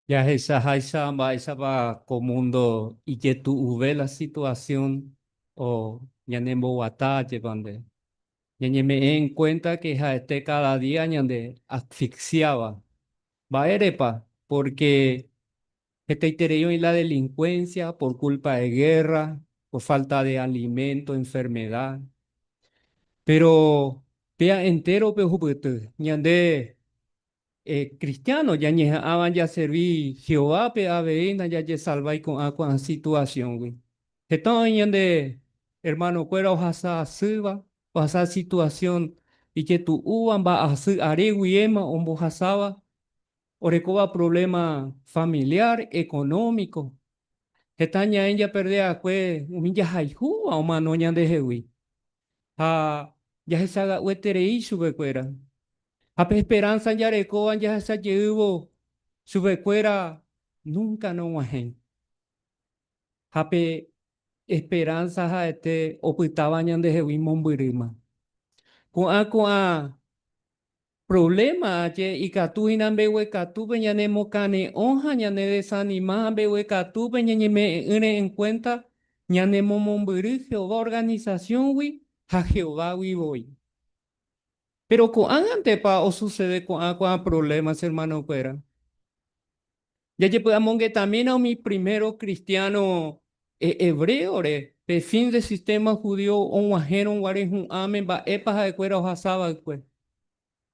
Jahechaháicha mba'éichapa ko mundo ijetu'uve la situación o ñanemboguata jepa nde. Ñañeme'ẽ en cuenta que ha'ete cada día ñande asfixiaba. Mba'érepa? Porque hetaiterei oĩ la delincuencia por culpa de guerra, por falta de alimento, enfermedad. Pero péa entérope ohupyty ñande Kristiáno ñañeha'ãva jaservi Jehovápe avei ndajajesalvái ko'ã ko'ã situasióngui. Heta oĩ ñande ermanokuéra ohasa asýva, ohasa situasión ijetu'úva, mba'asy are guiéma ombohasáva, orekóva provléma familiár, ekonómiko. Heta ñaẽ japerde va'ekue umi jahayhúva omano ñandehegui ha jahechaga'ueterei chupekuéra. Ha pe esperánsa jarekóva jahecha jeývo chupekuéra núnka nog̃uahẽi. Ha pe esperánsa ha'ete opytáva ñandehegui mombyrýma. Ko'ã ko'ã provléma aje ikatu hína mbeguekatúpe ñanemokane'õ ha ñanedesanima ha mbeguekatúpe ñañeme'ẽ'ỹre enkuénta ñanemomombyry Jehová organisasióngui ha Jehovágui voi. Péro ko'ág̃antepa osusede ko'ã ko'ã provléma che ermanokuéra? Jajepy'amongetamína umi primero kristiáno hebréore, pe fin de sistéma judío og̃uahẽrõ guare hu'ãme mba'épa ha'ekuéra ohasa va'ekue.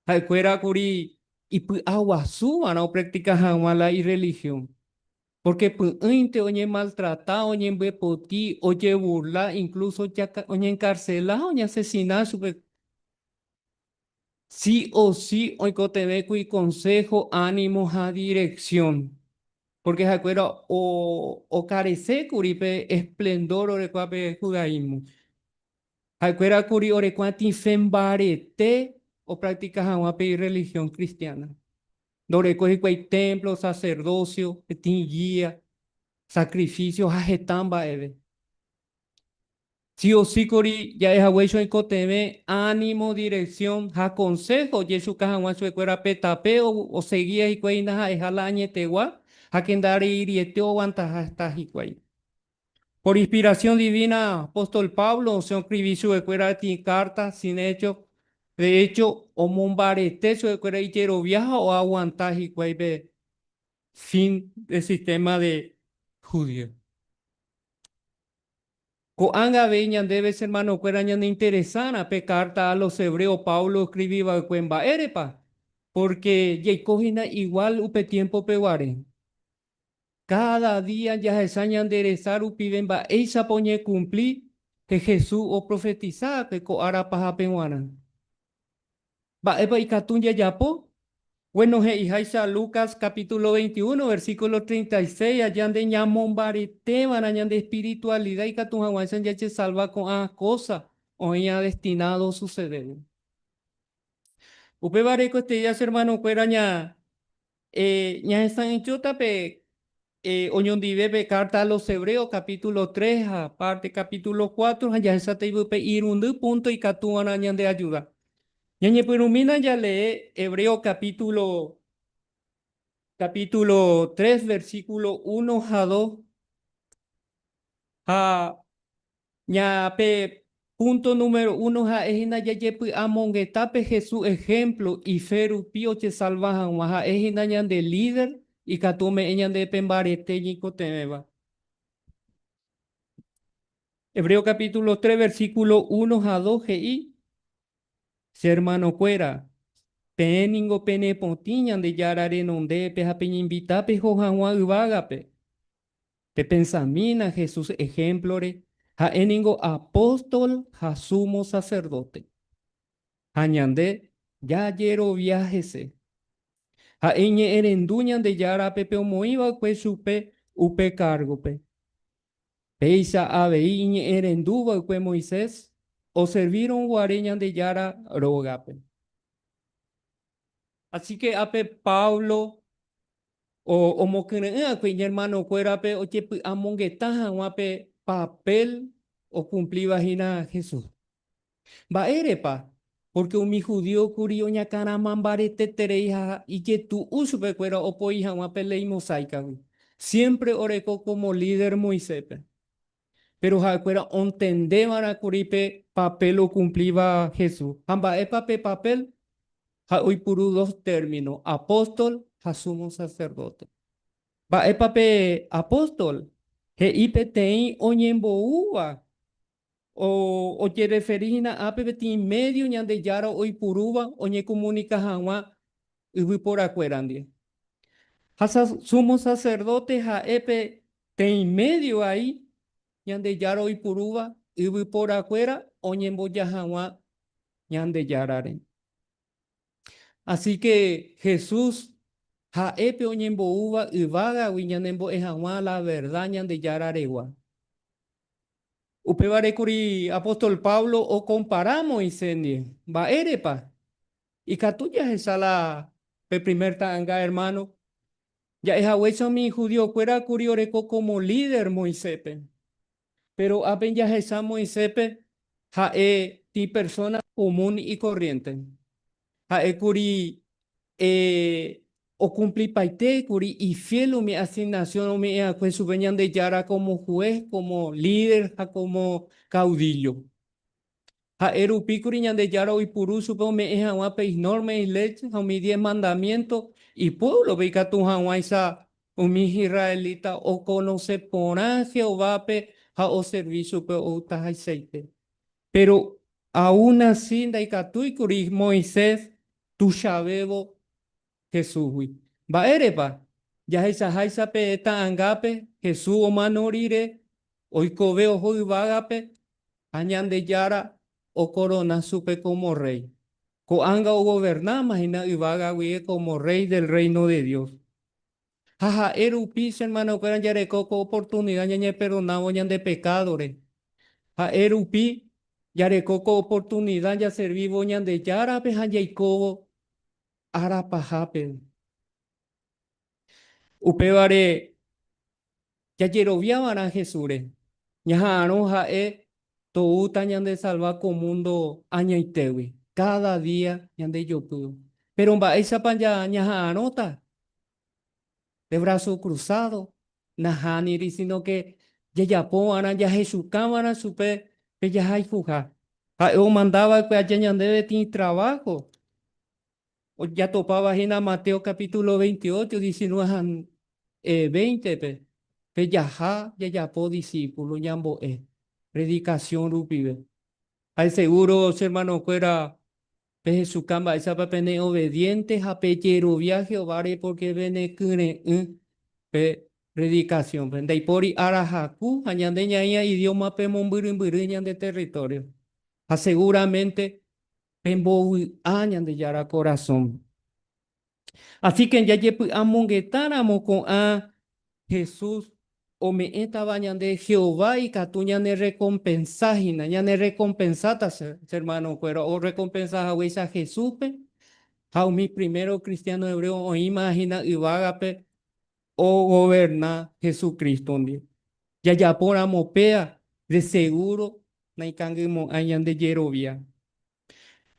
Ha'ekuéra kuri ipy'aguasuva'erã opraktika hag̃ua la irrelihión. Pórke py'ỹinte oñemaltrata, oñembyepoti, ojeburla, inklúso oñenkarsela ha oñeasesina chupe. Si o si oikotevẽkuri konsého, ánimo ha direksión, pórke ha'ekuéra okarese kuri pe esplendór orekóva pe judaísmo. Ha'ekuéra kuri orekuã tĩfe mbarete opraktika hag̃ua pe irrelihión kristiána. Ndorekói hikuái témplo, saserdósio, peteĩ gía, sakrifísio ha heta mba'eve. Si o si kuri ja'e haguéicha oikotevẽ ánimo, dirección ha konsého ojechuka hag̃ua chupekuéra pe tape osegía hikuái ndaha'eha la añetegua ha ke ndareiriete oaguantaha hikuái. Por inspiración divina, apóstol Pablo osẽ oskrivi chupekuéra peteĩ kárta, sin hecho, de hecho, omombarete chupekuéra ijerovia ha oaguanta hikuái pe fin del sistema de judío. Ko'ág̃a avei ñandéve che hermanokuéra ñaneinteresárã pe kárta a los Hebreos Pablo oskrivi va'ekue. Mba'érepa? Pórke jaiko hína igual upe tiémpope guare. Káda día jahecha ñande resa rupive mba'éichapa oñekumpli pe Jesús oprofetisa va'ekue ko ára pahápe g̃uarã. Mba'épa ikatu jajapo? Guéno, he'iháicha Lucas capítulo 21, versículo 36, aja nde ñamombareteva'erã ñande espiritualida ikatu hag̃uáicha jajesalva ko'ã kósa oĩva destinádo osusedévo. Upévare ko este día che hermano-kuéra ña Ñahesa'ỹijóta pe oñondive pe Carta a los Hebreos capítulo 3 ha parte capítulo 4 ha jahecháta ipype irundy punto ikatuva'erã ñandeajuda. Ñañepyrũmína jalee Hebreos capítulo capítulo 3 versículo 1 ha 2 ha Ña pe punto número uno ha'e hína jajepy'amongeta pe Jesús ehémplo ife rupi ojesalva hag̃ua. Ha'e hína ñande líder ikatu ome'ẽ ñandéve pe mbarete ñaikotevẽva. Hebreo capítulo 3 versículo 1 ha 2 he'i, Che hermanokuéra, peẽ ningo penepotĩ Ñandejára renondépe ha peñeinvita peho hag̃ua yvágape. Pepensamína Jesús ehémplore, ha'e ningo apóstol ha súmo saserdóte. Ha ñande jajerovia hese. Ha'e iñe'ẽrendu Ñandejárape pe omoĩ va'ekue chupe upe kárgope. Péicha avei iñe'ẽrendu va'ekue Moisés oservírõ guare Ñandejára rógape. Asíke ápe Pablo Omokyre'ỹ va'ekue iñermanokuérape ojepy'amongeta hag̃ua pe papél okumplíva hína Jesús. Mba'érepa? Pórke umi judío kuri oñakãrama mbareteterei ha ijetu'u chupekuéra opoi hag̃ua pe Léi Mosáikagui. Siémpre oreko kómo líder Moiséspe. Péro ha'ekuéra ontende va'erã kuri pe papél okumplíva Jesús. Ha mba'épa pe papél? Ha'e oipuru dos término, apóstol ha súmo saserdóte. Mba'épa pe apóstol? He'i peteĩ oñemboúva ojerreferi hína ápe peteĩ médio Ñandejára oipurúva oñekomunika hag̃ua yvyporakuéra ndive. Ha súmo saserdóte ha'e peteĩ médio ai Ñandejára oipurúva yvyporakuéra oñemboja hag̃ua Ñandejárare. Así que Jesús ha'e pe oñemboúva yvágagui ñanembo'e hag̃ua la verda Ñandejára regua. Upévare kuri apóstol Pablo okompara Moisés ndive. Mba'érepa? Ikatu jahecha la pe primer ta'anga ermáno, ja'e haguéicha umi judiokuéra kuri oreko kómo líder Moiséspe. Péro ápe jahecha Moiséspe ha'e ti persóna komún y korriénte. Ha'e kuri okumplipaite kuri ifiél umi asignasión ome'ẽ va'ekue chupe Ñandejára kómo hués, kómo líder ha kómo kaudíllo. Ha'e rupi kuri Ñandejára oipuru chupe ome'ẽ hag̃ua pe isnórma, iléi ha umi Diez Mandamiénto ipuévlope ikatu hag̃uáicha umi israelita okonose porã Jehovápe ha oservi chupe outahaicháite. Péro aun asi ndaikatúi kuri Moisés tuichavévo Jesúsgui. Mba'érepa? Jahechaháicha pe ta'angápe, Jesús omano rire, oikove oho yvágape ha Ñandejára okorona chupe kómo Rréi. Ko'ág̃a ogovernáma hína yvága guive kómo Rréi del Rréino de Dios. Ha ha'e rupi, che ermanokuéra, jareko ko oportunida ñañeperdonávo ñande pekádore. Ha'e rupi jareko ko oportunida jaservívo Ñandejárape ha jaikóvo ára pahápe. Upévare jajerovia va'erã Jesúsre, ñaha'arõ ha'e toúta ñandesalva ko múndo añaitégui, káda día ñandejopývo. Péro mba'éichapa ñaha'arõta? De brazo cruzado? Nahániri, síno ke jajapo va'erã, jahechuka va'erã chupe pe jahayhuha. Ha'e omanda va'ekue aja ñandéve peteĩ traváho Ojatopáva hína Mateo capítulo 28, 19 ha 20-pe, pe jaha jajapo discípulo ñambo'e predikasión rupive. Ha seguro che hermanokuéra pehechuka mba'éichapa pene obediente ha pejerovia Jehováre porque penekyre'ỹ pe predikasiónpe. Ndaipóri ára haku ha ñande ñaĩva idiómape mombyrymbyry ñande territorio. Ha seguramente Pembovy'a Ñandejára korasõ. Así que jajepy'amongetáramo ko'ã Jesús ome'ẽtava ñande Jehová ikatu ñanerrekompensa hína, ñanerrekompensáta che hermanokuéra, orrekompensa haguéicha Jesúspe ha umi primero kristiáno hebreo oĩma hína yvágape ogoverna Jesucristo ndive. Jajapóramo péa, de seguro naikangymo'ãi ñande jerovia.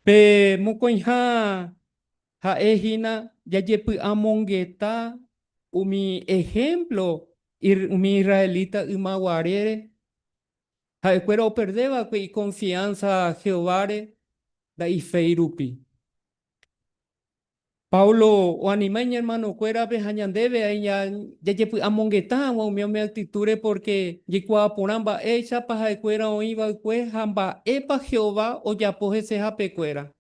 Pe mokõiha ha'e hína jajepy'amongeta umi ehémplo umi israelita yma guarére. Ha'ekuéra operde va'ekue ikonfiánsa Jehováre nda'iféi rupi. Pablo oanima iñermanokuérape ha ñandéve jajepy'amongeta hag̃ua umi umi aktitúre pórke jaikuaa porã mba'éichapa ha'ekuéra oĩ va'ekue ha mba'épa Jehová ojapo hesehapekuéra.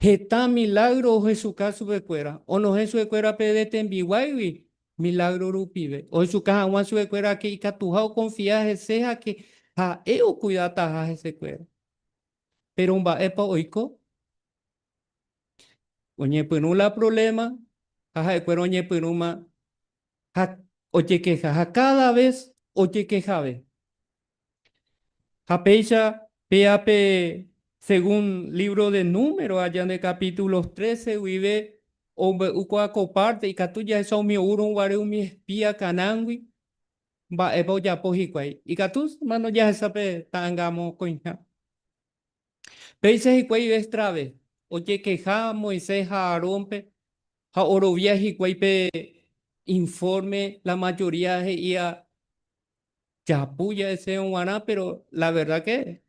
Heta milágro ohechuka chupekuéra, onohẽ chupekuéra pe tembiguáigui milágro rupive, ohechuka hag̃ua chupekuéra ke ikatuha okonfia hese ha ke ha'e okuidataha hesekuéra. Péro mba'épa oiko? Oñepyrũ la provléma ha ha'ekuéra oñepyrũma ha ojekeha ha káda ves ojekehave. Ha péicha péa pe según lívro de Número aja nde capítulo 13 guive ombe'u ko'ã ko párte ikatu jahecha umi oúrõ guare umi espía Canaángui mba'épa ojapo hikuái. Ikatu, hermano, jahecha pe ta'anga mokõiha. Péicha hikuái extrave, ojekeha Moisés ha Aarónpe ha orovia hikuái pe informe la mayoría he'íva japu ja'esérõ g̃uarã, pero la verdad que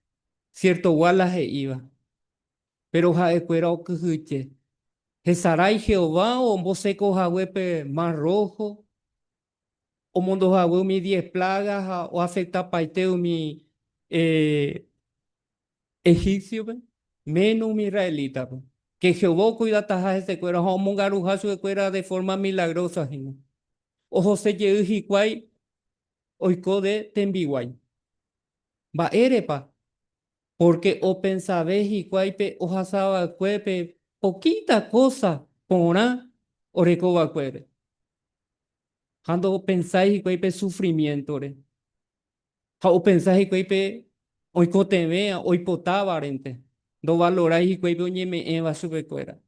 ciertogua la he'íva. Péro ha'ekuéra okyhyje. Hesarái Jehová omboseko hague pe Mar Rojo, omondo hague umi diez plaga ha oafectapaite umi egípciope, méno umi israelítape. Ke Jehová okuidataha hesekuéra ha omongaruha chupekuéra de forma milagrosa hína. Ohose jey hikuái oiko de tembiguái. Mba'érepa? Pórke opensave hikuái pe ohasava'ekue pe pokíta kósa porã orekova'ekuére, ha ndopensái hikuái pe sufrimiéntore, ha opensa hikuái pe oikotevẽva oipotávarente, ndovalorái hikuái pe oñeme'ẽva chupekuéra.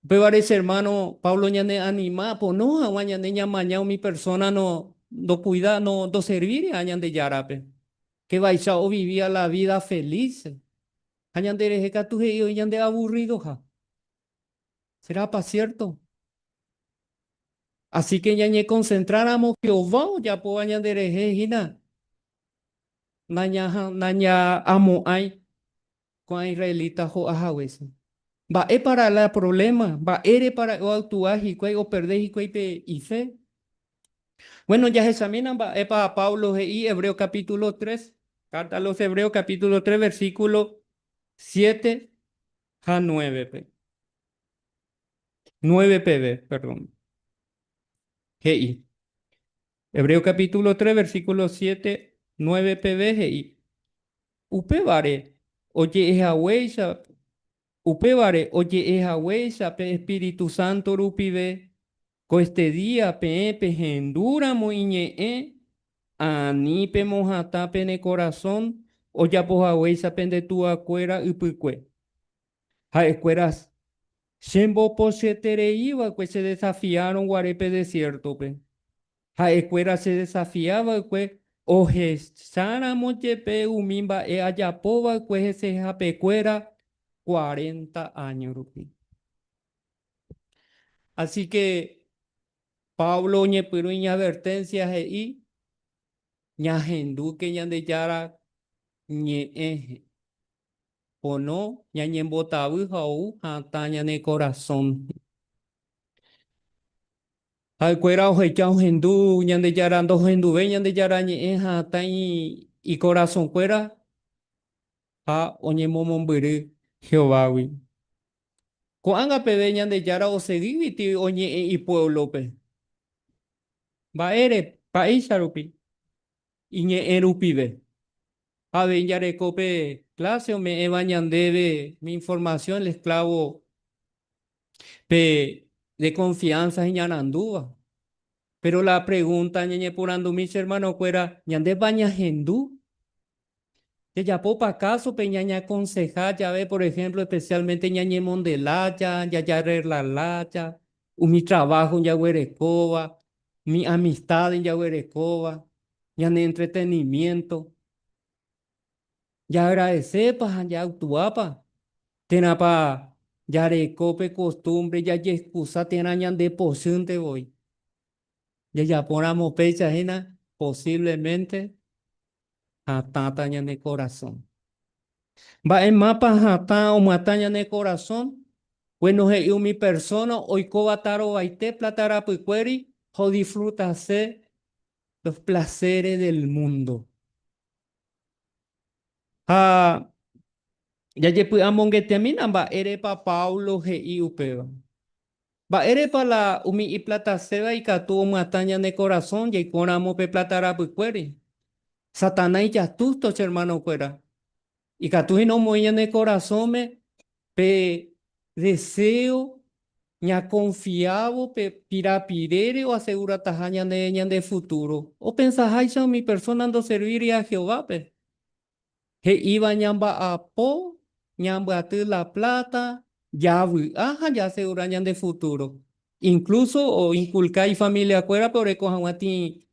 Upévare che ermáno Pablo ñaneanima pono hag̃ua ñande ñamaña umi persóna ndokuida, ndoservíriha Ñandejárape. Ke vaicha ovivía la vida feliz ha ñande rehe katu he'i oĩ ñande aburridoha. Serápa cierto? Así que ñañekonsentráramo Jehová ojapóva ñande rehe hína, nañamo'ãi ko'ã israelita ho'a haguéicha. Mba'épa la problema? Mba'érepa ra'e oactua hikuái, operde hikuái pe ife? Bueno, jahechamína mba'épa Pablo he'i Hebreos capítulo 3, Carta a los Hebreos capítulo 3, versículo 7 ha 9-pe. 9 peve, perdón. He'i. Hebreos capítulo 3, versículo 7, 9 peve he'i. Upévare oje'ehaguéicha Upévare oje'e haguéicha pe Espíritu Santo rupive, koestedía peẽ pehendúramo iñe'ẽ, ani pemohatã pene korasõ ojapo haguéicha pende tuakuéra ypykue. Ha'ekuéra chembopochyeterei va'ekue chedesafiárõ guare pe desiértope. Ha'ekuéra chedesafia va'ekue ohecháramo jepe umi mba'e ajapo va'ekue hesehapekuéra cuarenta áño rupi. Así que Pablo oñepyrũ iñadvertencia he'i, Ñahendúke Ñandejára ñe'ẽ pono ñañembotavy ha ou hatã ñane korasõ. Ha'ekuéra ohecha ohendu Ñandejára ndohenduvéi Ñandejára ñe'ẽ ha hatã ikorasõkuéra ha oñemomombyry Jehovágui. Ko'ág̃a peve Ñandejára osegíguiti oñe'ẽ ipuévlope. Mba'ére? Mba'éicha rupi? Iñe'ẽ rupive. Ha avei jareko pe kláse ome'ẽva ñandéve umi informasión el esklavo pe de confianza iñarandúva. Pero la pregunta ñañeporandumi che hermano-kuéra, ñandépa ñahendu? Jajapópa káso pe ñañakonseha jave, por ejemplo, especialmente ñañemonde lája, jajarregla lája, umi trabajo jaguerekóva, umi amistades jaguerekóva, ñane entretenimiento. Jaagradesépa ha jaactuápa? Térãpa jareko pe kostúmbre jajeexkusa térã ñandepochýnte voi? Jajapóramo péicha hína, posívlemente hatãta ñane korasõ. Mba'e mápa hatã omyatã ñane korasõ? Guéno he'i umi persóna oikóva tarovaite pláta rapykuéri ha odisfrutase los placeres del mundo. Ha jajepy'amongetemína mba'érepa Pablo he'i upéva. Mba'érepa la umi iplataséva ikatu omyatã ñane korasõ jaikóramo pe pláta rapykuéri? Satanás ijastústo che ermanokuéra. Ikatu hína omoĩ ñane korasõme pe deséo ñakonfiávo pe pirapirére oasegurataha ñande ñande futúro. Opensaháicha umi persóna ndoservíriha Jehovápe, he'íva ñamba'apo, ñambyaty la pláta, javy'a ha jaasegura ñande futúro. Inklúso oinkulka ifamiliakuérape oreko hag̃ua tĩ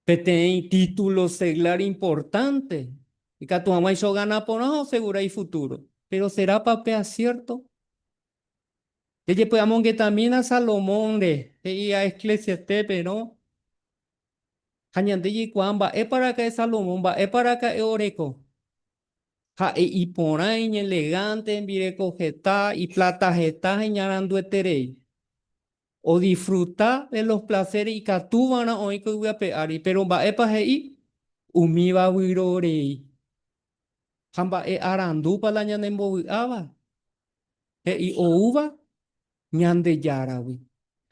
peteĩ título seglar importante. Ikatu hag̃uáicha ogana porã ha osegura ifutúro. Péro serápa upéva siérto? Jajepy'amongetamína Salomónre, he'i a Eclesiastés-perõ, ha ñande jaikuaa mba'épa raka'e Salomón, mba'épa raka'e oreko. Ha'e iporã, iñelegánte, hembireko heta, ipláta heta ha iñarandueterei. Odisfruta de los placeres ikatuva'erã oĩ ko yvy ape ári, péro mba'épa he'i? Umíva vyrorei. Ha mba'e arandúpa la ñanembovy'áva? He'i oúva Ñandejáragui.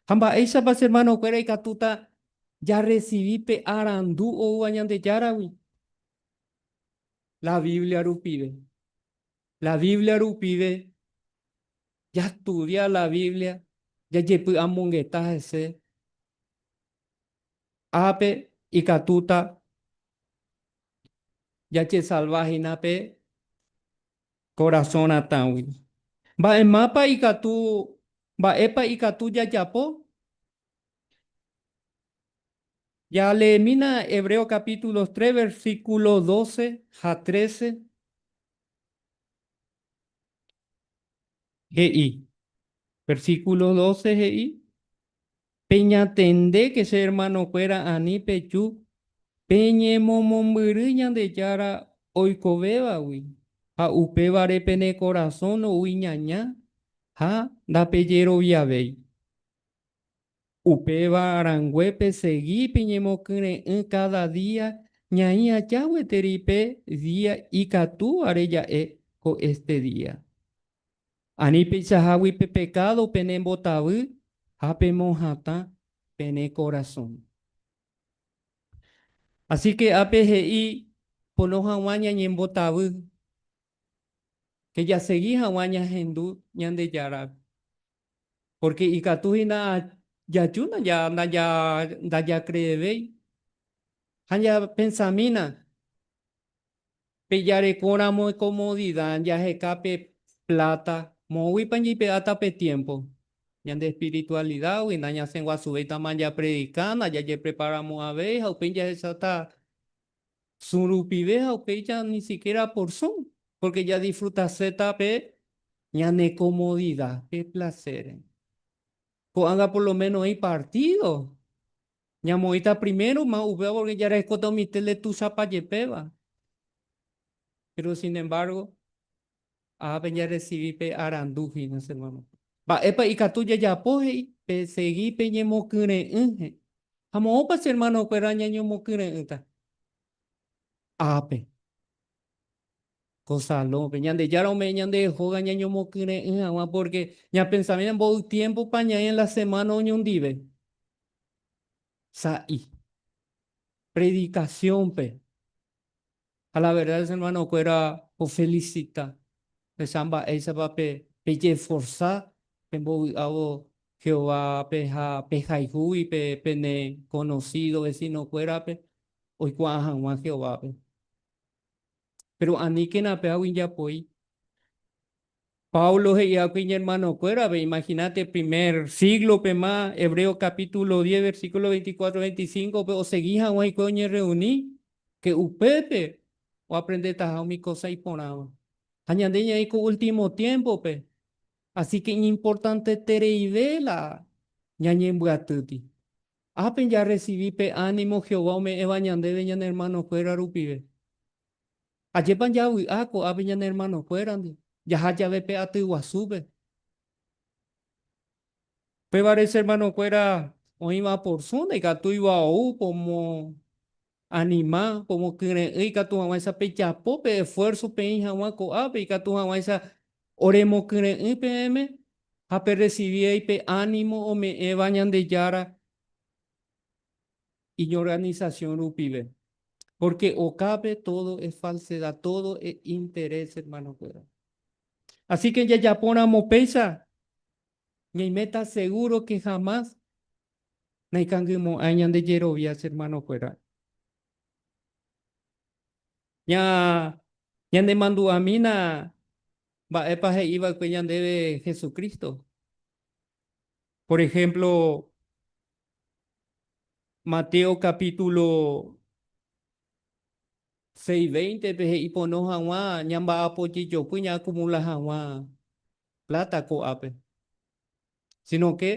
Ha mba'éichapa che hermanokuéra ikatúta jarresivi pe arandu oúva Ñandejáragui? La Biblia rupive. La Biblia rupive jastudia la Biblia, jajepy'amongeta hese, ápe ikatúta jajesalva hína pe korasõ ratãgui. Mba'emápa ikatu, mba'épa ikatu jajapo? Jaleemína Hebreo capítulo 3, versículo 12 ha 13. He'i, versículo 12 he'i, Peñatendéke che hermanokuéra ani peju peñemomombyry Ñandejára oikovévagui, ha upévare pene korasõ no'úi ñaña ha ndapejeroviavéi. Upéva rangue pesegi peñemokyre'ỹ káda día ñaĩ aja gueteri pe día ikatúvare ja'e ko este día. Ani peichahágui pe pekádo penembotavy ha pemohatã pene korasõ. Asíke ápe he'i pono hag̃ua ñañembotavy, ke jasegi hag̃ua ñahendu Ñandejárape. Pórke ikatu hína jaju ndajakreevéi. Ha ñapensamína, pe jarekóramo komodida jaheka pe pláta, moõguipa jaipe'áta pe tiémpo? Ñande espiritualidágui nañasẽguasuvéitama japredika, ndajajepreparamo'ãvéi ha upéi jahecháta Zoom rupive ha upéicha ni siquiera por Zoom, porque jadisfrutaséta pe ñane comodidad, pe placer. Ko'ág̃a por lo menos oĩ partido, ñamoĩta primero ma upéva porque jarekóta umi tele tuichapa jepéva. Pero sin embargo, ápe jarrecibi pe arandu hína che hermano. Mba'épa ikatu jajapo he'i? Pesegi peñemokyre'ỹ he'i. Ha moõpa che hermano-kuéra ñañomokyre'ỹta? Ápe. Ko salón-pe. Ñandejára ome'ẽ ñande hóga ñañomokyre'ỹ hag̃ua pórke ñapensamína mboy tiémpopa ñaĩ en la semána oñondive. Sa'i. Predikasiónpe. Ha la verdad che hermano-kuéra ofelisita pehecha mba'éichapa pejeforsa pembovy'ávo Jehovápe ha pehayhúgui pe pene conocido vecino-kuérape oikuaa hag̃ua Jehovápe. Péro aníkena péagui japoi. Pablo he'i va'ekue iñermanokuérape, imaginate primer síglopema, Hebreo capítulo 10, versículo 24, 25-pe osegi hag̃ua hikuái oñerreuni, ke upépe oaprendetaha umi kósa iporãva. Ha ñande ñaĩ ko último tiémpope, así ke iñimportantetereive la ñañembyatýti. Ápe jarresivi pe ánimo Jehová ome'ẽva ñandéve ñane ermanokuéra rupive. Ajépa javy'a ko'ápe ñane ermanokuérandi jaha jave pe aty guasúpe. Upévare che ermanokuéra oĩva por Zoom ndaikatúiva ou pomoanima, pomokyre'ỹ ikatu hag̃uáicha pejapo pe esfuerzo peĩ hag̃ua ko'ápe, ikatu hag̃uáicha oremokyre'ỹ peẽme ha perresiviéi pe ánimo ome'ẽva Ñandejára iñorganisasión rupive. Pórke okápe todo es falsedad, todo es interés, hermanokuéra. Así que jajapóramo péicha, ñaiméta seguro que jamás naikangymo'ãi ñande jerovia, che hermanokuéra. Ña, ñanemandu'amína mba'épa he'i va'ekue ñandéve Jesucristo. Por ejemplo, Mateo capítulo 6:20-pe he'i pono hag̃ua ñamba'apo jejopy ñaakumula hag̃ua pláta ko'ápe, sino ke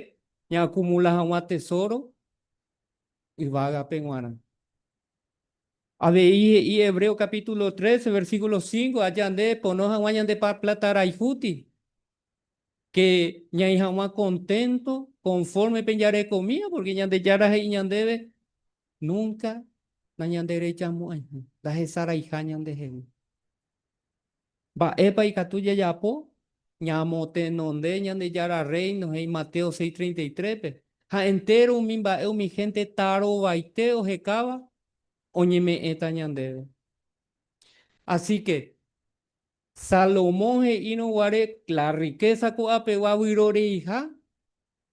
ñaakumula hag̃ua tesóro yvágape g̃uarã. Avei he'i Hebreo capítulo 13, versículo 5, Aja nde pono hag̃ua ñande pláta rayhúti, ke ñaĩ hag̃ua contento, conforme pe jarekomíva, porque Ñandejára he'i ñandéve núnca nañanderechamo'ãiha, ndahesaraiha ñandehegui. Mba'épa ikatu jajapo? Ñamotenonde Ñandejára Rréino, he'i Mateo 6:33-pe. Ha entéro umi mba'e umi hénte tarovaite ohekáva oñeme'ẽta ñandéve. Asíke, Salomón he'írõ guare la rrikésa ko'apegua vyroreiha,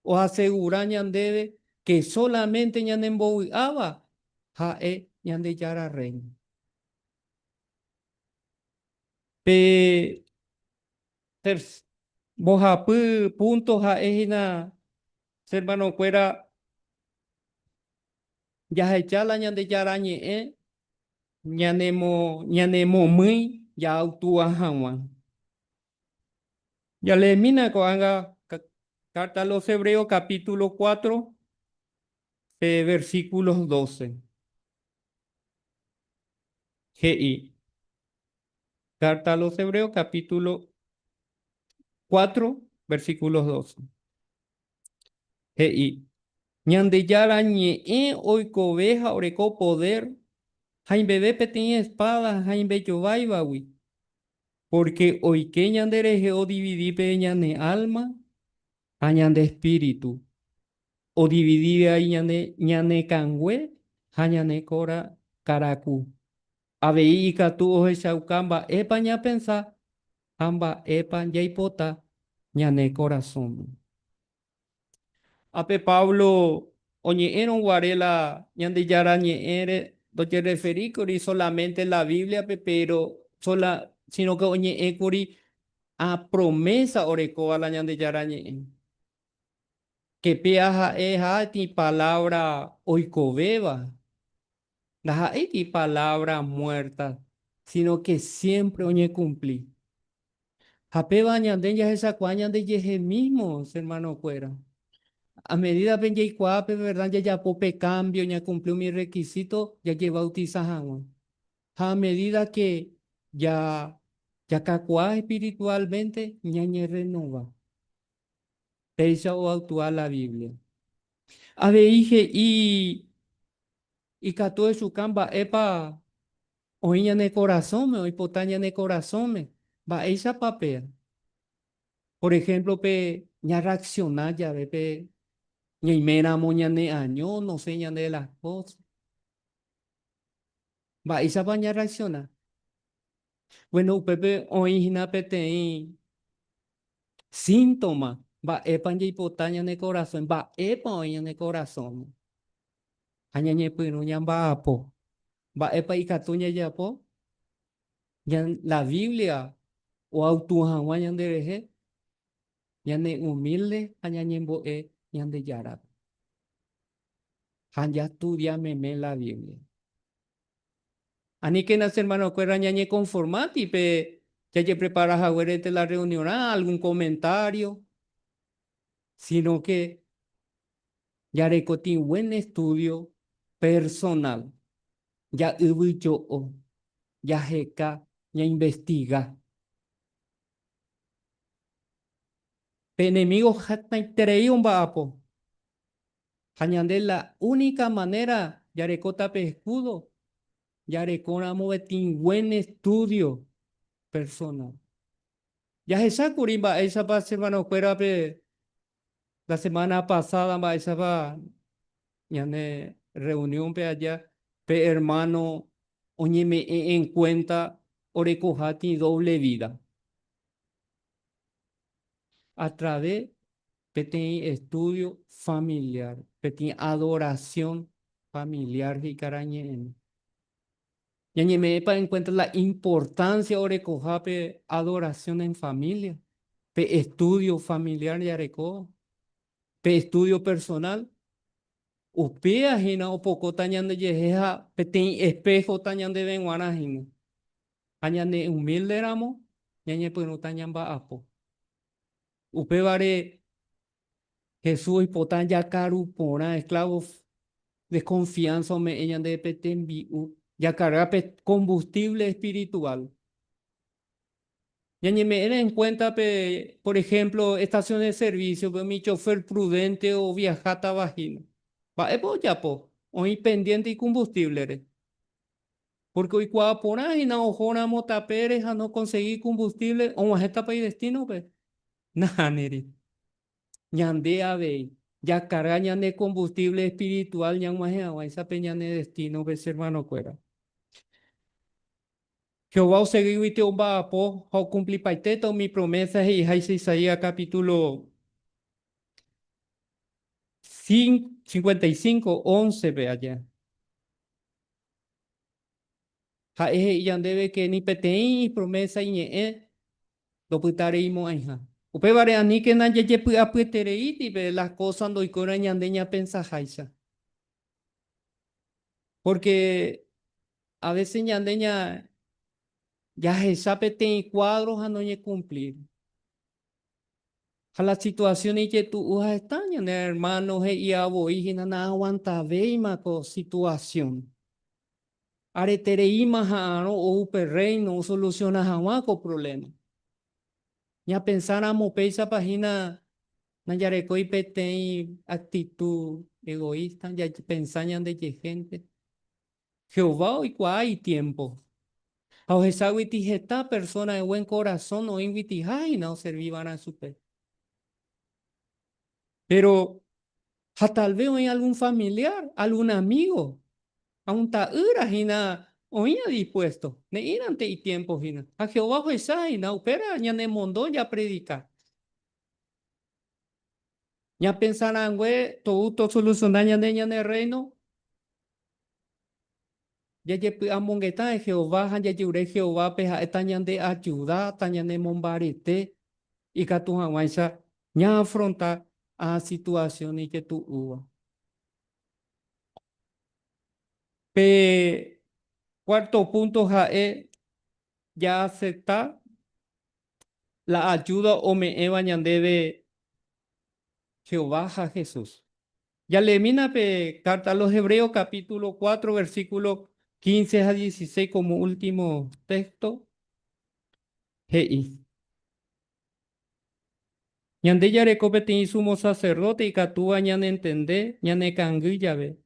oasegura ñandéve ke sólamente ñanembovy'áva ha'e Ñandejára Rréino. Pe mbohapy púnto ha'e hína che hermanokuéra jahecha la Ñandejára Ñe'ẽ ñanemomýi ja'autua hag̃ua. Jaleemína ko'ág̃a Carta a los Hebreos capítulo 4, pe versículos 12. He'i, Carta a los Hebreos capítulo 4, versículos 12. He'i, Ñandejára ñe'ẽ oikove ha oreko poder, haimbeve peteĩ espada haimbejováivagui, pórke oike ñanderehe odividi pe ñane álma ha ñande espíritu, odividi ai ñane ñane kangue ha ñane kora karaku. Avei ikatu ohechauka mba'épa ñapensa ha mba'épa jaipota ñane korasõme. Ha pe Pablo oñe'ẽrõ guare la Ñandejára Ñe'ẽre ndojerreferíkuri solamente la Bíbliape, péro síno ke oñe'ẽkuri a promésa orekóva la Ñandejára Ñe'ẽ. Ke péa ha'e ha'éti palávra oikovéva, ndaha'éiti palávra muérta, síno ke siémpre oñekumpli. Ha péva ñande jahechakuaa ñandejehe mísmo, che hermanokuéra. A medida pe jaikuaa pe verdad jajapo pe cambio, ñakumpli umi requisito jajebautiza hag̃ua. Ha a medida que ja jakakuaa espiritualmente ñañerrenova. Péicha oactua la Biblia. Avei he'i ikatu echuka mba'épa Oĩ ñane korasõme, oipota ñane korasõme. Mba'éichapa péa? Por ejemplo, pe ñarreacciona jave pe ñaiméramo ñaneaño, nosẽ ñande las cosas. Mba'éichapa ñarreacciona? Bueno, upépe oĩ hína peteĩ síntoma mba'épa jaipota ñane korasõme, mba'épa oĩ ñane korasõme. Ha ñañepyrũ ñamba'apo. Mba'épa ikatu jajapo la Biblia oautua hag̃ua ñanderehe? Ñaneumílde ha ñañembo'e Ñandejárape. Ha jastudia meme la Biblia. Aníkena che hermanokuéra ñañekonformáti pe jajeprepara haguérente la rreuniorã, algún komentario, síno ke Jarekotĩ buen estudio personal, ja'yvyjo'o, jaheka, ñainvestiga. Pe enemigo hatãiterei omba'apo ha ñande la única manera jarekóta pe escudo jarekóramo peteĩ buen estudio personal. Jahechákuri mba'éichapa che hermanokuérape la semana pasada mba'éichapa ñane reunión-pe aja pe hermano oñeme'ẽ en cuenta orekoha tĩ doble vida. A través peteĩ estudio familiar, peteĩ adoración familiar he'i karañe'ẽme. Ñañeme'ẽpa en cuenta la importancia orekoha pe adoración en familia, pe estudio familiar jarekóva, pe estudio personal? Upéva hína opokóta ñandejehe ha peteĩ espéhota ñandéve g̃uarã hína. Ha ñaneumílderamo ñañepyrũta ñamba'apo. Upévare Jesús oipota jakaru porã, esclavo de confianza ome'ẽ ñandéve pe tembi'u, jakarga pe combustible espiritual. Ñañeme'ẽre en cuenta pe, por ejemplo, estación de servicio-pe umi chofer prudente oviahátava hína. Mba'épa ojapo? Oĩ pendiente icombustible-re. Porque oikuaa porã hína ohóramo tapére ha nokonsegui combustible, og̃uahẽtapa idestino-pe? Nahániri. Ñande avei, jakarga ñane combustible espiritual ñag̃uahẽ hag̃uáicha pe ñane destino-pe che hermano-kuéra. Jehová osegíguinte omba'apo ha okumplipaitéta umi promésa he'iháicha Isaías capítulo 55, 11-pe aja. Ha'e he'i ñandéve ke ni peteĩ ipromésa iñe'ẽ ndopytareimo'ãiha. Upévare aníkena jajepy'apyetereíti pe las kósa ndoikóirõ ñande ñapensaháicha. Pórke a vése ñande jahecha peteĩ kuádro ha noñekumplíri. Ha la situasión ijetu'u ha heta ñane ermáno he'íva voi hína naaguantavéima ko situasión. Aretereíma ha'arõ ou pe Rréino osolusiona hag̃ua ko provléma. Ñapensáramo péichapa hína ndajarekói peteĩ aktitu egoísta, japensa ñandejehénte. Jehová oikuaa itiémpo, ha ohecháguiti heta persóna de buen korasõ oĩguitiha hína oservi va'erã chupe. Péro, ha talve oĩ algún familiár, algún amígo, ha un ta'ýra hína oĩva dispuésto, ne'ĩrante itiémpo hína. Ha Jehová ohecha hína, upéva ñanemondo japredika. Ñapensa rangue tou tosolusiona ñande ñane Rréino, jajepy'amongeta Jehová ha jajerure Jehovápe ha'e tañandeajuda, tañanemombarete ikatu hag̃uáicha ñaafronta ã situasión ijetu'úva. Pe cuarto púnto ha'e jaasepta la ajúda ome'ẽva ñandéve Jehová ha Jesús. Jaleemína pe Carta a los Hebreos capítulo 4 versículo 15 ha 16 como último texto. He'i. Ñande jareko peteĩ sumo sacerdote ikatúva ñanentende ñanekangy jave,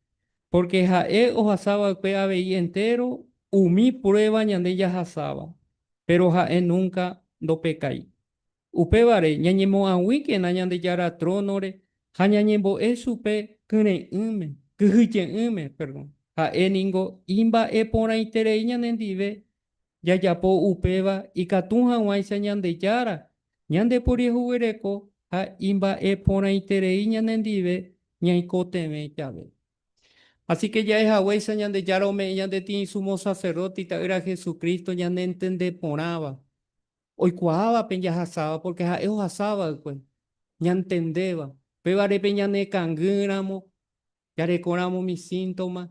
pórke ha'e ohasa va'ekue avei entéro umi pruéva ñande jahasáva, péro ha'e núnka ndopekái. Upévare, ñañemo'ag̃uíkena Ñandejára trónore ha ñañembo'e chupe kyre'ỹme, kyhyje'ỹme, perdón. Ha'e ningo imba'eporãiterei ñanendive jajapo upéva ikatu hag̃uáicha Ñandejára ñandeporiahuvereko ha imba'eporãiterei ñanendive ñaikotevẽ jave. Así que ja'e haguéicha Ñandejára ome'ẽ ñande tĩ Sumo Sacerdote Ita'ýra Jesucristo ñanentende porãva. Oikuaáva pe jahasáva, pórke ha'e ohasa va'ekue, ñantendéva. Upévare pe ñanekangýramo, jarekóramo umi síntoma,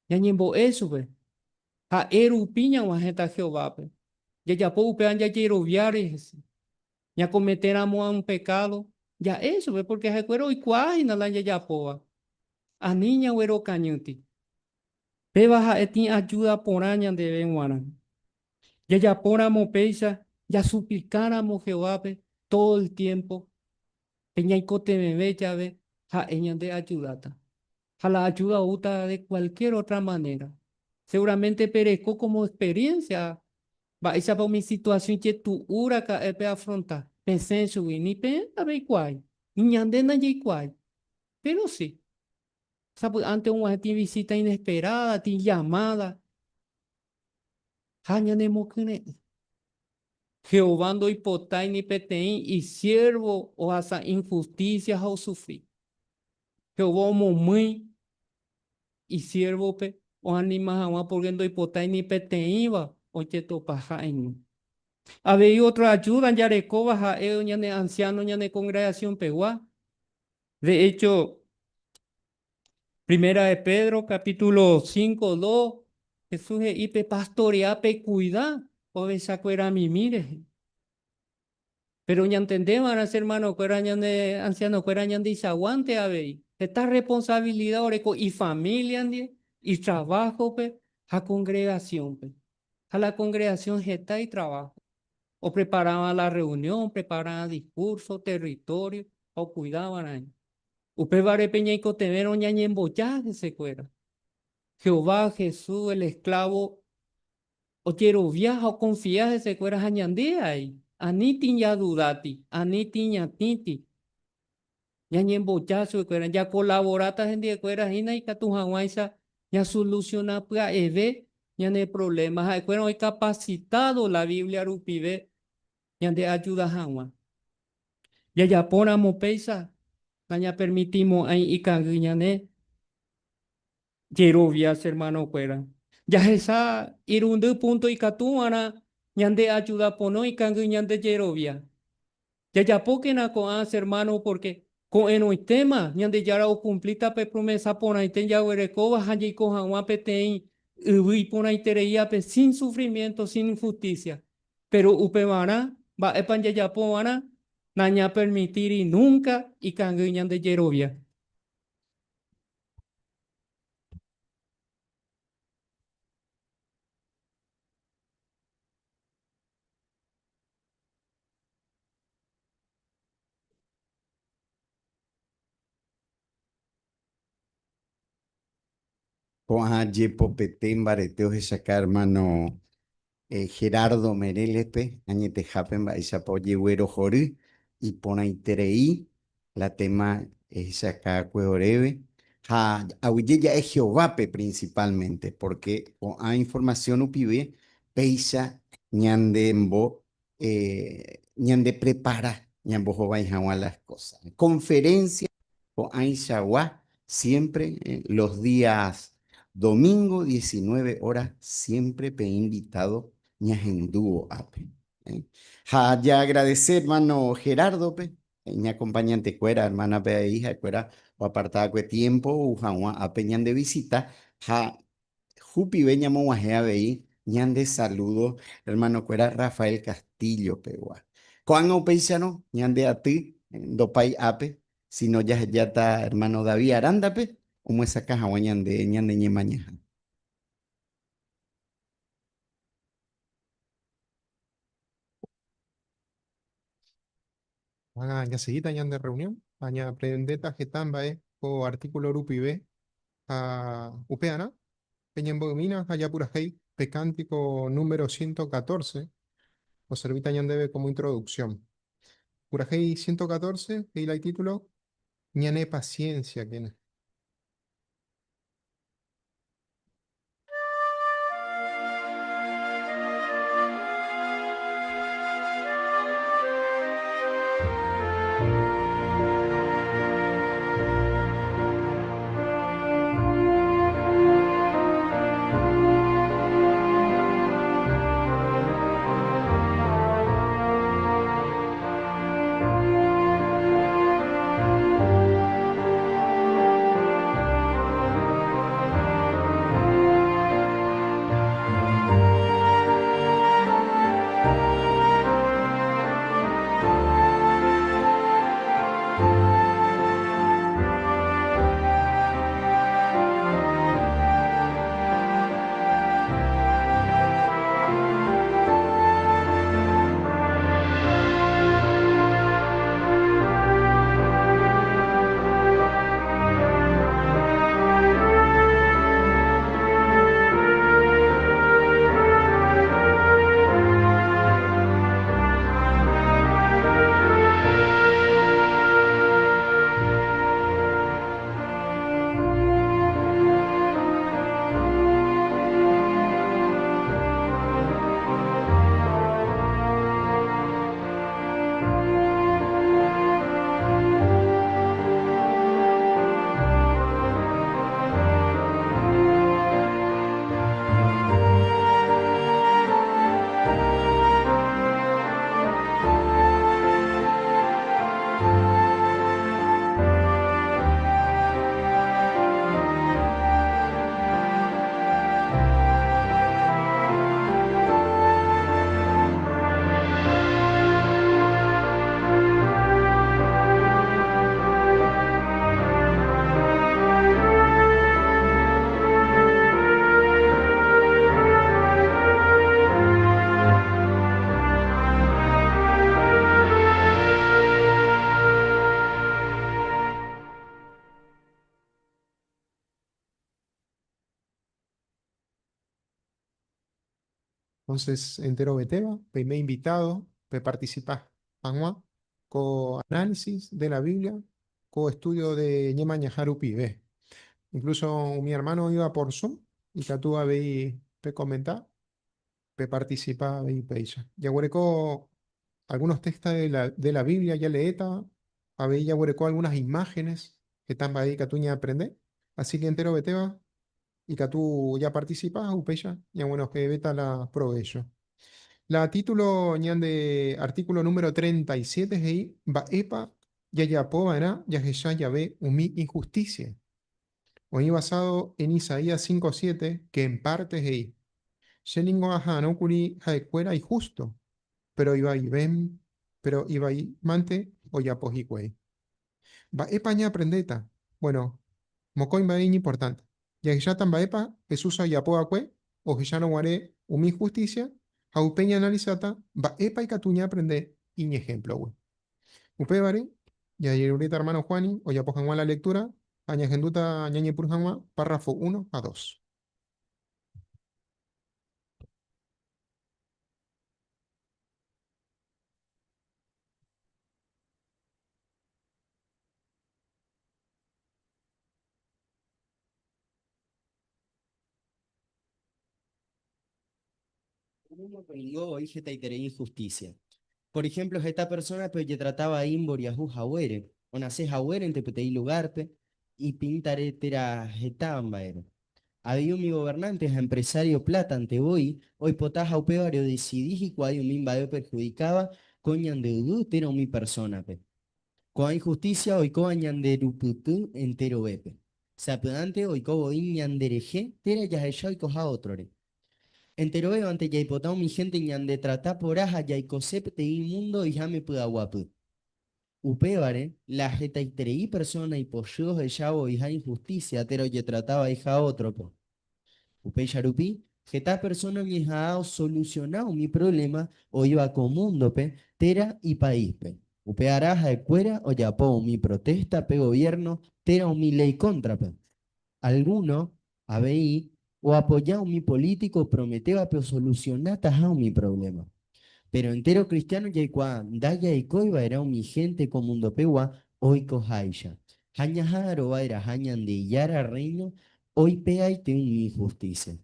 ñañembo'e chupe. Ha'e rupi ñag̃uahẽta Jehovápe. Jajapo upéva jajeroviáre hese. Ñakometéramo un pekádo, ja'e chupe, pórke ha'ekuéra oikuaa hína la jajapóva. Ani ñaguerokañýti. Péva ha'e tĩ ajúda porã ñandéve g̃uarã. Jajapóramo péicha, jasuplikáramo Jehovápe tódo el tiémpo, pe ñaikotevẽve jave, ha'e ñandeajudáta. Ha la ajúda oúta de kualkiér ótra manéra. Seguramente pereko kómo experiénsia mba'éichapa umi situasión ijetu'u raka'e peafronta, pesẽ chugui, ni peẽ ndapeikuaái, ni ñande ndajaikuaái. Péro si, sapy'ánte og̃uahẽ tĩ visíta inesperáda, tĩ llamáda. Ha ñanemokyre'ỹ. Jehová ndoipotái ni peteĩ isiérvo ohasa inhustísia ha osufri. Jehová omomýi isiérvope oanima hag̃ua pórke ndoipotái ni peteĩva ojetopa ha'eño. Avei ótro ajúda jarekóva ha'e ñane ansiáno ñane kongregasionpegua. De écho. Primera de Pedro, capítulo 5, 2, Jesús he'i pepastorea, pekuida ovechakueramimi rehe. Pero ñantendeva'erã che hermano-kuéra, ñane anciano-kuéra ñandeichaguánte avei. Heta responsabilidad oreko ifamilia ndie, itrabajo-pe ha congregación-pe. Ha la congregación heta itrabajo. Opreparáva la reunión, opreparáva discurso, territorio, ha okuidava'erã. Upévare pe ñaikotevẽrõ ñañemboja hesekuéra. Jehová, Jesús, el esclavo, ojerovia ha okonfia hesekuéra ha ñande ai, anítĩ jadudáti, anítĩ ñatĩti. Ñañemboja chupekuéra, jakolaboráta hendivekuéra hína ikatu hag̃uáicha ñasolusiona pya'eve ñane provléma. Ha'ekuéra oĩ kapasitádo la Biblia rupive ñandeajuda hag̃ua. Jajapóramo péicha, nañapermitimo'ãi ikangy ñane jerovia, che hermano-kuéra. Jahecha irundy punto ikatuva'erã ñandeajuda pono ikangy ñande jerovia. Jajapókena ko'ã che hermano porque ko'ẽrõitéma Ñandejára okumplíta pe promesa porãite jaguerekóva ha jaiko hag̃ua peteĩ yvy iporãitereíape sin sufrimiento, sin injusticia. Péro upevarã, mba'épa jajapova'erã? Nañapermitíri núnka ikangy ñande jerovia. Ko'ã jepopete mbarete ohechaka hermano Gerardo Merelespe añetehápe mba'éichapa ojeguerohory iporãiterei la tema ehechaka'akue oréve ha aguyje ja'e Jehovápe principalmente porque ko'ã información rupive péicha ñandembo ñande prepara ñambohovái hag̃ua las cosas. Conferencia ko'ãichagua siempre los días domingo 19 horas siempre pe invitado ñahendúvo ápe. Ha jaagradece hermano Gerardo-pe, iñakompañantekuéra, hermana-pe avei ha'ekuéra oaparta'akue tiempo ou hag̃ua ápe ñande visita ha Jupive ñamog̃uahẽ avei ñande salúdo ermanokuéra Rafael Castillo pegua. Ko'ág̃a upéicharõ ñande aty ndopái ápe, síno jahejáta ermáno David Arándape omyesakã hag̃ua ñande ñane ñemañaha. Ág̃a jasegíta ñande rreunión ha ñaaprendéta heta mba'e ko artíkulo rupive ha upearã peñembo'ymína ha japurahéi pe kántiko número 114 oservíta ñandéve kómo introduksión. Purahéi 114 he'i la itítulo Ñane pasiénsiakena. Entonces, enterovetéva, peime invitado, pe participa hag̃ua ko análisis de la Biblia, ko estudio de Ñemañaha rupive. Incluso mi hermano iba por Zoom ikatu avei pe comenta, pe participa avei péicha. Jaguereko algunos textos de la Biblia jaleéta, avei jaguereko algunas imágenes heta mba'e ikatu ñaaprende. Así que enterovetéva ikatu ya participa upéicha, ya bueno, que beta la provecho. La título ñande artículo número 37 he'i mba'épa jajapova'erã jahecha jave umi injusticia. Oĩ basado en Isaías 5.7, que en parte he'i. Che ningo aha'arõkuri ha'ekuéra ijusto, pero ivaive, pero ivaimante ojapo hikuái. Mba'épa ñaaprendéta? Bueno, mokõi mba'e iñimportante. Jahecháta mba'épa Jesús ojapova'ekue ohechárõguare umi injusticia ha upe ñaanalizáta mba'épa ikatu ñaaprende iñejemplogui. Upévare, jajeruréta hermano Juani ojapo hag̃ua la lectura ha ñahendúta ñañepyrũ hag̃ua párrafo 1 a 2. Ningo oĩ hetaiterei injusticia. Por ejemplo, heta persona pe ojetrataba aí mboriahu haguére, onase haguérente peteĩ lugarpe, ipintare térã heta mba'ére. Avei umi gobernante ha empresario plátante voi oipota ha upévare odecidi hikuái umi mba'e operjudicáva ko ñande yvy térã umi persona-pe. Ko'ã injusticia oikóva ñande rupyty enterovépe. Sapy'ánte oiko voi ñanderehe térã jahecha oikoha ótrore. Enterovévante jaipota umi hénte ñandetrata porã ha jaikose peteĩ múndo oĩháme py'aguapy. Upévare, la hetaiterei persóna ipochy ohechávo oĩha inhustísia térã ojetrata vaiha ótrope. Upéicha rupi, heta persóna oñeha'ã osolusiona umi provléma oĩva ko múndope térã ipaíspe. Upearã ha'ekuéra ojapo umi protésta pe goviérno térã umi léi kóntrape. Algúno avei oapoja umi polítiko oprometévape osolusionataha umi provléma. Péro entéro kristiáno jaikuaa ndajaikói va'erã umi hénte ko mundopegua oikoháicha, ha ñaha'arõ va'erãha Ñandejára Rréino oipe'aite umi inhustísia.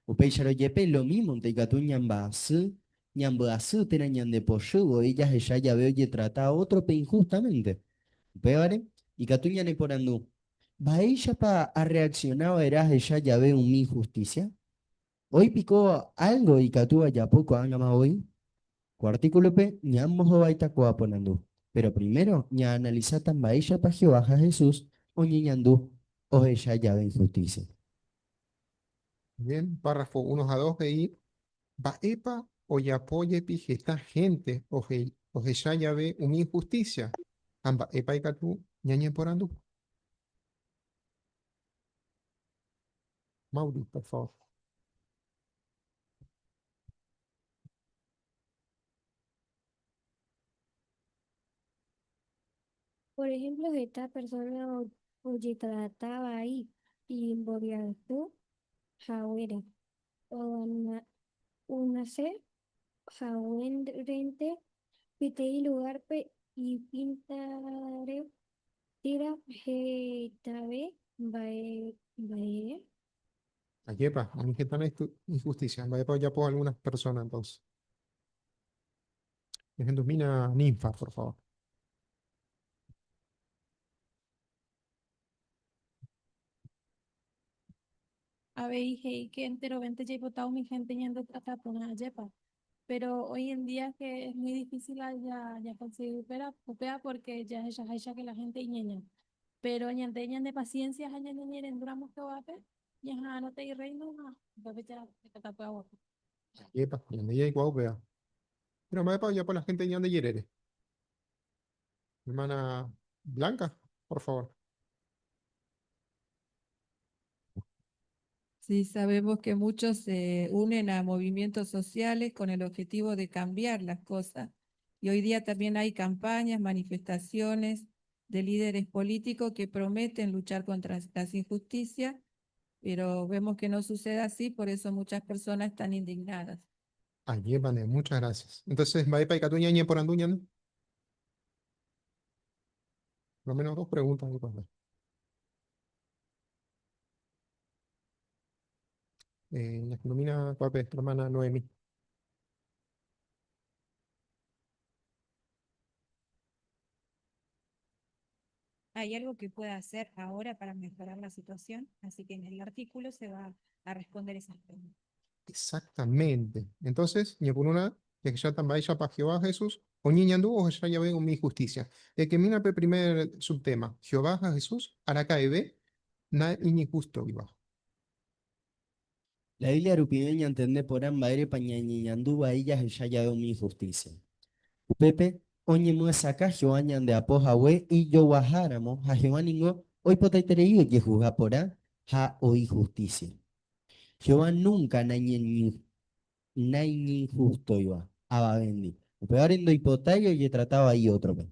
Upéicharõ jepe, lomímonte ikatu ñamba'asy, ñambyasy térã ñandepochy voi jahecha jave ojetrata ótrope inhústamente. Upévare, ikatu ñaneporandu, Mba'éichapa arreaksiona va'erã ahecha jave umi inhustísia? Oĩ piko álgo ikatu ajapo ko'ág̃ama voi? Ko artíkulope ñambohováita ko aporandu. Péro primero ñaanalisáta mba'éichapa Jehová ha Jesús oñeñandu ohecha jave inhustísia. Bien, párrafo 1 ha 2 he'i, Mba'épa ojapo jepi heta hénte ohecha jave umi inhustísia ha mba'épa ikatu ñañeporandu? Mauri, por favor. Por ejemplo, heta persona ojetrataba vai imboriahu haguére, onase haguérente peteĩ lugárpe ipintare térã hetave mba'ére. Ajépa, oĩ heta injusticia. Mba'épa ojapo algunas personas entonces? Ehendumína Ninfa, por favor. Avei he'i que enterovénte jaipota umi hénte ñandetrata porã ajépa. Pero hoy en día que es muy difícil ya conseguir upéva porque jahechaháicha que la gente iñaña. Pero ñande ñane paciencia ha ñaneñe'ẽrendúramo Jehovápe, ñaha'arõta irréino ha upépe jahekáta py'aguapy. Ajépa, ñande jaikuaa upéva. Pero mba'épa ojapo la gente ñande jerére? Hermana Blanca, por favor. Sí, sabemos que muchos se unen a movimientos sociales con el objetivo de cambiar las cosas. Y hoy día también hay campañas, manifestaciones de líderes políticos que prometen luchar contra las injusticias, pero vemos que no sucede así, por eso muchas personas están indignadas. Ajépane, muchas gracias. Entonces, mba'épa ikatu ñañeporandu ñande? Por lo menos dos preguntas. ahí, pues. Ñahendomína ko'ápe, hermana Noemi. Hay algo que pueda hacer ahora para mejorar la situación, así que en el artículo se va a responder esas preguntas. Exactamente. Entonces, ñepyrũrã, jahecháta mba'éichapa Jehová Jesús, oñeñandu ohecha jave umi injusticia. Jahekemína pe primer subtema, Jehová ha Jesús araka'eve naiñinhústoiva. La Biblia rupive ñantende porã mba'érepa ñañeñandu vai jahecha jave umi injusticia. Upépe oñemyesakã Jehová ñandeapo hague ijoguaháramo ha Jehová ningo oipotaiterei ojehusga porã ha oĩ justicia. Jehová nunca naiñinhustoiva avavéndi, upévare ndoipotái ojetrata vai ótrope.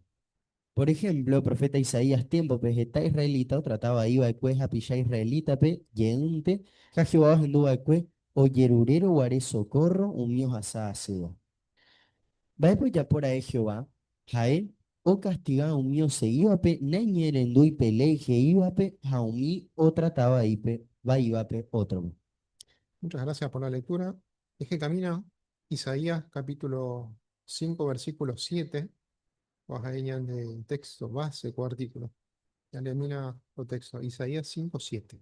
Por ejemplo, profeta Isaías tiémpope heta israelita otrata vai va'ekue hapicha israelítape jeýnte ha Jehová ohendu va'ekue ojerurérõ guare sokórro umi ohasa asýva. Mba'épa ojapo ra'e Jehová? Ha'e okastiga umi osegívape naiñe'ẽrendúi pe léi he'ívape ha umi otrata vaívape ótrope. Muchas gracias por la lectura. Ehekamína Isaías capítulo 5, versículo 7. Ahí ñande texto base ko artículo. Jaleemína ko texto. Isaías 5, 7.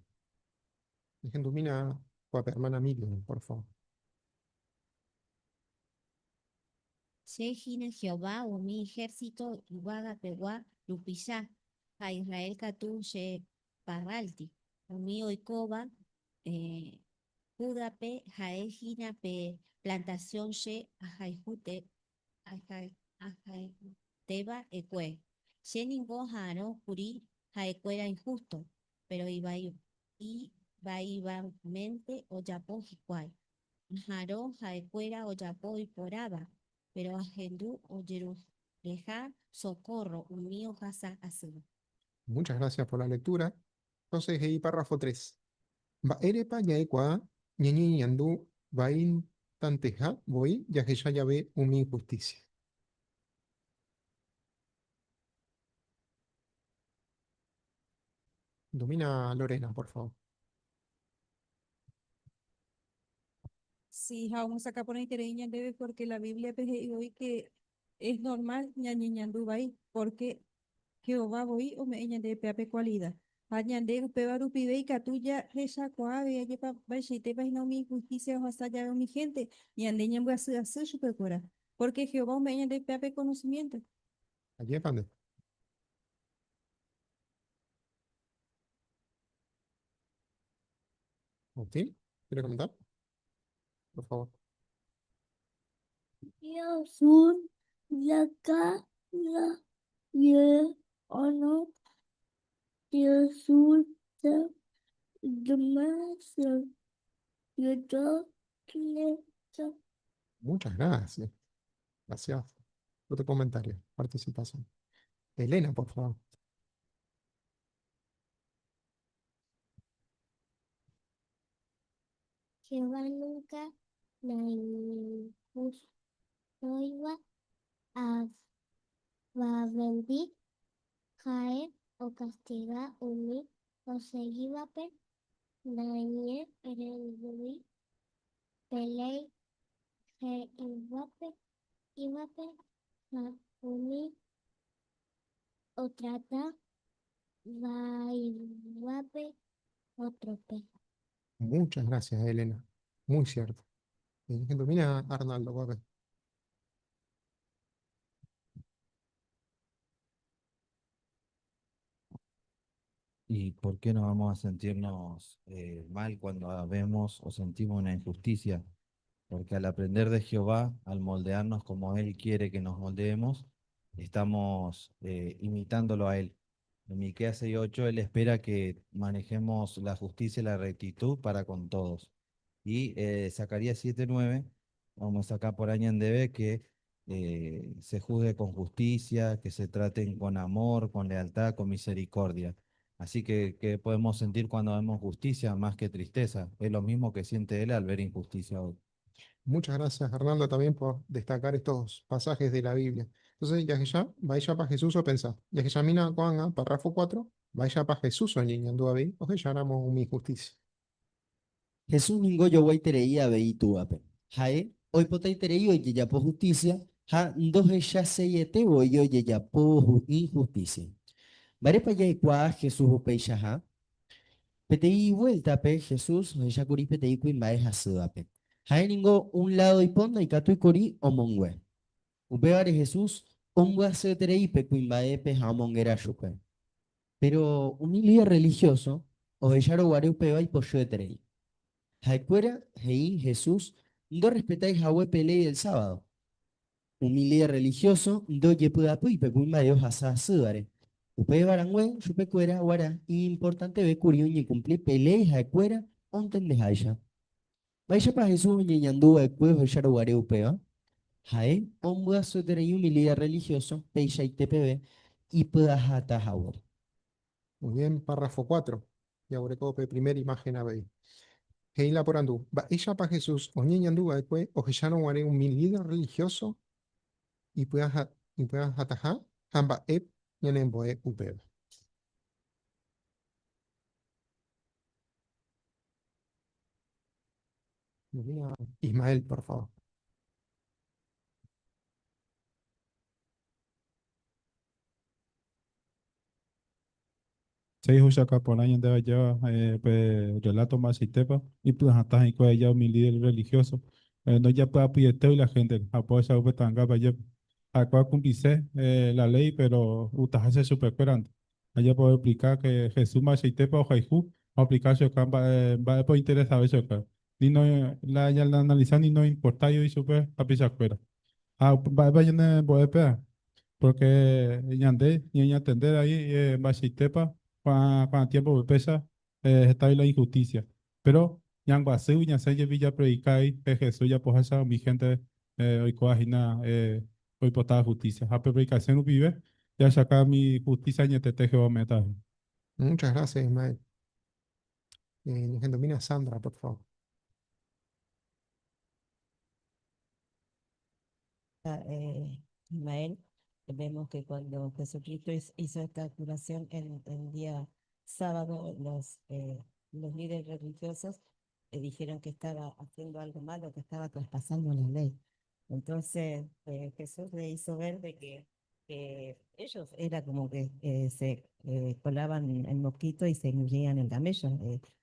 Ehendumína ko'ápe, hermana Miriam, por favor. Che hína Jehová umi ehérsito yvágapegua rupicha, ha Israel katu che parralty. Umi oikóva Júdape ha'e hína pe plantasión che ahayhuetéva'ekue. Che ningo aha'arõ kuri ha'ekuéra ihústo, péro ivaívamente ojapo hikuái. Aha'arõ ha'ekuéra ojapo iporãva, péro ahendu ojerureha sokórro umi ohasa asýva. Muchas gracias por la lectura. Entonces, he'i párrafo 3. Mba'érepa ja'ekuaa ñañeñandu vaintanteha voi jahecha jave umi injusticia? Domina Lorena, por favor. Sí, ha omyesakã porãiterei ñandéve porque la Biblia-pe he'i voi que es normal ñañeñandu vai, porque Jehová voi ome'ẽ ñandéve péva pe cualida. Ha ñande upéva rupive ikatu jahechakuaa avei ajépa mba'eichaitépa hína umi injusticia ohasa jave umi hénte, ñande ñambyasy asy chupekuéra, porque Jehová ome'ẽ ñandéve péva pe conocimiento. Ajépa nde. Agustín, ¿quiere comentar? Por favor. Sur, la la ye ono resulta demasiado Muchas gracias. Gracias por tu comentario, participación. Elena, por favor. Jehová nunca naiñinhústoiva avavéndi, ha'e okastiga umi osegívape naiñe'ẽrendúi pe léi he'ívape ha umi otrata vaívape ótrope. Muchas gracias, Elena. Muy cierto. Mira, Arnaldo, guape. ¿Y por qué no vamos a sentirnos mal cuando vemos o sentimos una injusticia? Porque al aprender de Jehová, al moldearnos como Él quiere que nos moldeemos, estamos imitándolo a Él. En Miqueas 6:8, Él espera que manejemos la justicia y la rectitud para con todos. Y Zacarías 7:9, vamos acá por Añandebe, que se juzgue con justicia, que se traten con amor, con lealtad, con misericordia. Así que, ¿qué podemos sentir cuando vemos justicia más que tristeza? Es lo mismo que siente él al ver injusticia hoy. Muchas gracias, Arnaldo, también por destacar estos pasajes de la Biblia. Entonces, jahecha, mba'éichapa Jesús opensa. Jahechamína ko'ág̃a, párrafo 4, mba'éichapa Jesús oñeñandu avei ohecháramo umi injusticia. Jesús ningo ojoguaiterei avei Itúvape. Ha'e oipotaiterei ojejapo hustísia ha ndohechaseiete voi ojejapo inhustísia. Mba'érepa jaikuaa Jesús upeichaha? Peteĩ vuéltape Jesús ohecha kuri peteĩ kuimba'e hasývape. Ha'e ningo un ládo ipo ndaikatúi kuri omongue. Upévare Jesús ombyasyeterei pe kuimba'épe ha omonguera chupe. Péro umi líder rrelihióso ohechárõ guare upéva ipochyeterei. Ha'ekuéra he'i Jesús ndorrespetái hague pe léi del sábado. Umi líder rrelihióso ndojepy'apýi pe kuimba'e ohasa asývare. Upéva rangue chupekuéra guarã iñimportanteve kuri oñekumpli pe léi ha'ekuéra ontendeháicha. Mba'éichapa Jesús oñeñandu va'ekue ohechárõ guare upéva? Ha'e ombyasyeterei umi líder rrelihióso peichaite peve ipy'ahata haguére. Muy bien, párrafo 4. Jaguereko pe primer imagen avei. He'i la porandu, Mba'éichapa Jesús oñeñandu va'ekue ohechárõ guare umi líder rrelihióso ipy'ahataha ha mba'e ñanembo'e upéva? Ismael, por favor. Sei ohechauka porã ñandéve ajéva pe relato mba'eichaitépa ipy'ahatã hikuái aja umi líder religioso ndojapy'apyietégui la héntere ha upéva ohechauka pe ta'angápe ajépa. Ha'ekuéra okumplise la léi péro ogustaháicha chupekuérante. Ajépa oexplika ke Jesús mba'eichaitépa ohayhu ha oaplika chupe mba'épa ointeresave chupekuéra. Ni no la ñaanalisa ni noimportái oĩ chupe hapichakuéra. Ha mba'épa ñanembo'e péva? Pórke ñande ñañatende avei mba'eichaitépa ko'ã tiémpope péicha hetávi la inhustísia. Péro ñanguasýgui ñasẽ jepi japredika avei pe Jesús ojapoháicha umi hénte oikóva hína oipotáva hustísia. Ha pe predikasión rupive jahechauka umi hustísia añetete Jehová ome'ẽta avei. Muchas gracias, Ismael. Ñahendomína Sandra, por favor. Ismael, vemos que cuando Jesucristo hizo esta curación en el día sábado, los líderes religiosos dijeron que estaba haciendo algo malo, que estaba traspasando la ley. Entonces Jesús le hizo ver de que ellos era como que se colaban el mosquito y se engulían el camello.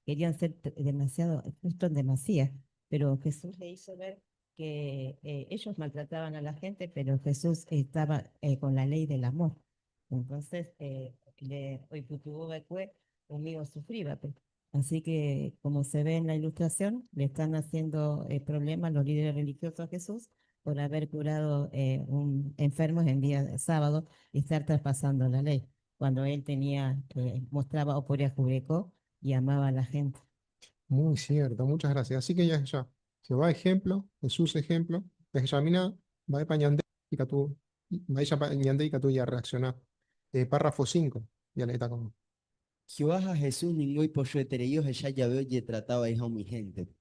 Querían ser demasiado, justo en demasía, pero Jesús le hizo ver que ellos maltrataban a la gente, pero Jesús estaba con la ley del amor. Entonces, le oipytyvõ umi osufrívape. Así que, como se ve en la ilustración, le están haciendo problemas los líderes religiosos a Jesús por haber curado un enfermos en día de sábado y estar traspasando la ley, cuando él mostraba oporiahuvereko y amaba a la gente. Muy cierto, muchas gracias. Así que ya, ya, Jehová ejemplo, Jesús ejemplo, jahechamína mba'épa ñande ikatu, mba'éichapa ñande ikatu jarreacciona. Párrafo 5, jaleéta con. Jehová ha Jesús ningo ipochyeterei ohecha jave ojetrata vaiha umi héntepe.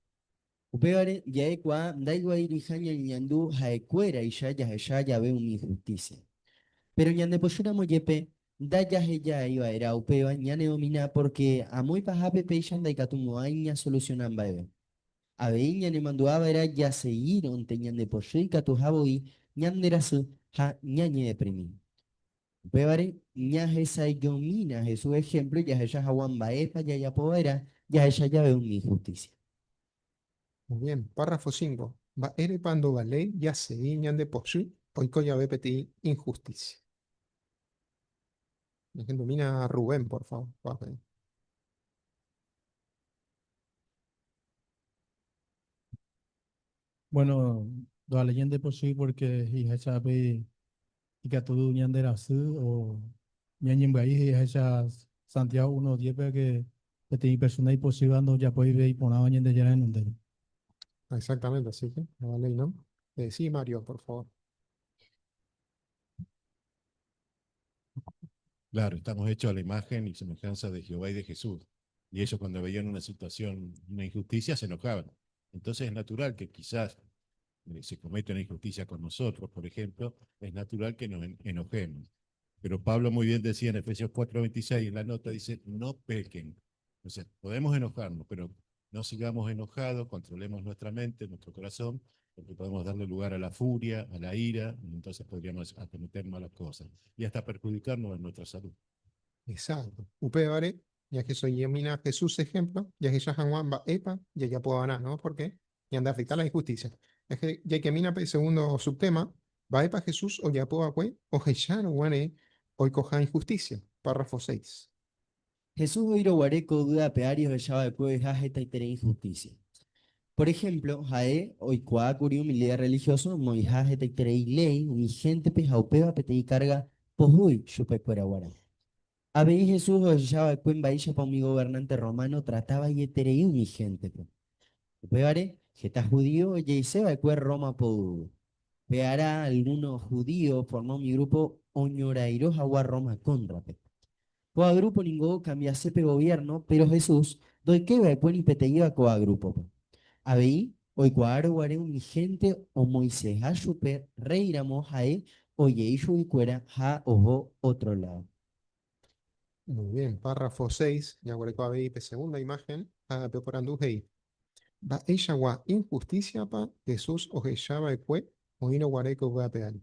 Upévare, ja'ekuaa ndaiguairiha ñañeñandu ha'ekuéraicha jahecha jave umi inhustísia. Péro ñandepochýramo jepe, ndajahejái va'erã upéva ñanedomina pórke amo ipahápe péicha ndaikatumo'ãi ñasolusiona mba'eve. Avei ñanemandu'a va'erã jasegírõnte ñandepochy ikatuha voi ñanderasy ha ñañedeprimi. Upévare, ñahesa'ỹijomína Jesús ehémplo jahecha hag̃ua mba'épa jajapo va'erã jahecha jave umi inhustísia. Muy bien, párrafo 5. Mba'érepa ndovaléi jasegi ñandepochy oiko jave peteĩ inhustísia? Ñahendomína Rubén, por favor. Bueno, ndovaléi ñandepochy porque he'iháicha ikatu ñanderasy o ñañembyai he'iháicha Santiago 1.10-pe que peteĩ persona ipochýva ndojapóive iporãva Ñandejára renondépe. Exactamente, así que no vale, ¿no? Sí, Mario, por favor. Claro, estamos hechos a la imagen y semejanza de Jehová y de Jesús. Y ellos cuando veían una situación, una injusticia, se enojaban. Entonces es natural que quizás se comete una injusticia con nosotros, por ejemplo, es natural que nos enojemos. Pero Pablo muy bien decía en Efesios 4:26, en la nota dice, no pequen. O sea, podemos enojarnos, pero no sigamos enojados, controlemos nuestra mente, nuestro corazón, porque podemos darle lugar a la furia, a la ira, y entonces podríamos cometer malas cosas y hasta perjudicarnos en nuestra salud. Exacto. Upévare, ya que soy mina Jesús ejemplo, ya que ya Juan va epa, ya ya puedo ganar, ¿no? Porque ya anda a afectar la injusticia. Es que ya que mina segundo subtema, va epa Jesús o ya puedo acue, o no guane, hoy coja injusticia. Párrafo 6. Jesús oiro guareco duda pearios de llave de jaje y injusticia. Por ejemplo, jae oikuaa kuri umi líder religioso moiha hetaiterei ley umi gente-pe ha upéva peteĩ carga pohýi chupekuéra guarã. Avei Jesús ohecha va'ekue mba'éichapa umi gobernante romano trataba ieterei umi gente-pe. Upévare, heta judío ojeise va'ekue Roma poguýgui. Pe ára alguno judío oforma umi grupo oñorairõ hag̃ua Roma kóntrape. Ko'ã grupo ningo okambiase pe gobierno, péro Jesús ndoikéi va'ekue ni peteĩva ko'ã grúpope. Avei, oikuaárõ guare umi hénte omoĩseha chupe rréiramo ha'e ojei chuguikuéra ha oho ótro ládo. Muy bien, párrafo 6, jaguereko avei pe segunda imagen, ha pe oporandu he'i, Mba'eichagua inhustísiapa Jesús ohecha va'ekue oĩrõ guare ko yvy ape ári?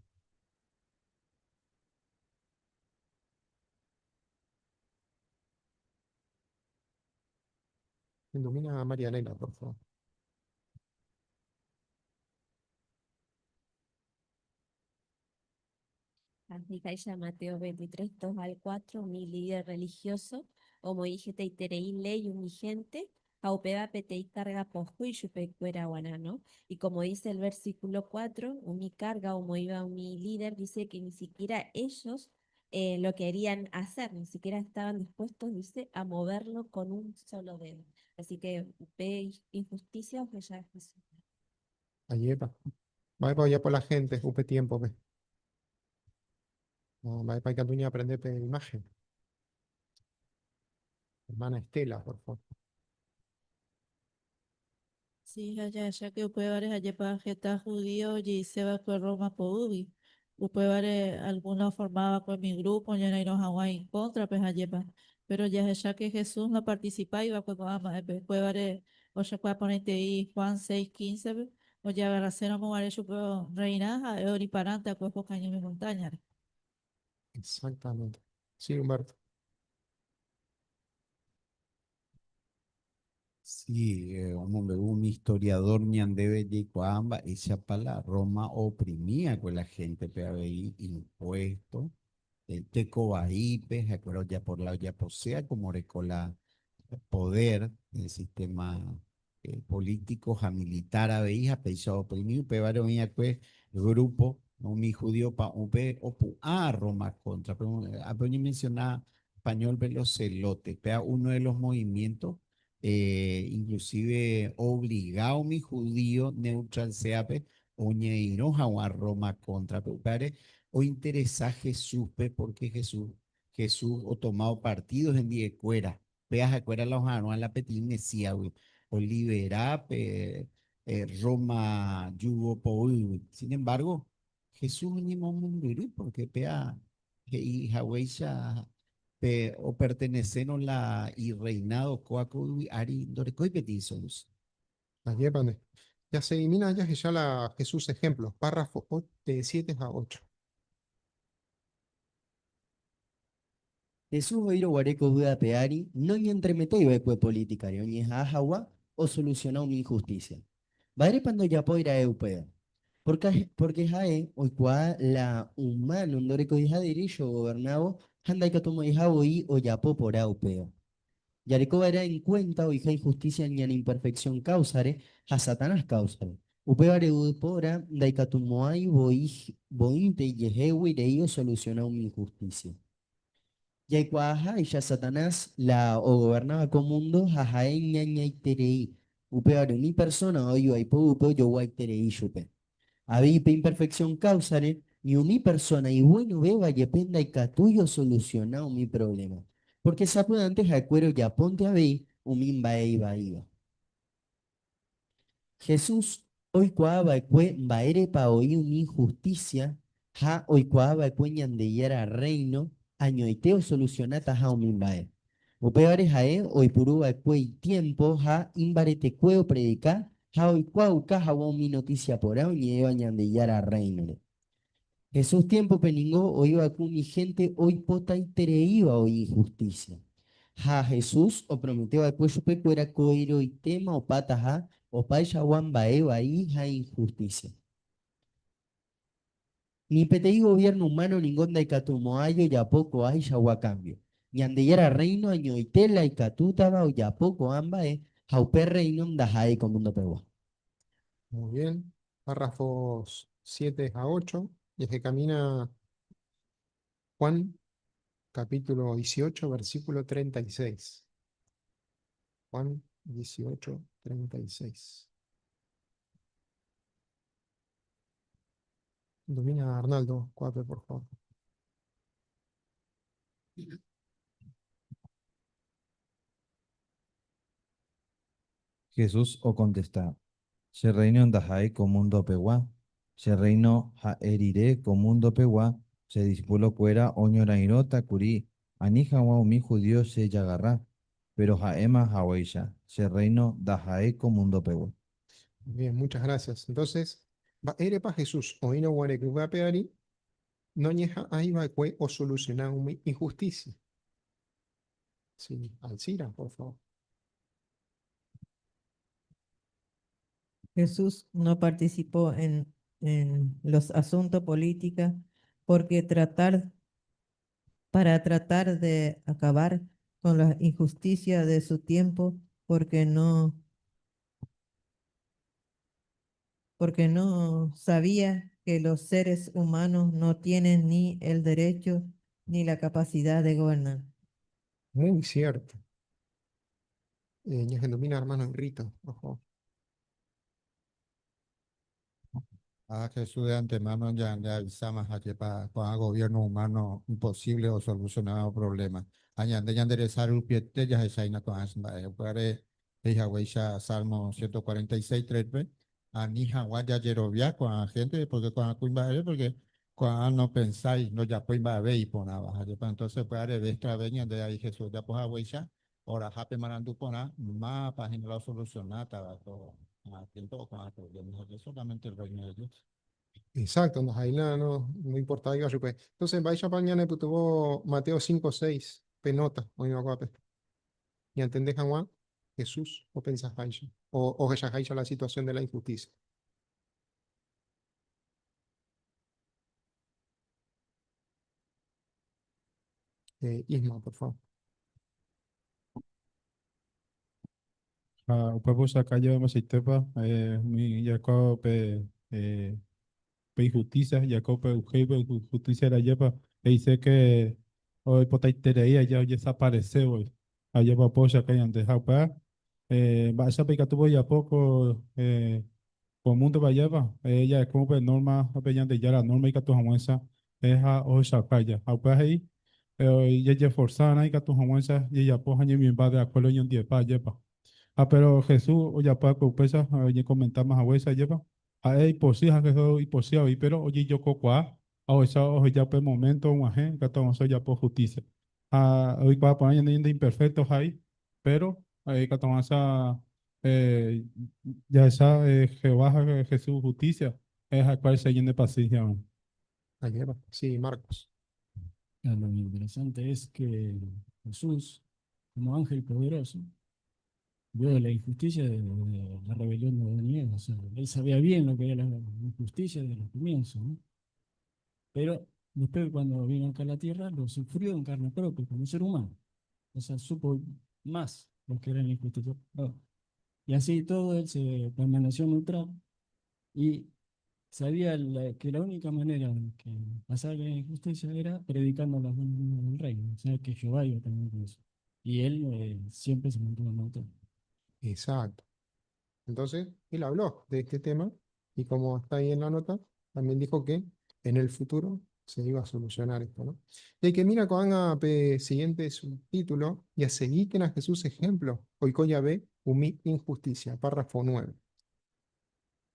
Ilumina a Marianela, por favor. He'iháicha Mateo 23, 2 al 4, umi líder religioso omoĩ hetaiterei léi umi hénte ha upéva peteĩ carga pohýi chupekuéra guarã, ¿no? Y como dice el versículo 4, umi carga omoĩva umi líder dice que ni siquiera ellos lo querían hacer, ni siquiera estaban dispuestos, dice, a moverlo con un solo dedo. Así que upe injusticia ohecha Jesús. Ajépa. Mba'épa ojapo la gente upe tiémpope? Mba'épa ikatu ñaaprende pe imáhen? Hermana Estela, por favor. Sí, ha jahecha que upévare ajépa heta judío ojeise va'ekue Roma poguýgui. Upévare alguno oforma va'ekue umi grupo oñorairõ hag̃ua ikóntrape ajépa. Péro jahecha que Jesús noparticipái va'ekue ko'ã mba'épe. Upévare ojekuaa porãitei Juan 6:15-pe ojeagarraséramo guare chupe rreirã ha'e odiparánte akue okañy montáñare. Exactamente. Sí, Humberto. Sí, omombe'u umi historiador ñandéve jaikuaa mba'éichapa la Roma ooprimíakue la gente-pe avei impuesto, teko vaípe, ha'ekuéra ojapo la ojaposéa como oreko la poder, el sistema político ha militar avei ha péicha oprimi, upévare oĩakue grupo umi judío pa'ũpe opu'ã Roma contra-pe, ápe oñemenciona español-pe los zelotes, péva uno de los movimientos inclusive obliga umi judío neutralséape oñeirõ haguã Roma contra-pe, upévare ointeresa Jesús-pe porque Jesús, Jesús otomado partido hendive-kuéra, péva ha'ekuéra la oha'arõva la peteĩ Mesías-gui, olibera pe Roma yugo poýgui. Sin embargo, Jesús oñemomombyry porque péva he'i haguéicha pe opertenesérõ la irreinado kóva ko yvy ári ndorekói peteĩ solución. Ajépa nde. Jaseguimína jahecha la Jesús ejemplo, párrafo 7 ha 8. Jesús oĩrõ guare ko yvy ape ári noñentremetéi va'ekue polítikare oñeha'ã hag̃ua osolusiona umi inhustísia. Mba'érepa ndojapói ra'e upéva? Pórke ha'e oikuaa la umáno ndorekoiha derécho ogovernávo ha ndaikatumo'ãiha voi ojapo porã upéva. Jareko va'erã enkuénta oiha inhustísia ñane imperfeksión káusare ha Satanás káusare. Upévare yvypóra ndaikatumo'ãi voi voínte ijehegui rei osolusiona umi inhustísia. Jaikuaaháicha Satanás la ogovernáva ko múndo ha ha'e iñañaiterei, upévare umi persóna oĩva ipoguýpe ojoguaiterei chupe. Avei pe imperfeksión káusare, ni umi persóna iguenovéva jepe ndaikatúi osolusiona umi provléma, pórke sapy'ánte ha'ekuéra ojapónte avei umi mba'e ivaíva. Jesús Oikuaa va'ekue mba'érepa oĩ umi inhustísia ha oikuaa va'ekue Ñandejára Rréino añoite osolusionataha umi mba'e. Upévare ha'e oipuru va'ekue itiémpo ha imbaretekue opredika ha oikuaauka hag̃ua umi notísia porã oñe'ẽva Ñandejára Rréinore. Jesús tiémpope ningo oĩ va'ekue umi hénte oipotaitereíva oĩ inhustísia. Ha Jesús opromete va'ekue chupekuéra ko'ẽrõitéma opataha opaichagua mba'e vai ha inhustísia. Ni peteĩ goviérno umáno ningo ndaikatumo'ãi ojapo ko'ãichagua kámbio. Ñandejára Rréino añoite la ikatútava ojapo ko'ã mba'e ha upe Rréino ndaha'éi ko mundopegua. Muy bien. Párrafos 7 a 8. Y que camina Juan, capítulo 18, versículo 36. Juan 18, 36. Domina Arnaldo, cuatro, por favor. Jesús okontesta, Che rréino ndaha'éi ko mundopegua. Che rréino ha'e rire ko mundopegua, che disipulokuéra oñorairõta kuri ani hag̃ua umi judío chejagarra, péro ha'éma haguéicha, che rréino ndaha'éi ko mundopegua. Bien, muchas gracias. Entonces, mba'érepa Jesús oĩrõ guare yvy ape ári noñeha'ãi va'ekue osolusiona umi inhustísia? Sí, Alcira, por favor. Jesús no participó en, en los asuntos políticos porque tratar, para tratar de acabar con la injusticia de su tiempo, porque no, porque no sabía que los seres humanos no tienen ni el derecho ni la capacidad de gobernar. Muy cierto. Ñahendomína hermano Rito, por favor. A Jesús de antemano ya le avisaba a que pa ko'ã gobierno humano imposible osolucionaba problema. Ha ñande ñanderesa rupiete jahechaína ko'ã mba'e. Upévare he'i haguéicha Salmo 146, 3-pe, ani hag̃ua jajerovia ko'ã gente, porque ko'ã kuimba'ére, porque ko'ã nopensái, ndojapói mba'eve iporãva. Ha jepa entonces upévare vez tras vez ñande ahí Jesús ojapo haguéicha, orahápe marandu porã, mávapa hína la osolucionátava ko'ã tiempo o ko'ã problema, ha'e solamente el reino de Dios. Exacto, no, ahí no, no, no importaba iba chupe. Entonces, mba'éichapa ñanepytyvõ Mateo 5, 6, pe nota oĩva ko'ápe. Ñantende hag̃ua Jesús opensaháicha o ohechaháicha la situación de la injusticia. Isma, por favor. Ha upépe osaka jave mba'eichaitépa umi Jacob pe pe injusticia, Jacob pe uhéi pe justicia rajépa he'ise ke oipotaiterei aja ojesaparese voi. Ajépa upe osaka ñande ha upéva mba'éichapa ikatu ojapo ko ko múndope ajépa ja'eko upe norma pe Ñandejára norma ikatu hag̃uáicha ha ohechauka aja. Ha upéva he'i jajeforsa va'erã ikatu hag̃uáicha jajapo ha ñaimimba de acuerdo ñondivepa ajépa. Ha péro Jesús ojapo va'ekue upéicha oñekomentáma haguéicha ajépa, ha'e ipochy ha Jesús ipochy avei péro ojejokokuaa ha ohecha oheja upe moménto og̃uahẽ ikatu hag̃uáicha ojapo hustísia. Ha oikuaa porã ñande ñande imperfékto jái, péro ikatu hag̃uáicha jahecha Jehová ha Jesús hustísia ha'ekuéra ñande paciencia. Ajépa. Sí, Marcos. Lo interesante es que Jesús, como ángel poderoso, vio la injusticia de la rebelión de Adán y Eva. O sea, él sabía bien lo que era la injusticia desde los comienzos, ¿no? Pero después cuando vino acá a la tierra, lo sufrió en carne propia, como ser humano. O sea, supo más lo que era la injusticia. No. Y así todo, él se permaneció neutral y sabía que la única manera de que pasara la injusticia era predicando las buenas nuevas del reino. O sea, que Jehová iba a tener con eso. Y él siempre se mantuvo neutral. Exacto. Entonces, él habló de este tema y como está ahí en la nota, también dijo que en el futuro se iba a solucionar esto, ¿no? Y que mira ko'ág̃a pe siguiente subtítulo, Jasegíkena Jesús ejemplo, oiko jave umi injusticia, párrafo 9.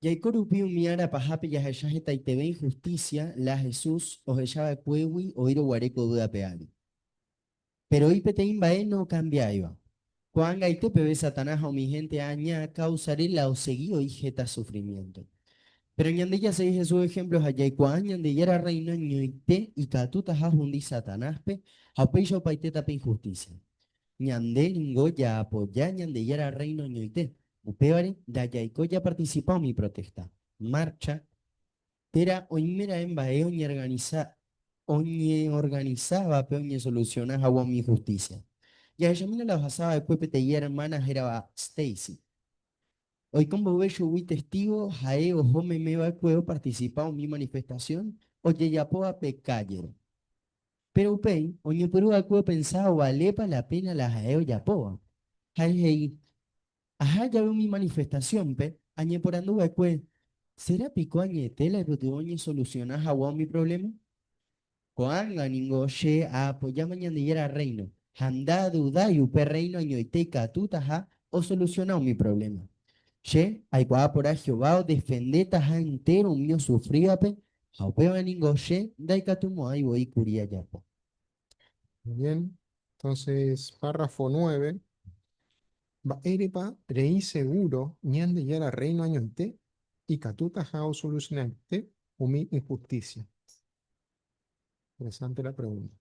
Jaiko rupi umi ára pahápe jahecha hetaiteve injusticia la Jesús ohecha va'ekuégui oĩrõ guare ko yvy ape ári. Péro oĩ peteĩ mba'e nokambiáiva. Ko'ág̃aite peve Satanás ha umi hénte aña káusare la osegi oĩ heta sufrimiénto. Péro ñande jasegi Jesús ehémplo ha jaikuaa Ñandejára Rréino ñoite ikatutaha ohundi Satanáspe ha upéicha opaitéta pe inhustísia. Ñande ningo jaapoja Ñandejára Rréino ñoite, upévare ndajaiko japartisipa umi protesta, marcha, térã oimeraẽ mba'e oñeorganisávape oñesolusiona hag̃ua umi inhustísia. Jahechamína la ohasa va'ekue peteĩ ermána hérava Stacy. Oiko mboyve chugui Testígo, ha'e oho meme va'ekue opartisipa umi manifestasión ojejapóva pe kállere. Péro upéi, oñepyrũ va'ekue opensa ovalépa la péna la ha'e ojapóva. Ha'e he'i, Aha jave umi manifestasiónpe, añeporandu va'ekue, Sera piko añete la ipytyvõ oñesolusiona hag̃ua umi provléma? Ko'ág̃a ningo che aapojáma Ñandejára Rréino, ha ndadudái upe Rréino añoite ikatutaha osolusiona umi provléma. Che aikuaa porã Jehová odefendetaha entéro umi osufrívape ha upéva ningo che ndaikatumo'ãi voi kuri ajapo. Bien, entonces párrafo 9. Mba'érepa reĩ seguro Ñandejára Rréino añoite ikatutaha osolusionaite umi inhustísia? Interesante la pregunta.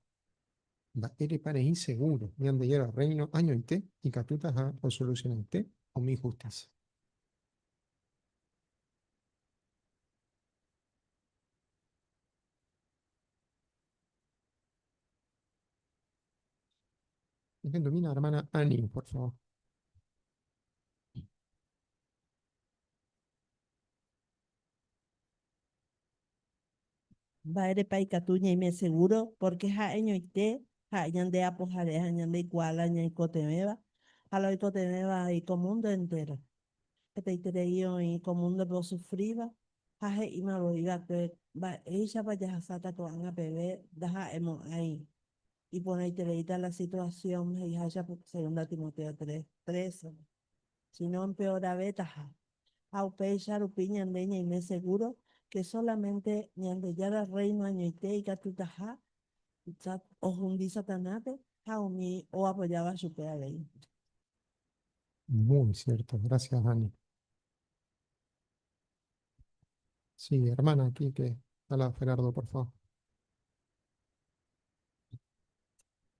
Mba'érepa reĩ seguro Ñandejára Rréino añoite ikatutaha osolusionaite umi inhustísia? Domina, hermana Ani, por favor. Mba'érepa ikatu ñaime seguro? Porque ha'eñoite ha'e ñande apohare ha ñandeikuaa la ñaikotevẽva ha la oikotevẽva ko mundo entero. Hetaiterei oĩ ko múndope osufríva ha he'íma voi va'ekue mba'éichapa jahasáta ko'ág̃a peve ndaha'emo'ãi iporãitereíta la situasión he'iháicha Segunda Timoteo 3:13, síno empeoravétaha. Ha upéicha rupi ñande ñaime segúro ke sólamente Ñandejára Rréino añoite ikatutaha ohundi Satanápe ha umi oapojáva chupe avei. Muy cierto, gracias Dani. Sí, hermana, aquí que Hola, Gerardo, por favor.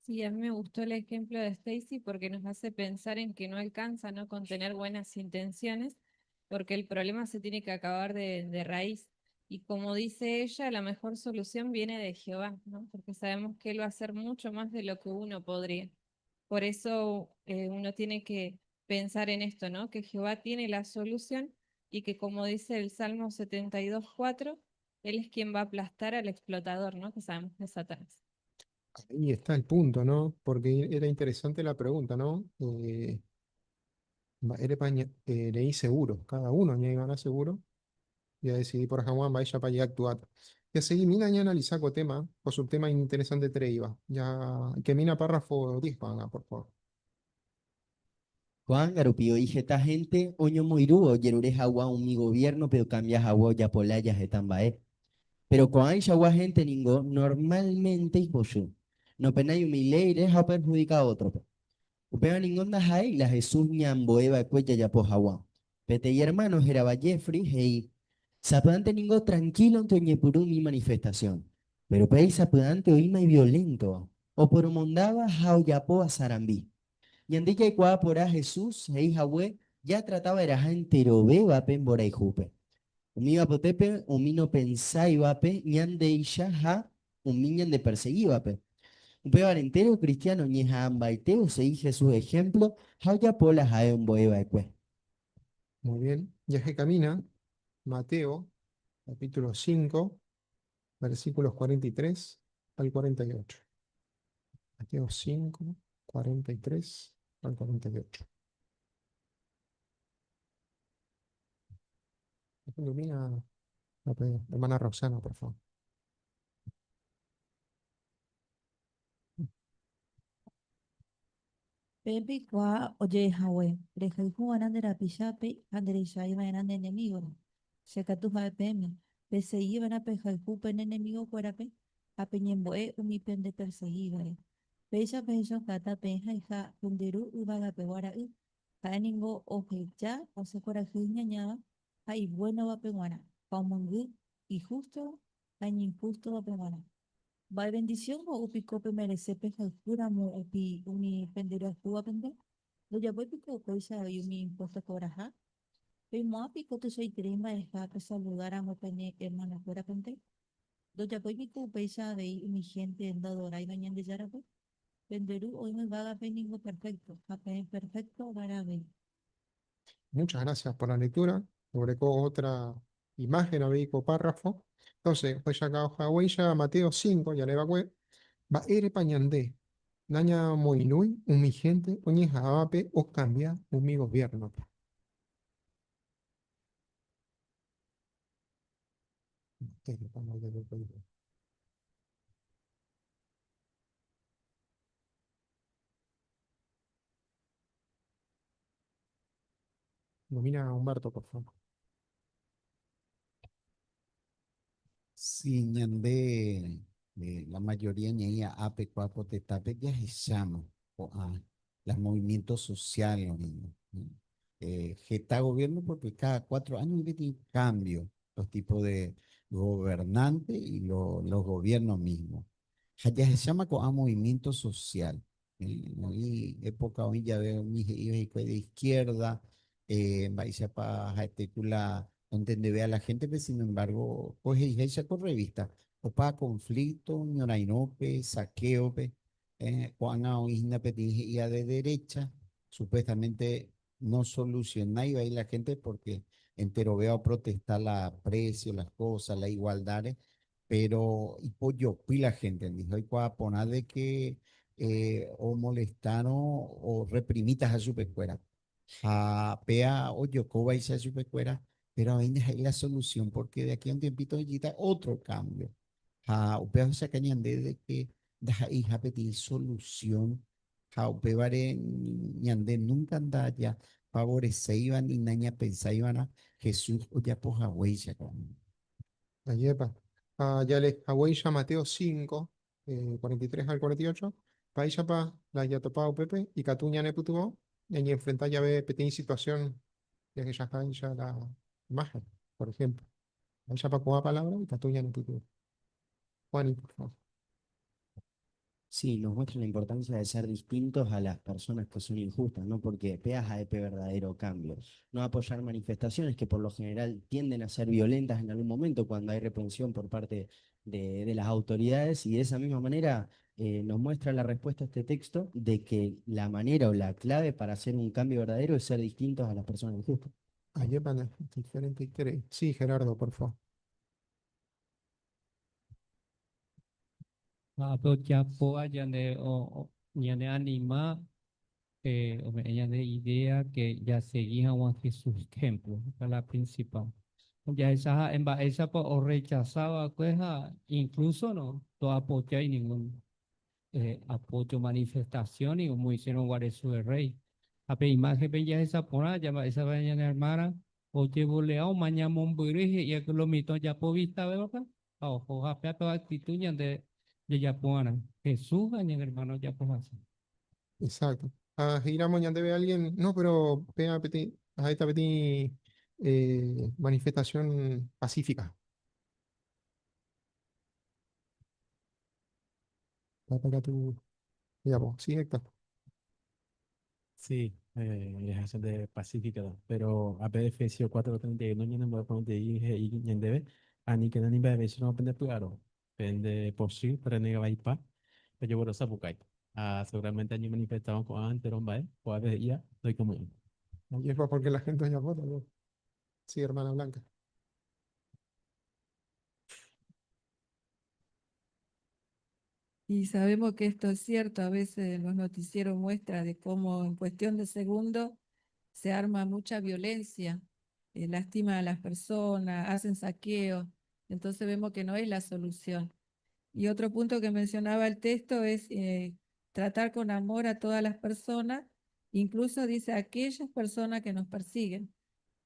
Sí, a mí me gustó el ejemplo de Stacy porque nos hace pensar en que no alcanza, ¿no? con tener buenas intenciones, porque el problema se tiene que acabar de raíz. Y como dice ella, la mejor solución viene de Jehová, ¿no? Porque sabemos que Él va a hacer mucho más de lo que uno podría. Por eso uno tiene que pensar en esto, ¿no? Que Jehová tiene la solución y que, como dice el Salmo 72:4, Él es quien va a aplastar al explotador, ¿no? Que sabemos que es Satanás. Ahí está el punto, ¿no? Porque era interesante la pregunta, ¿no? Leí seguro, cada uno ya iban a seguro, ya decidí por Juan, vaya para allá actuar. Ya seguí, mina ya analizar con tema, o subtema interesante treiba. Ya, que mina párrafo 10, pana, por favor. Ko'ág̃a rupi oĩ heta hénte oñomoirũva ojerure hag̃ua umi goviérnope okambia hag̃ua ojapo lája heta mba'e. Péro ko'ãichagua hénte ningo normálmente ipochy, nopenái umi léire ha operhudika ótrope. Upéva ningo ndaha'éi la Jesús ñambo'e va'ekue jajapo hag̃ua. Peteĩ ermáno hérava Jeffrey he'i, Sapy'ánte ningo trankílonte oñepyrũ umi manifestasión, péro upéi sapy'ánte oĩma ivioléntova, oporomondáva ha ojapóva sarambi. Ñande jaikuaa porã Jesús he'i hague jatrata va'erãha enterovévape mborayhúpe. Umíva apytépe umi nopensáivape ñandéicha ha umi ñandepersegívape. Upévare entéro kristiáno oñeha'ãmbaite osegi Jesús ehémplo ha ojapo la ha'e ombo'e va'ekue. Muy bien, jahekamína Mateo capítulo 5, versículos 43 al 48. Mateo 5, 43 al 48. Ilumina la hermana Roxana, por favor. Peẽ peikuaa oje'ehague, Rehayhu va'erã nde rapichápe ha nderechai va'erã ne enemígore. Che katu ha'e peẽme, pesegiva'erã pehayhu pene enemigokuérape ha peñembo'e umi pendepersegívare. Péicha pehechaukáta peẽ ha'eha pende Ru yvagapegua ra'y, ha'e ningo oheja osẽ kuarahy iñañáva ha ivuénovape g̃uarã, ha omongy ihústova ha iñinhústovape g̃uarã. Mba'e vendisión ho'u piko pemerese pehayhúramo umi penderayhúvapente? Ndojapói piko upéicha avei umi impuesto kovraha? Peimo'ã piko tuichaiterei mba'eha pesaludáramo pene ermanokuérapente? Ndojapói piko upéicha avei umi hénte ndoadoráiva Ñandejárape? Pende Ru oĩva yvágape ningo perfékto, ha peẽ perfékto va'erã avei. Muchas gracias por la lectura. Sobre otra imagen avei ko párrafo. Entonces, ohechauka haguéicha Mateo 5, jaleeva'ekue, mba'érepa ñande nañamoirũi umi hénte oñeha'ãvape okambia umi goviérnope. Mba'érepa ndajajokoive. Domina Humberto, por favor. Si ñande la mayoría ñaĩ ápe kua ko tetãpe jahecháma ko'ã las movimientos social oĩva. Heta gobierno porque cada 4 años peteĩ cambio los tipos de gobernante y los gobiernos mismos. Ha jahecháma ko'ã movimiento social. Oĩ época oĩ jave umi he'íva hikuái de izquierda, mba'éichapa ha'ete ku la ontendeve a la gente-pe, sin embargo, ko he'iháicha ko revista, opa conflicto, ñorairõpe, saqueo-pe, ko'ág̃a oĩ hína peteĩ he'íva de derecha, supuestamente no solucionáiva la gente porque enterovéva oprotesta la precio, las cosas, la igualdad-re, pero ipojopy la gente-ndi, ha oikuaa porã de que omolestárõ orreprimítaha chupekuéra. Ha péa ojokóvaicha chupekuéra, pero avei ndaha'éi la solución porque de aquí a un tiempito ojejýta otro cambio. Ha upéva ohechauka ñande de que ndaha'eiha peteĩ solución Ha upévare ñande núnka ndajafavoreséiva ni nañapensáivarã Jesús ojapo haguéicha ko'ág̃a. Ajépa. Ha jale haguéicha Mateo 5, 43 al 48, mba'éichapa la jatopa upépe ikatu ñanepytyvõ ñañenfrenta jave peteĩ situasión jahechaháicha la imáhen, por ejemplo. Mba'éichapa ko'ã palabra ikatu ñanepytyvõ. Juani, por favor. Sí, nos muestra la importancia de ser distintos a las personas que son injustas, ¿no? Porque peas a ese verdadero cambio. No apoyar manifestaciones que por lo general tienden a ser violentas en algún momento cuando hay reprensión por parte de las autoridades, y de esa misma manera nos muestra la respuesta a este texto de que la manera o la clave para hacer un cambio verdadero es ser distintos a las personas injustas. Ajépa, diferente. Sí, Gerardo, por favor. Ha pe ojapóva ñande ñane anima, ome'ẽ ñande idea que jasegi hag̃ua Jesús ejemplo, upéva la principal. Jahecha ha'e mba'éichapa orrechasa va'ekue ha incluso no ndoapoyái ningún apoyo manifestación ni omoĩsérõ guare chupe rey. Ha pe imagen-pe jahecha porã mba'éichapa ñane hermana ojevolea omaña mombyry he'i va'ekue lo mitã ojapo vista vévape ha oho ha péa pe actitud ñande jajapo va'erã. Jesús ha ñane hermano ojapo hase. Exacto. Ha he'íramo ñandéve alguien, no, pero péa peteĩ, ha'éta peteĩ manifestación pacífica. Katu japo. Sí, Héctor. Sí, es de pacífica, pero a Efesios 4:31 ñanembo'e porãitei he'i ñandéve aníkena ni mba'evéicharõ pendepy'aro, pendepochy, perenegavaipa, pejeguerosapukái. Ha seguramente añemanifestárõ ko'ã entero mba'e, ko'ápe he'íva ndoikomo'ãi. Y es porque la gente ojapóta, ¿no? Sí, hermana Blanca. Y sabemos que esto es cierto, a veces los noticieros muestran de cómo en cuestión de segundos se arma mucha violencia, lastima a las personas, hacen saqueos, entonces vemos que no es la solución. Y otro punto que mencionaba el texto es tratar con amor a todas las personas, incluso dice aquellas personas que nos persiguen.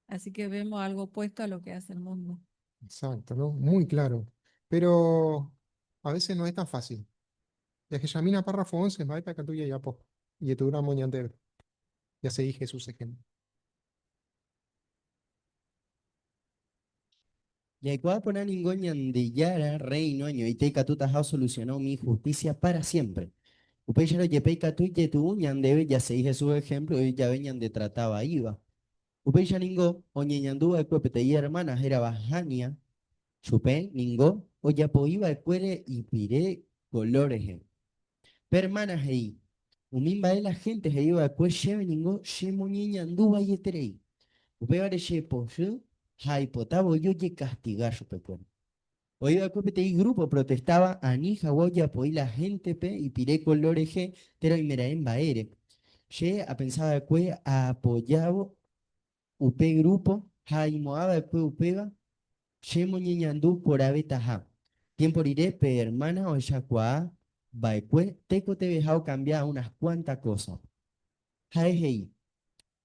Así que vemos algo opuesto a lo que hace el mundo. Exacto, ¿no? Muy claro. Pero a veces no es tan fácil. Jahechamína párrafo 11, mba'épa ikatu jajapo. Ijetu'úramo ñandéve. Jasegi Jesús ejemplo. Jaikuaa porã ningo Ñandejára Rréino añoite ikatutaha osolusiona umi inhustísia pára siémpre. Upéicharõ jepe ikatu ijetu'u ñandéve jasegi Jesús ehémplo oĩ jave ñandetrata vaíva. Upéicha ningo oñeñandu va'ekue peteĩ ermána hérava Hania, chupe ningo ojapo'i va'ekuére ipire kolór rehe. Pe ermána he'i, Umi mba'e la hénte he'i va'ekue chéve ningo chemoñeñandu vaieterei. Upévare che pochy ha aipota voi ojekastiga chupekuéra. Oĩ va'ekue peteĩ grúpo oprotestáva ani hag̃ua ojapo'i la héntepe ipire kolór rehe térã oimeraẽ mba'ére. Che apensa va'ekue aapojávo upe grúpo ha aimo'ã va'ekue upéva chemoñeñandu porãvetaha. Tiémpo rire pe ermána ohechakuaa va'ekue tekotevẽha okambia unas kuánta kósa. Ha'e he'i,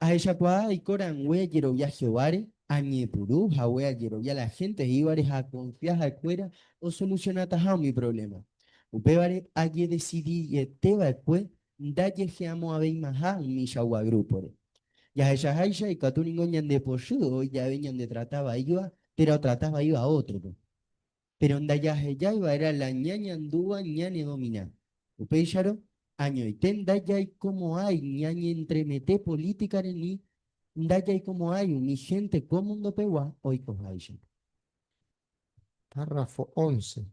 Ahechakuaa aiko rangue ajerovia Jehováre, añepyrũ hague ajerovia la hénte he'ívare ha akonfia ha'ekuéra osolusionataha umi provléma. Upévare ajedesidiete va'ekue ndajehe'amo'ãveimaha umichagua grúpore. Jahechaháicha ikatu ningo ñandepochy oĩ jave ñandetrata vaíva térã otrata vaíva ótrope. Péro ndajahejái va'erã la ñañandúva ñanedomina. Upéicharõ, añoite ndajaikomo'ãi ñañentremete polítikare ni ndajaikomo'ãi umi hénte ko mundopegua oikoháicha. Párrafo 11.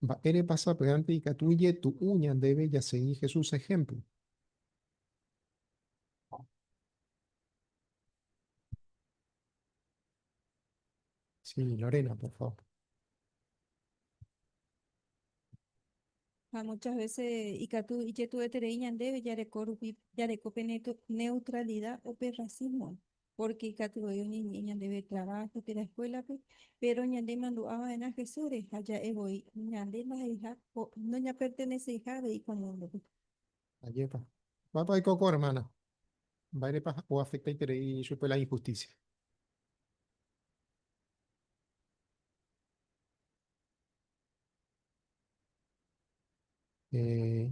Mba'érepa sapy'ánte ikatu ijetu'u ñandéve jasegi Jesús ehémplo? Sí, Lorena, por favor. Ha muchas veces ikatu ijetu'ueterei ñandéve jareko rupi jareko pe neutralidad o pe racismo, porque ikatu voi oñeñe'ẽ ñandéve trabajo térã escuela-pe, pero ñande mandu'a va'erã Jesús-re ha ja'e voi ñande ndaha'eiha no ñaperteneseiha avei ko mundo-pe. Ajépa. Mba'épa oiko ko hermana? Mba'érepa oafectaiterei chupe la injusticia?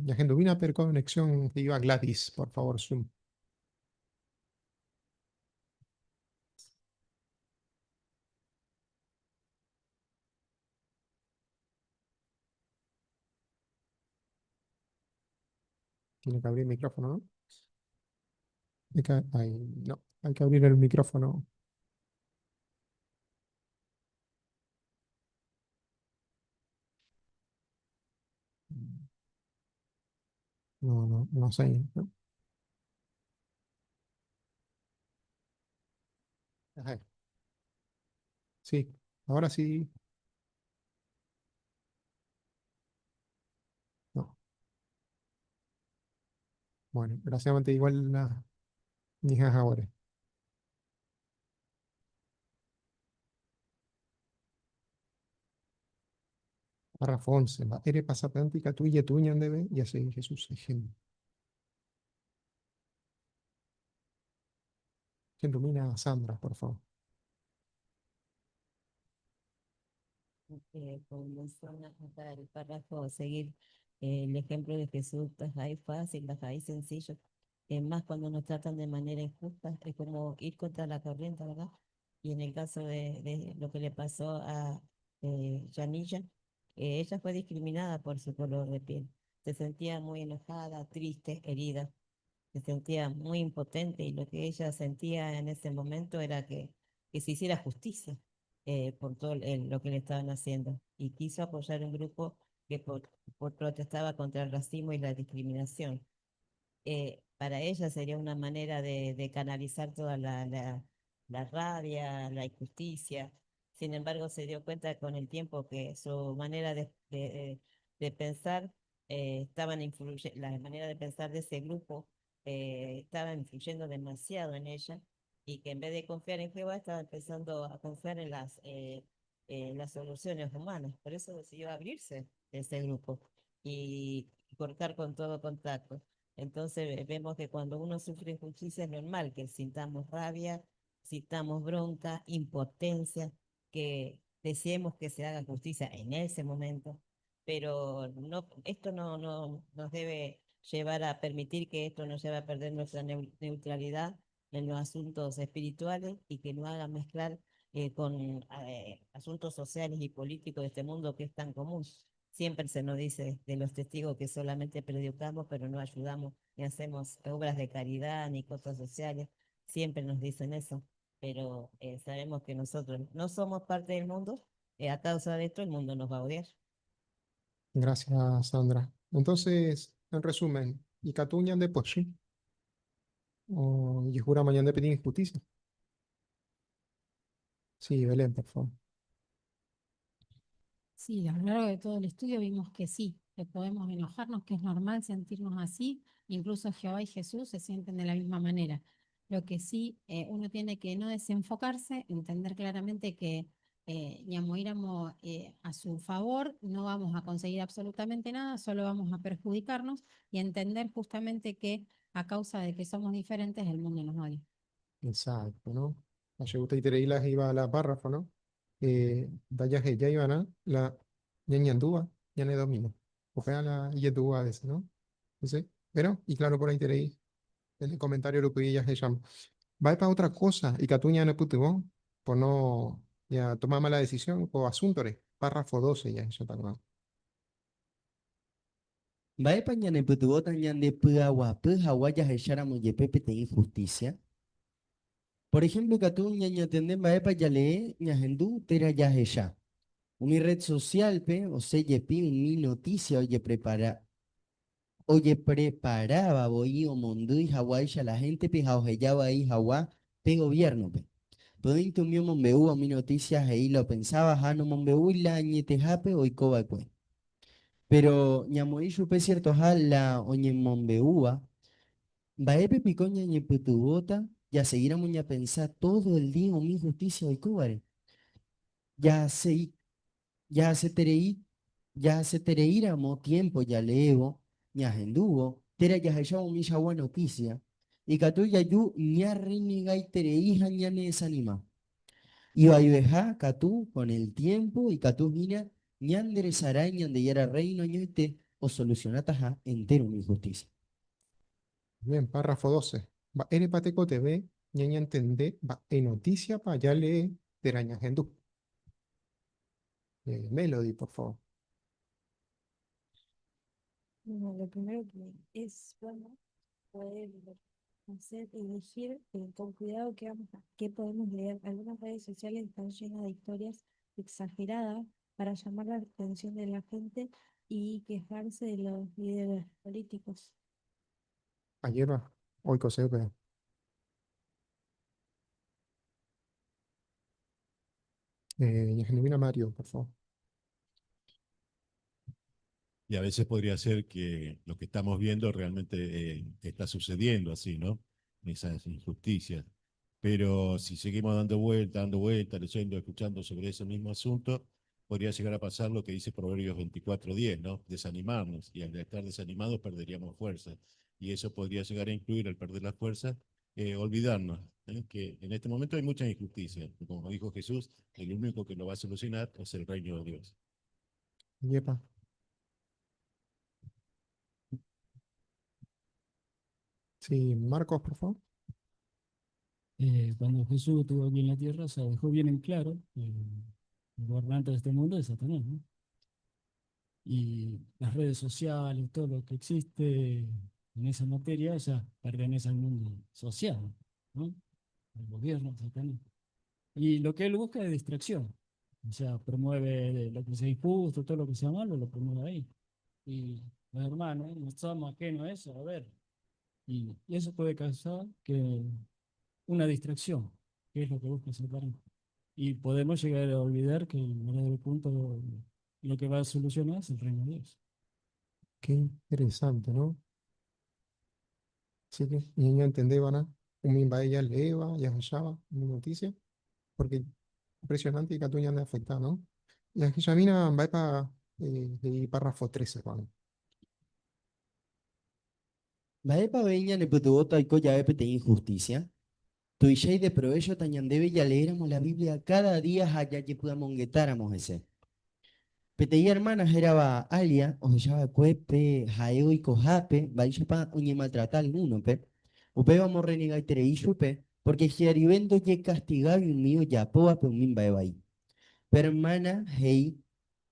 Ñahendumína pe conexión he'íva Gladys, por favor, Zoom. Tiene que abrir el micrófono, ¿no? Hay que, ay, no, hay que abrir el micrófono. No, no, no sé. ¿No? Ajá. Sí, ahora sí. No. Bueno, gracias, Mante. Igual la hija ahora. Párrafo 11. Mba'érepa sapy'ánte ikatu ijetu'u ñandéve jasegi Jesús ehémplo. Ilumina a Sandra, por favor. Como menciona acá el párrafo, seguir el ejemplo de Jesús, ahí fácil, ahí sencillo. Es más, cuando nos tratan de manera injusta, es como ir contra la corriente, ¿verdad? Y en el caso de lo que le pasó a Yanilla, ella fue discriminada por su color de piel. Se sentía muy enojada, triste, herida. Se sentía muy impotente y lo que ella sentía en ese momento era que se hiciera justicia por todo lo que le estaban haciendo. Y quiso apoyar un grupo que protestaba contra el racismo y la discriminación. Para ella sería una manera de canalizar toda la rabia, la injusticia. Sin embargo, se dio cuenta con el tiempo que su manera de pensar estaban influye-, la manera de pensar de ese grupo estaba influyendo demasiado en ella y que en vez de confiar en Jehová estaba empezando a confiar en las soluciones humanas. Por eso decidió abrirse de ese grupo y cortar con todo contacto. Entonces vemos que cuando uno sufre injusticia es normal que sintamos rabia, sintamos bronca, impotencia, que deseemos que se haga justicia en ese momento, pero no, esto no, no nos debe llevar a permitir que esto nos lleve a perder nuestra neutralidad en los asuntos espirituales y que no haga mezclar con asuntos sociales y políticos de este mundo que es tan común. Siempre se nos dice de los testigos que solamente predicamos, pero no ayudamos, ni hacemos obras de caridad, ni cosas sociales. Siempre nos dicen eso, pero sabemos que nosotros no somos parte del mundo. A causa de esto, el mundo nos va a odiar. Gracias, Sandra. Entonces, en resumen, ikatu ñandepochy ojehúramo ñande peteĩ injusticia. Sí, Belén, por favor. Sí, a lo largo de todo el estudio vimos que sí, que podemos enojarnos, que es normal sentirnos así, incluso Jehová y Jesús se sienten de la misma manera. Lo que sí, uno tiene que no desenfocarse, entender claramente que ñamoĩramo a su favor no vamos a conseguir absolutamente nada, solo vamos a perjudicarnos y entender justamente que a causa de que somos diferentes, el mundo nos odia. Exacto, ¿no? Ajegustaiterei la iba la párrafo, ¿no? Ndajahejái va'erã la ñañandúva ñane domina. O la yetuva a veces, ¿no? Entonces, pero, y claro, por ahí tenéis en el comentario lo que ya se llama. Va para otra cosa, ikatu ñanepytyvõ, por no ya tomar mala decisión, o asunto, párrafo 12 ya, eso está claro. Mba'épa ñanepytyvõta ñandepy'aguapy hag̃ua jahecháramo jepe peteĩ injusticia? Por ejemplo, ikatu ñañatende mba'épa jalee ñahendu térã jahecha. Umi red social-pe osẽ jepi umi noticia ojeprepara ojepreparáva voi omondýi haguáicha la gente-pe ha ohejáva aí hag̃ua pe gobierno-pe. Py'ỹinte umi omombe'úva umi noticia he'i la opensáva ha nomombe'úi la añetehápe oikova'ekue. Pero ñamoĩ chupe ciertoha la oñemombe'úva, mba'épe piko ñañepytyvõta jaseguíramo ñapensa todo el día umi injusticia oikóvare? Jahaseterei jahasetereíramo tiempo jaleévo, ñahendúvo, térã jahechávo umichagua noticia, ikatu jaju ñarrenegaiterei ha ñanedesanima. Ivaiveha katu con el tiempo ikatu hína ñanderesarái Ñandejára Reino añoite osolucionataha entero umi injusticia. Bien, párrafo 12. Mba'érepa tekotevẽ ñañantende mba'e noticia-pa jalee térã ñahendu. Melody, por favor. Bueno, lo primero que es bueno poder hacer, elegir con cuidado qué podemos leer. Algunas redes sociales están llenas de historias exageradas para llamar la atención de la gente y quejarse de los líderes políticos. Ayer, hoy coseo, pero. Genuina Mario, por favor. Y a veces podría ser que lo que estamos viendo realmente está sucediendo así, ¿no? Esas injusticias. Pero si seguimos dando vuelta, leyendo, escuchando sobre ese mismo asunto, podría llegar a pasar lo que dice Proverbios 24:10, ¿no? Desanimarnos. Y al estar desanimados perderíamos fuerza. Y eso podría llegar a incluir, al perder la fuerza, olvidarnos, ¿eh? Que en este momento hay mucha injusticia. Como dijo Jesús, el único que lo va a solucionar es el reino de Dios. Yepa. Sí, Marcos, por favor. Cuando Jesús estuvo aquí en la tierra, se dejó bien en claro que el gobernante de este mundo es Satanás, ¿no? Y las redes sociales, todo lo que existe en esa materia, o sea, pertenece al mundo social, ¿no? Al gobierno de Satanás. Y lo que él busca es distracción. O sea, promueve lo que sea injusto, todo lo que sea malo, lo promueve ahí. Y los hermanos, no estamos ajenos a eso, a ver. Y eso puede causar que una distracción, que es lo que busca Satanás. Y podemos llegar a olvidar que el verdadero punto, lo que va a solucionar es el reino de Dios. Qué interesante, ¿no? Así que, ña entendéva'erã, umi mba'e jaleéva, jahecháva, umi noticia, porque impresionante ikatu ñande afecta, ¿no? Jahechamína mba'épa he'i párrafo 13, Juan. Mba'épa avei ñanepytyvõta oiko jave peteĩ injusticia? Tuicha ideprovéchota ñandéve jaleéramo la Biblia káda día ha jajepy'amongetáramo hese. Peteĩ ermána hérava Alia ohecha va'ekue pe ha'e oikohápe mba'éichapa oñemaltrata algúnope, upéva omorrenegaiterei chupe pórke hi'arive ndojekastigái umi ojapóvape umi mba'e vai. Pe ermána he'i,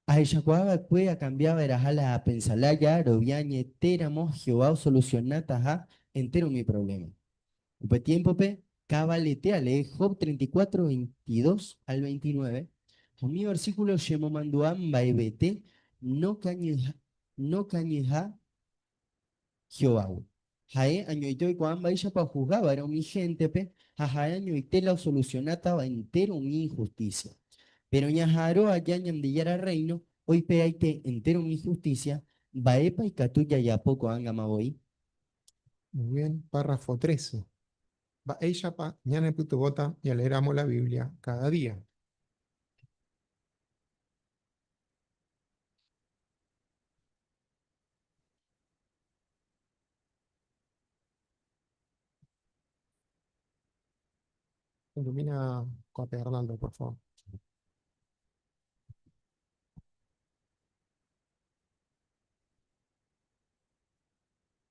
Ahechakuaa va'ekue akambia va'erãha la apensa lája arovia añetéramo Jehová osolusionataha entéro umi provléma. Upe tiémpope, kavalete alee Job 34, 22 al 29, ha umi versíkulo chemomandu'a mba'evete nokañyha Jehovágui. Ha'e añoite oikuaa mba'éichapa ohusga va'erã umi héntepe ha ha'e añoite la osolusionátava entéro umi inhustísia. Péro ñaha'arõ aja Ñandejára Rréino oipe'aite entéro umi inhustísia, mba'épa ikatu jajapo ko'ág̃ama voi? Muy bien, párrafo 13. Mba'éichapa ñanepytyvõta jaleéramo la Biblia káda día? Ilumina Cope Arnaldo, por favor.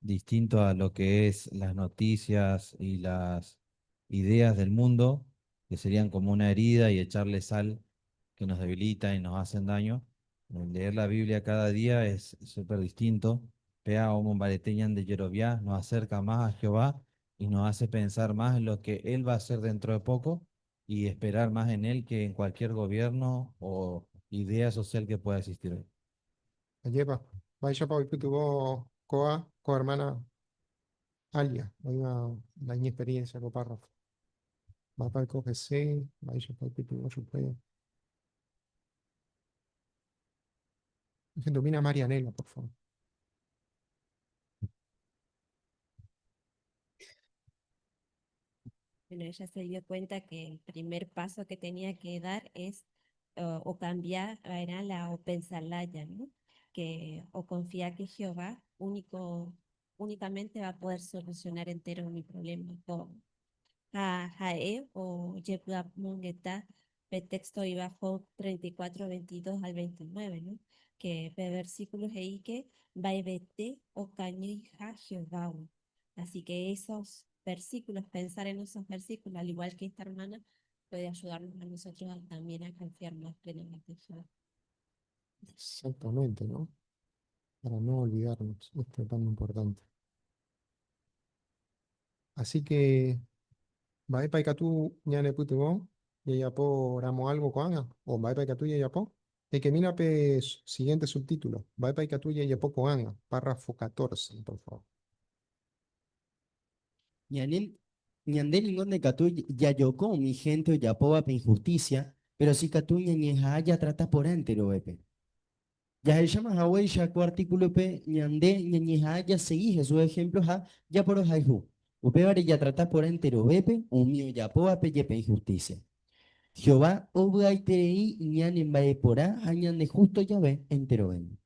Distinto a lo que es las noticias y las ideas del mundo, que serían como una herida y echarle sal que nos debilita y nos hacen daño. Leer la Biblia cada día es súper distinto. Pea omombarete ñande jerovia nos acerca más a Jehová y nos hace pensar más en lo que Él va a hacer dentro de poco y esperar más en Él que en cualquier gobierno o idea social que pueda existir hoy. Ajépa, mba'éichapa oipytyvõ kóa ko ermána Alia, oĩva la iñexperiencia ko párrafo. Mba'épa oiko hese, mba'éichapa oipytyvõ chupe. Ehendumína Marianela, por favor. Bueno, ella se dio cuenta que el primer paso que tenía que dar es o cambiar era la o pensarla ya, ¿no? Que o confiar que Jehová único, únicamente va a poder solucionar entero mi problema. Con ha ha'e ojepy'amongeta pe texto oĩva Job 34, 22 al 29, ¿no? Que pe versículo he'i que mba'evete okañyha Jehovágui. Así que esos versículos, pensar en esos versículos, al igual que esta hermana, puede ayudarnos a nosotros también a confiar más plenamente en Jehová. Exactamente, ¿no? Para no olvidarnos, esto es tan importante. Así que, mba'épa ikatu ñanepytyvõ jajapo ramo algo ko'ág̃a? O mba'épa ikatu jajapo? Ekemína pe siguiente subtítulo. Mba'épa ikatu jajapo ko'ág̃a? Párrafo 14, por favor. Ñane, ñande ningo ndaikatúi jajoko umi hénte ojapóvape inhustísia, péro si katu ñañeha'ã jatrata porã enterovépe. Jahecháma haguéicha ko artíkulope ñande ñañeha'ã jasegi Jesús ehémplo ha japorohayhu. Upévare jatrata porã enterovépe umi ojapóvape jepe inhustísia. Jehová ovy'aiterei ñanemba'eporã ha ñandehústo jave enterovéndi.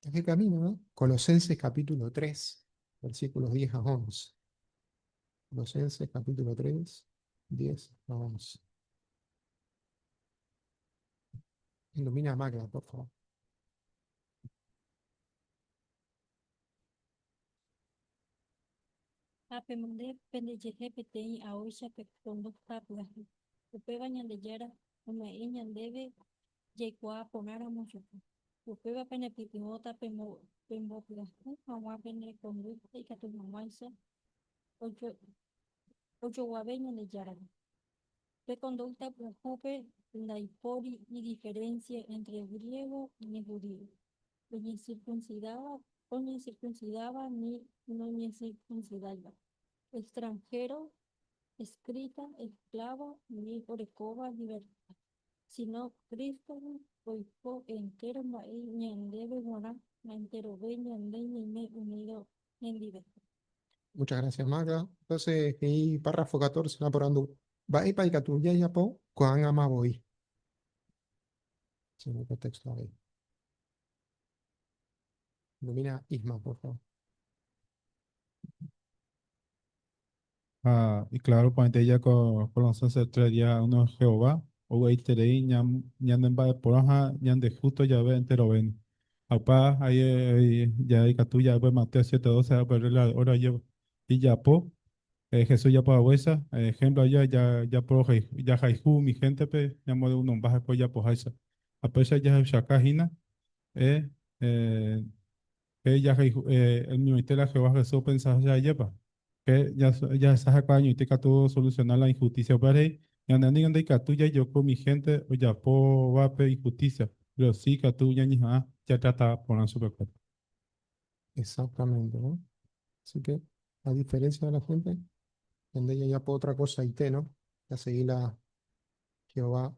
¿En qué camino, no? Colosenses capítulo 3, versículos 10 a 11. Colosenses capítulo 3, 10 a 11. Ilumina a Magda, por favor. Ha pemonde pendejehe peteĩ aóicha pe conducta pyahu. Upéva Ñandejára ome'ẽ ñandéve jaikuaa porãramo chupe. Upéva penepytyvõta pembopyahu hag̃ua pene conducta ikatu hag̃uáicha ojoguave Ñandejárape. Pe conducta pyahúpe ndaipóri idiferencia entre griego ni judío, oñecircuncidáva oñecircuncidáva ni noñecircuncidáiva, extranjero, escrita, esclavo ni orekóva libertad, sino Cristo-gui oiko entéro mba'e ñandéve g̃uarã ha enterove ñande ñaime unido hendive. Muchas gracias, Magda. Entonces, he'i párrafo 14 aporandu, Mba'épa ikatu jajapo ko'ág̃ama voi? Según el texto avei. Ilumina Isma, por favor. Ah, y claro, pues ella con Colosenses 3 día uno Jehová, o eiterei ñam ñande mba'eporã ñande justo jave enterovéni. Ha upa ahí ya ikatu ja'e Mateo 7:12 ha upe regla de oro aje ijapo Jesús japo haguéicha, ejemplo aja ja jahayhu umi gente-pe ñamode'unomba hikuái japoháicha. Ha péicha jahechauka hína Pe jahayhu, el ñoite la Jehová Jesús opensaháicha ajépa. Pe jahecha hikuái añoite ikatu osolusiona la inhustísia. Upéva rei, ñande ningo ndaikatúi jajoko umi hénte ojapóva pe inhustísia, péro si ikatu ñañeha'ã jatrata porã chupekuéra. Exactamente, ¿no? Así que, a diferencia de la gente, ñande jajapo otra cosa ite, ¿no? Ya seguí la Jehová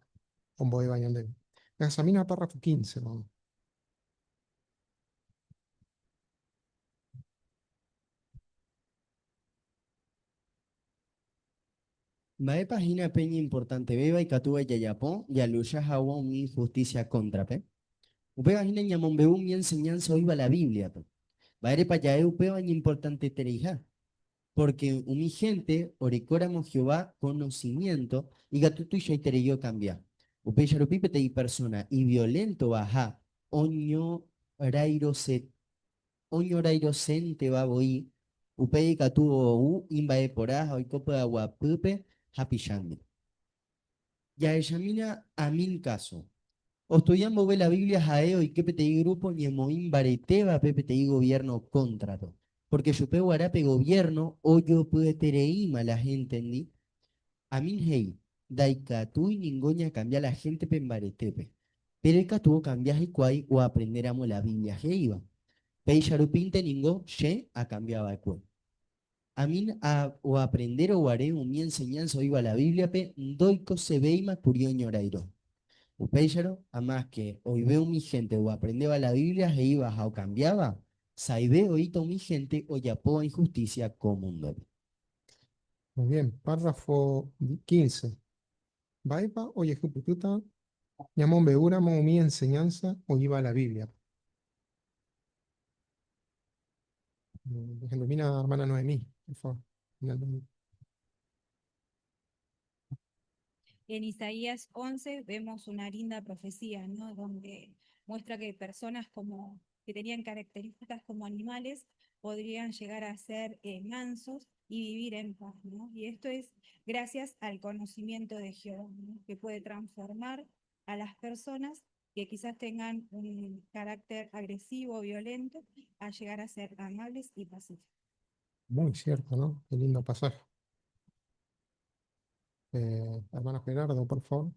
ombo'éva ñandéve. Examina párrafo 15, vamos. Mba'épa hína pe iñimportantevéva ikatúva jajapo jalucha hag̃ua umi inhustísia kóntrape? Upéva hína ñamombe'u umi enseñánsa oĩva la Bíbliape. Mba'érepa ja'e upéva iñimportantetereiha? Pórke umi hénte orekóramo Jehová konosimiénto ikatu tuichaiterei okambia. Upéicha rupi peteĩ persóna ivioléntova ha oñorairosénteva voi, upéi ikatu ou imba'eporã ha oiko py'aguapýpe hapichándi. Jahechamína Amin káso. Ostudia mboyve la Biblia ha'e oike peteĩ grúpo ñemoĩ mbaretévape peteĩ goviérno kóntrape, pórke chupe guarã pe goviérno ojopyetereíma la héntendi. Amin he'i, Ndaikatúi ningo ñakambia la héntepe mbaretépe, péro ikatu okambia hikuái oaprendéramo la Biblia he'íva. Péicha rupínte ningo che akambia va'ekue. Amin ha oaprendérõ guare umi enseñánsa oĩva la Bíbliape ndoikosevéima kuri oñorairõ. Upéicharõ, amáske oive umi hénte oaprendéva la Biblia he'íva ha okambiáva, sa'ive oĩta umi hénte ojapóva inhustísia ko múndope. Muy bien, párrafo 15. Mba'épa ojehupytýta ñamombe'úramo umi enseñánsa oĩva la Bíbliape? Ilumina, hermana Noemí, por favor. En Isaías 11 vemos una linda profecía, ¿no? Donde muestra que personas como, que tenían características como animales podrían llegar a ser mansos y vivir en paz, ¿no? Y esto es gracias al conocimiento de Jehová, ¿no? Que puede transformar a las personas que quizás tengan un carácter agresivo o violento, a llegar a ser amables y pacíficos. Muy cierto, ¿no? Qué lindo pasaje. Hermano Gerardo, por favor.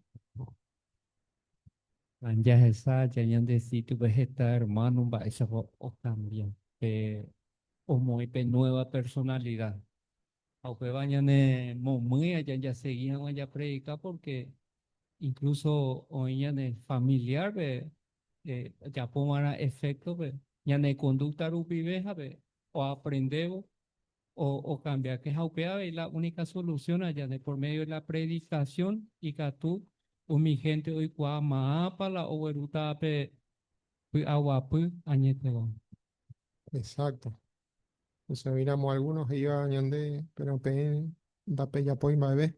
Jahecha ñande sitio-pe heta hermano mba'éichapa okambia pe omoĩ pe nueva personalidad. Ha upéva ñanemomýi aja jasegi hag̃ua japredika pórke incluso oĩ ñane familiar-pe japova'erã efecto-pe ñane conducta rupive ha pe oaprendévo okambiáke. Ha upéva avei la única solución aja por medio de la predicación ikatu umi gente oikuaa mápa la oguerúta pe py'aguapy añetegua. Exacto. Entonces miramos algunos iba ñande, pero peẽ ndapejapói mba'eve.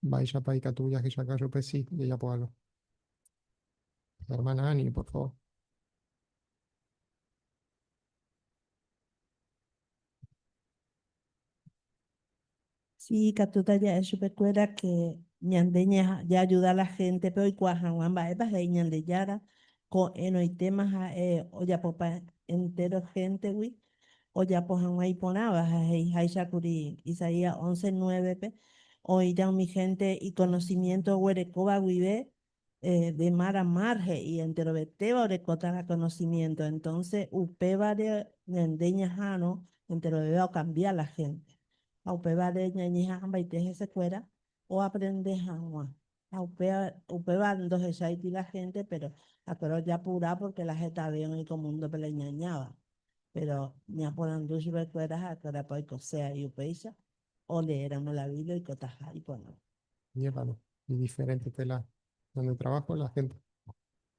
Mba'éichapa ikatu jahechaka chupe si jajapo algo. La hermana Ani, por favor. Sí, ikatúta ja'e chupekuéra que ñande jaajuda la gente-pe oikuaa hag̃ua mba'épa he'i Ñandejára ko'ẽrõitéma ha'e ojapopa entéro gente-gui ojapo hag̃ua iporãva ha he'iháicha kuri Isaías 11:9-pe oĩta umi gente iconocimiento oguerekóva guive de mar a mar he'i enterovetéva orekóta la conocimiento entonces upévare ñande ñaha'arõ enterovéva okambia la gente ha upévare ñañeha'ãmbaite hesekuéra oaprende hag̃ua ha upéva upéva ndohecháiti la gente pero akuéra ojapura porque la hetave oĩ ko mundo-pe la iñañáva pero ñaporandu chupekuéra ha akuérapa oikose avei upéicha oleéramo la Biblia oikotaha iporãva. Llévalo. Y diferente tela donde trabajo la gente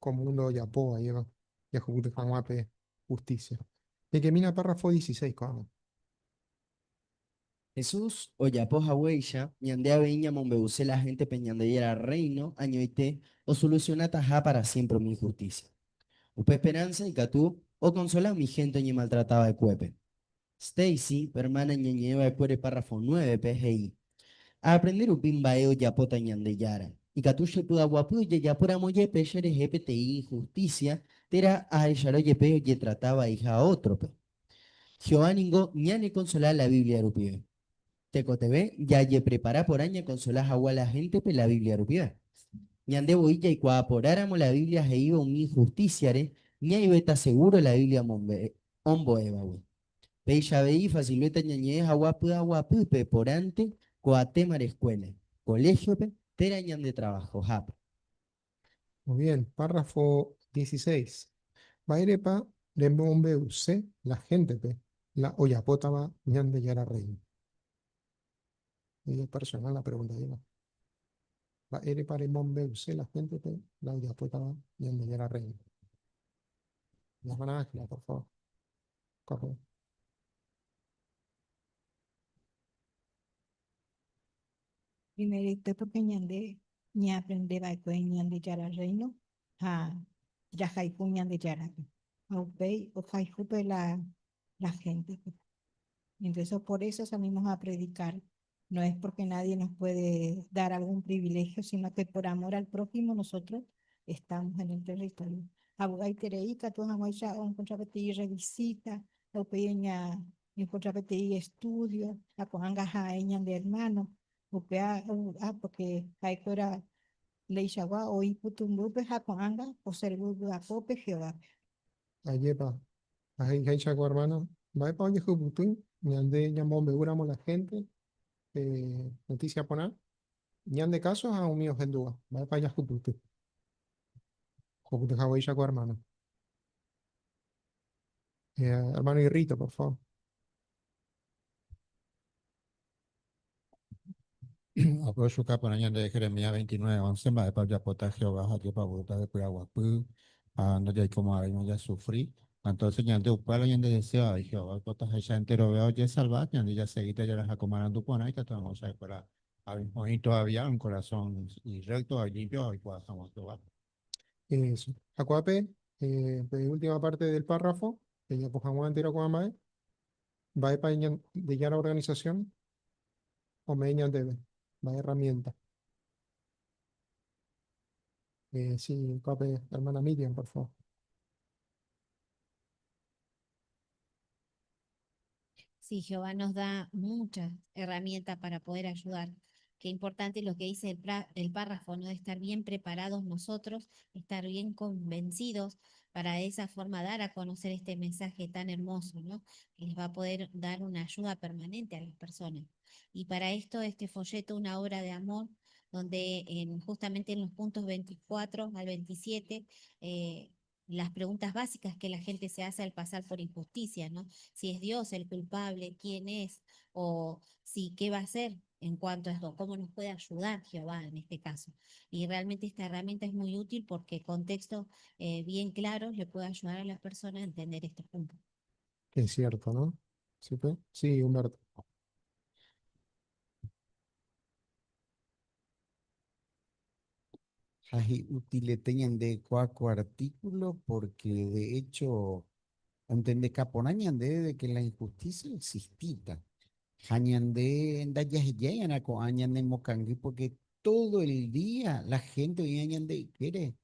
ko mundo ojapóva lleva jahupyty hag̃ua pe justicia. Ñaikemína párrafo 16 ko'ág̃a. Jesús ojapo haguéicha, ñande avei ñamombe'use la héntepe Ñandejára Rréino añoite osolusionataha pára siémpre umi inhustísia. Upe esperánsa ikatu okonsola umi hénte oñemaltrata va'ekuépe. Stacy, pe ermána ñañe'ẽ va'ekuére párrafo nuévepe, he'i, Aaprende rupi mba'e ojapóta Ñandejára. Ikatu chepy'aguapy ojejapóramo jepe cherehe peteĩ inhustísia térã ahecharõ jepe ojetrata vaiha ótrope. Jehová ningo ñanekonsola la Biblia rupive. Tekotevẽ jajeprepara porã ñakonsola hag̃ua la héntepe la Biblia rupive. Ñande voi jaikuaa porãramo la Biblia he'íva umi inhustísiare, ñaivéta segúro la Biblia ombo'évagui. Péicha avei ifasilvéta ñañe'ẽ hag̃ua py'aguapýpe porãnte ko'ã témare eskuéla, koléhiope térã ñande travahohápe. Muy bien, párrafo 16. Mba'érepa remombe'use la héntepe la ojapótava Ñandejára Rréino? Es personal la pregunta, Diego. Mba'érepa remombe'use la héntepe la ojapótava Ñandejára Rréino? La hermana Ángela, por favor. Corre. Primeroite porque ñande ñaaprende va'ekue Ñandejára Rréino ha jahayhu Ñandejárape. Ha upéi ohayhúpe la, la héntepe. Entonces por eso salimos a predicar. No es porque nadie nos puede dar algún privilegio, sino que por amor al prójimo nosotros estamos en el territorio. Avy'aiterei katu hag̃uáicha oencontra peteĩ revisita, ha upéi ña Ñaencontra peteĩ estudio ha ko'ág̃a ha'e ñande hermano, upéva ovy'a porque ha'ekuéra ndeichagua oĩ pytũmbýpe ha ko'ág̃a oservi vy'apópe Jehovápe. Ajépa, ha he'iháicha ko hermana, mba'épa ojehupyty ñande ñamombe'úramo la hénte pe notísia porã, ñande káso ha umi ohendúva, mba'épa jahupyty? Ohupyty haguéicha ko hermana. Hermano Irrito, por favor. Apochuka porã ñande Jeremías 29, 11 mba'épa ojapóta Jehová ha ajépa ogusta de py'aguapy ha ndajaikomo'ãvéima jasufri. Entonces ñande upéva la ñande deseo avei Jehová oipotaháicha enterove ojesalva, ñande jasegíta jaraha ko marandu porã ikatu hag̃ua chupekuéra oĩ todavía un corazón recto ha limpio oikuaa hag̃ua Jehová. Eso. Ha ko'ápe, pe última parte del párrafo, pejapo hag̃ua entero ko'ã mba'e, mba'épa Ñandejára organización ome'ẽ ñandéve, mba'e herramienta. Sí, ko'ápe, hermana Miriam, por favor. Sí, Jehová nos da muchas herramientas para poder ayudar. Qué importante lo que dice el, el párrafo, ¿no? De estar bien preparados nosotros, estar bien convencidos para de esa forma dar a conocer este mensaje tan hermoso, ¿no? Que les va a poder dar una ayuda permanente a las personas. Y para esto, este folleto, una obra de amor, donde en, justamente en los puntos 24 al 27, las preguntas básicas que la gente se hace al pasar por injusticia, ¿no? Si es Dios el culpable, quién es, o si qué va a hacer en cuanto a esto, cómo nos puede ayudar Jehová en este caso. Y realmente esta herramienta es muy útil porque con textos bien claros le puede ayudar a las personas a entender este punto. Es cierto, ¿no? Sí, pues? Sí, Humberto. Ha hi'utilete ñande kua ko artículo porque de hecho ontendeka porã ñande de que la injusticia existita ha ñande ndajahejái ko'ã ñanemokangy porque todo el día la gente oĩva ñande ykére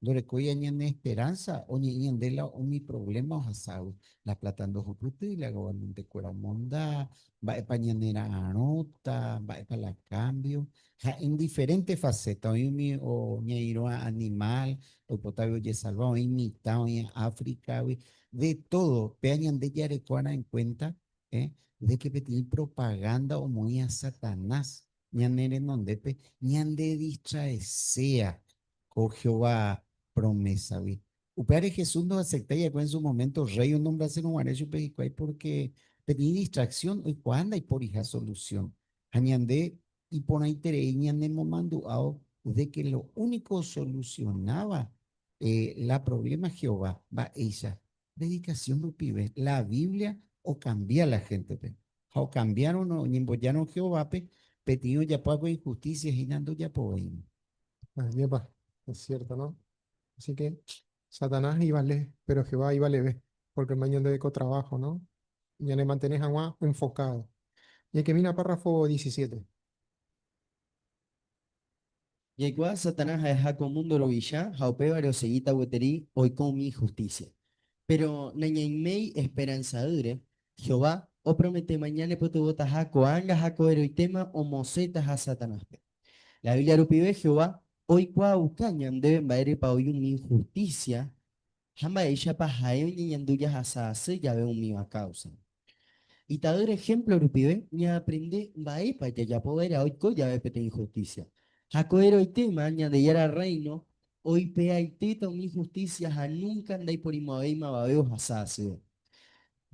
Ndorekói ñane esperanza oñe'ẽ ñande la umi problema ohaságui, la plata ndohupytýi, la gobernantekuéra omonda, mba'épa ñanera'arõta, mba'épa la cambio, ha en diferente faceta, oĩ umi oñairõva animal, oipotágui ojesalva, oĩ mitã oĩva Áfricagui, de todo, péa ñande jareko'arã en cuenta, de que peteĩ propaganda omoĩva Satanás ñane renondépe ñandedistraesea ko Jehová promésagui. Upévare Jesús ndoaseptái va'ekue en su momento rréi onombrasérõ guare chupe hikuái pórke peteĩ distracción oikuaa ndaiporiha solusión. Ha ñande iporãiterei ñanemomandu'ávo de que lo úniko osolusionáva la provléma Jehová. Mba'éicha? Predikasión rupive. La Biblia okambia la héntepe. Ha okambiárõ oñembojárõ Jehovápe, peteĩ ojapo va'ekue inhustísia hína ndojapovéima. Ajépa, es cierto, no? Así que Satanás ivale, pero Jehová ivaleve, porque oime ñandéve ko trabajo, no? Ñanemantene hag̃ua enfocado. Jaikemína párrafo 17. Jaikuaa Satanás ha'eha ko múndo ruvicha ha upévare osegíta gueteri oiko umi inhustísia. Péro nañaiméi esperanza'ỹre, Jehová oprometéma ñanepytyvõtaha ko'ág̃a ha ko'ẽrõitéma omosẽtaha Satanáspe. La Biblia rupive Jehová oikuaauka ñandéve mba'érepa oĩ umi inhustísia ha mba'éichapa ha'e oñeñandu jahasa asy jave umíva káusare. Ita'ýra ehémplo rupive ñaaprende mba'épa jajapo va'erã oiko jave peteĩ inhustísia. Ha ko'ẽrõitéma Ñandejára Rréino oipe'aitéta umi inhustísia ha núnka ndaiporimo'ãvéima avave ohasa asyve.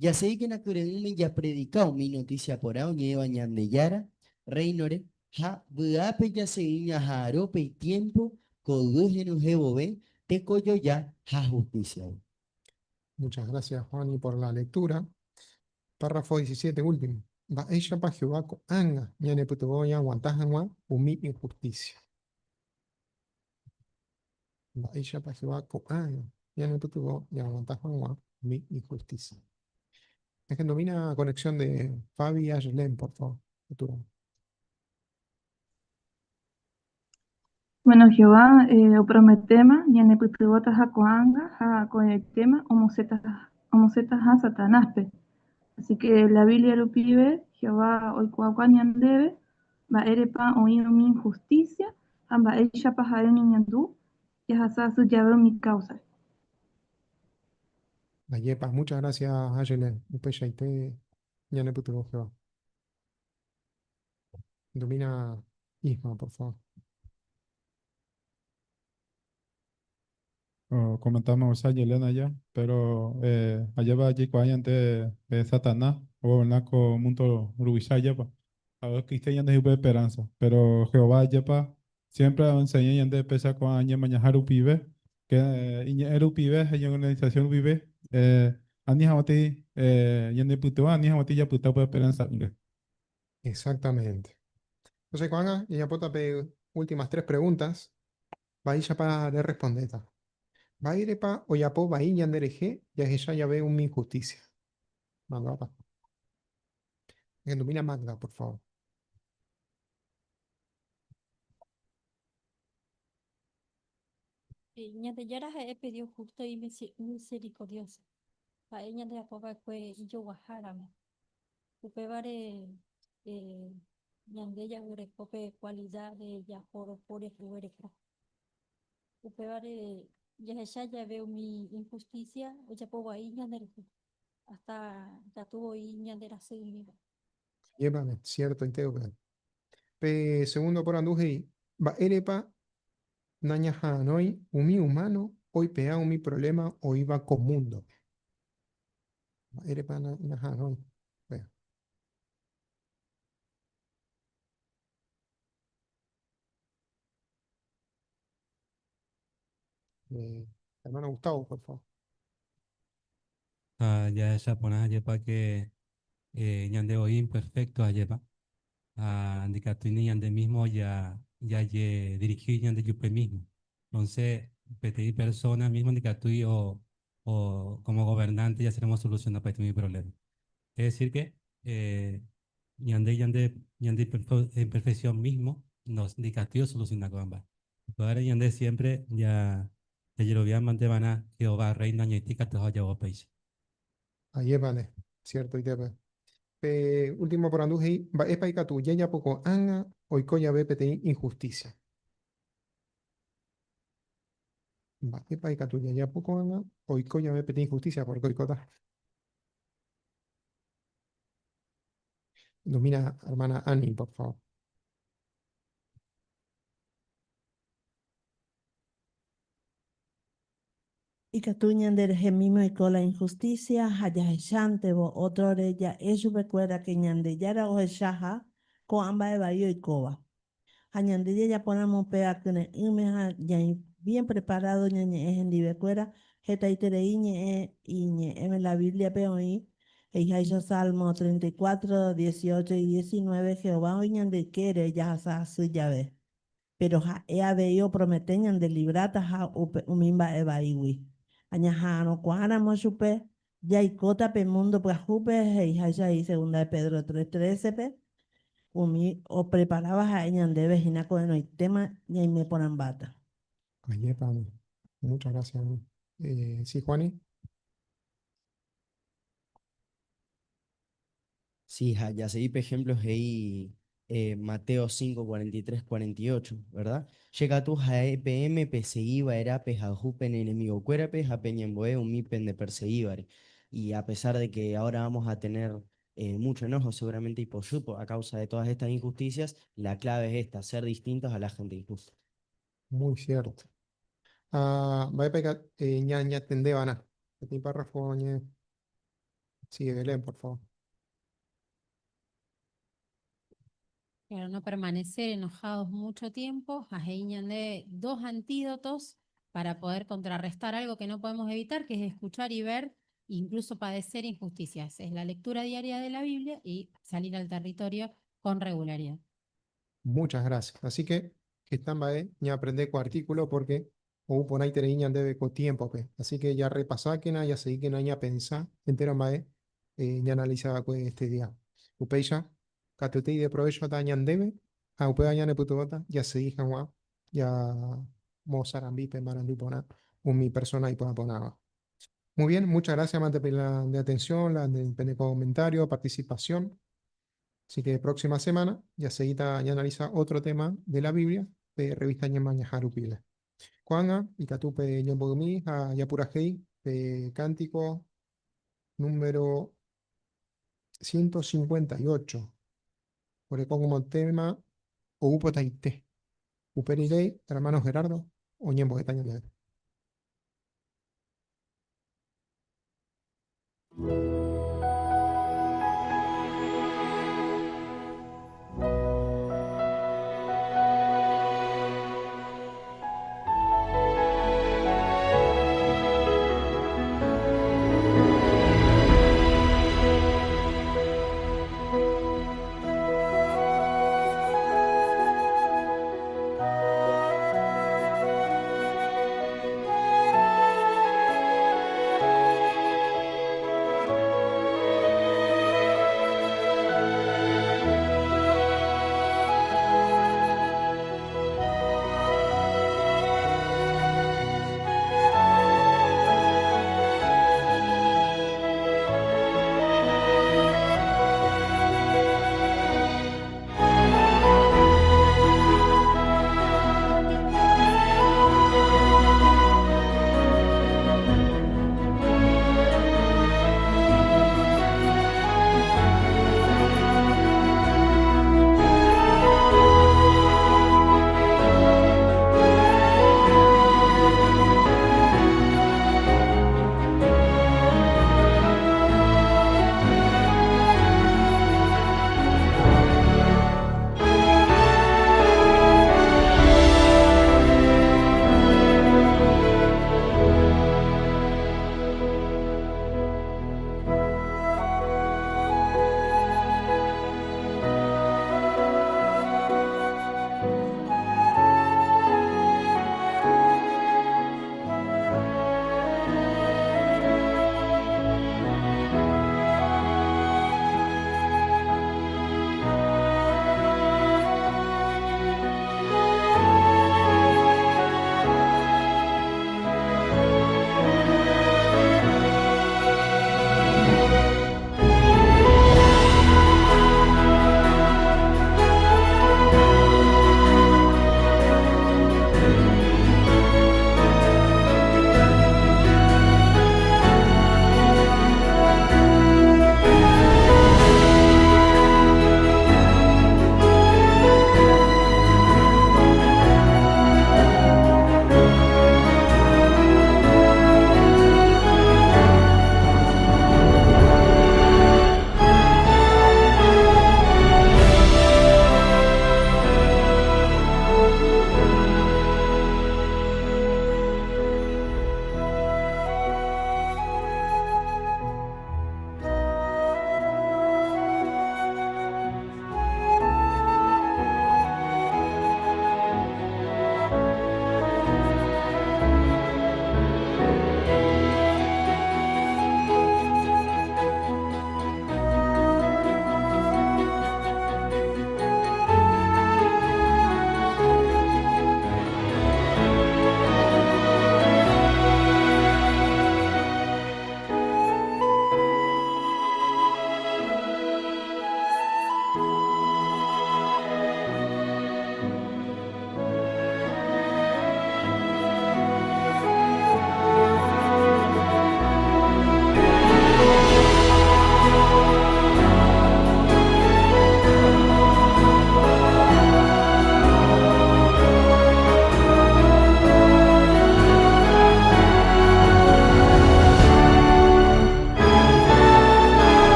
Jasegíkena kyre'ỹme japredika umi notísia porã oñe'ẽva Ñandejára Rréinore ha vy'ápe jasegi ñaha'arõ pe itiémpo ko yvy henyhẽ vove tekojoja ha hustísiagui. Muchas gracias, Juani, por la lectura. Párrafo 17, último. Mba'éichapa Jehová ko'ág̃a ñanepytyvõ ñaaguanta hag̃ua umi inhustísia? Mba'éichapa Jehová ko'ág̃a ñanepytyvõ ñaaguanta hag̃ua umi inhustísia? Ehendomína conexión de Fabi Ayelén, por favor. Futuro. Bueno, Jehová oprometéma ñanepytyvõtaha ko'ág̃a ha ko'ẽrõitéma omosẽtaha Satanáspe. Así que la Biblia rupive Jehová oikuaauka ñandéve mba'érepa oĩ umi inhustísia ha mba'éichapa ha'e oñeñandu jahasa asy jave umi káusare. Ajépa, muchas gracias Ayelén, upeichaite ñanepytyvõ Jehová. Domina Isma, por favor. O comentamos a Yelena ya, pero allá va jaikuaa ñande Satanás ogoberna ko mundo ruvicha ajépa. Ha oexiste ñande upe esperanza, pero Jehová ajépa siempre oenseña ñande péicha ko'ã ñemañaha rupive, que iñe'ẽ rupive ha iñorganización rupive ani hag̃uántei ñandepytyvõ, ani hag̃uántei japyta upe esperanza'ỹre. Exactamente. Entonces, ko'ág̃a jajapóta pe últimas tres preguntas, mba'éichapa rerrespondéta. Mba'érepa ojapo vai ñanderehe jahecha jave umi inhustísia? Mandu'ápa. Ehendumína Magda, por favor. Ñandejára ha'e pe Dios justo y misericordioso. Ha'e ñandeapo va'ekue ijoguaháramo. Upévare ñande jaguereko pe kualida de japoroporiahuvereko. Upévare jahecha jave umi inhustísia ojapo vai ñanderehe, hasta ikatu voi ñanderasy umíva. Ajépa, ciertoite upéva. Pe segundo porandu he'i, Mba'érepa nañaha'arõi umi humano oipe'a umi problema oĩva ko múndope? Mba'érepa nañaha'arõi upéva? Eh, hermano Gustavo, por favor. Ha jahecha porã ajépa ke ñande voi imperfecto ajépa ha ndikatúi ni ñande mismo ja jajedirigi ñande jupe mismo. Entonces, peteĩ persona mismo ndikatúi o o como gobernante ya seremos solucionapaite umi problema. Es decir que ñande ñande ñande imperfección mismo nos ndikatúi osoluciona ko'ã mba'e. Upévare ñande siempre ja jajerovia mante va'erã Jehová Reino añoite ikatu ha ojapo péicha. Ajépane, ciertoitépe. Pe último porandu he'i, Mba'épa ikatu jajapo ko'ág̃a oiko jave peteĩ injusticia? Mba'épa ikatu jajapo ko'ág̃a oiko jave peteĩ injusticia? Pórke oikóta. Domina, hermana Annie, por favor. Ikatu ñanderehemíme oiko la inhustísia ha jahechántevo ótrore ja'e chupekuéra ke Ñandejára ohechaha ko'ã mba'e vai oikóva. Ha ñande jajapóramo upéva kyre'ỹme ha ñaĩ bien preparado ñañe'ẽ hendivekuéra, hetaiterei ñe'ẽ iñe'ẽme la Bíbliape oĩ He'iháicha Salmo 34, 18 y 19, Jehová oĩ ñande ykére jahasa asy jave. Péro ha'e avei opromete ñandelivrátaha umi mba'e vaígui. Ha ñaha'arõkuaáramo chupe, jaikóta pe múndo pyahúpe, he'iháicha he'i Segunda de Pedro 3:13-pe, umi opreparáva ha'e ñandéve hína ko'ẽrõitéma ñaime porãmbáta. Ajépa, muchas gracias. Sí, Juani. Sí, ja, ya seguí, por ejemplo, he'i Mateo 5, 43, 48, ¿verdad? Che katu ha'e peẽme pesegi va'erã pehayhu pene enemigokuérape ha peñembo'e umi pendeperseguívare. Y a pesar de que ahora vamos a tener mucho enojo, seguramente ipochy a causa de todas estas injusticias, la clave es esta, ser distintos a la gente injusta. Muy cierto. Ah, mba'épa ñañatendeva'erã. Peteĩ párrafo ñe... Sigue Belén, por favor. Claro, no permanecer enojados mucho tiempo. Ha he'i ñande dos antídotos para poder contrarrestar algo que no podemos evitar, que es escuchar y ver, incluso padecer injusticias. Es la lectura diaria de la Biblia y salir al territorio con regularidad. Muchas gracias. Así que, heta mba'e ñaaprende ko artículo porque ou porãiterei ñandéve ko tiémpope. Así que ya repasákena, jaseíkena ñapensa entero mba'e ñaanalisa va'ekue este día. Upéicha, katuete ideprovéchota ñandéve ha upéva ñanepytyvõta jasegi hag̃ua ñamosarambi pe marandu porã umi persona iporã porãva. Muy bien, muchas gracias, mante la de atención, la de comentario, participación. Así que próxima semana ya seguita ya analiza otro tema de la Biblia de revista Ñemañaha rupive. Ko'ág̃a, ikatu pe ñembo'ymi ha japurahéi pe cántico número 158. Oreko como tema Oupotaite. Upe rire, hermano Gerardo, oñembo'éta ñandéve.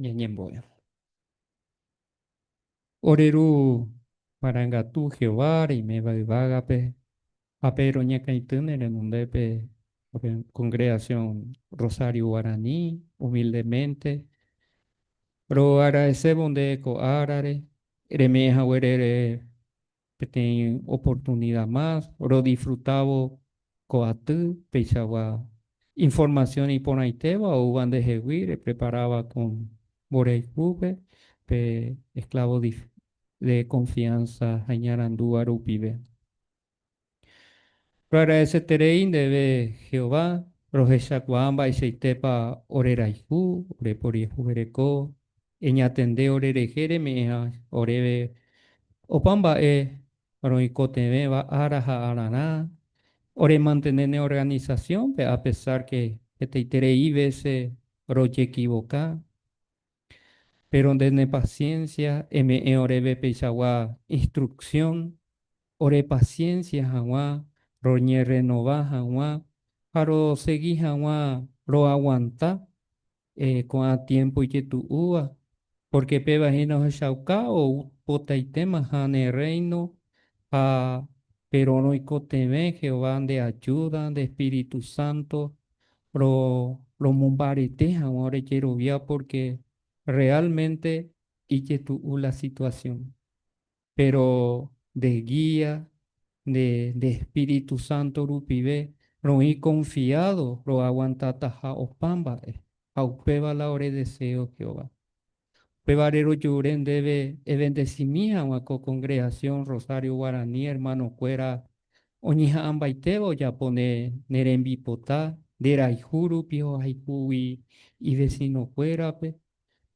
Ñañembo'e. Ore Ru marangatu Jehová reiméva yvágape, ha pe roñakãity ne renondépe congregación Rosario Guaraní, humildemente, roagradecévo nde ko árare, reme'ẽ haguére peteĩ oportunidad más rodisfrutávo ko aty peichagua información iporãitéva oúva ndehegui repreparáva con mborayhúpe pe esclavo de confianza ha iñarandúva rupive. Roagradeseterei ndéve Jehová rohechakuaa mba'eichaitépa orerayhu, oreporiahuvereko, eñatende orerehe reme'ẽha oréve opa mba'e roikotevẽva ára ha ararã, oremantene ne organización-pe a pesar que hetaiterei vése rojekivoka, péro nde ne paciencia eme'ẽ oréve peichagua instrucción ore paciencia hag̃ua roñerrenova hag̃ua ha rosegi hag̃ua roaguanta ko'ã tiempo ijetu'úva, porque péva hína ohechauka ou potaitémaha ne Reino ha péro roikotevẽ Jehová nde ayuda, nde espíritu santo romombarete hag̃ua ore jerovia porque realmente ijetu'u la situación. Péro nde guía, nde nde espíritu santo rupive roĩ confiado roaguantataha opa mba'e, ha upéva la ore deseo Jehová. Upévare rojure ndéve evendesimi hag̃ua ko congregación Rosario Guarani hermano-kuéra oñeha'ãmbaitéva ojapo ne ne rembipota, nde rayhu rupi ohayhúgui ivecino-kuérape,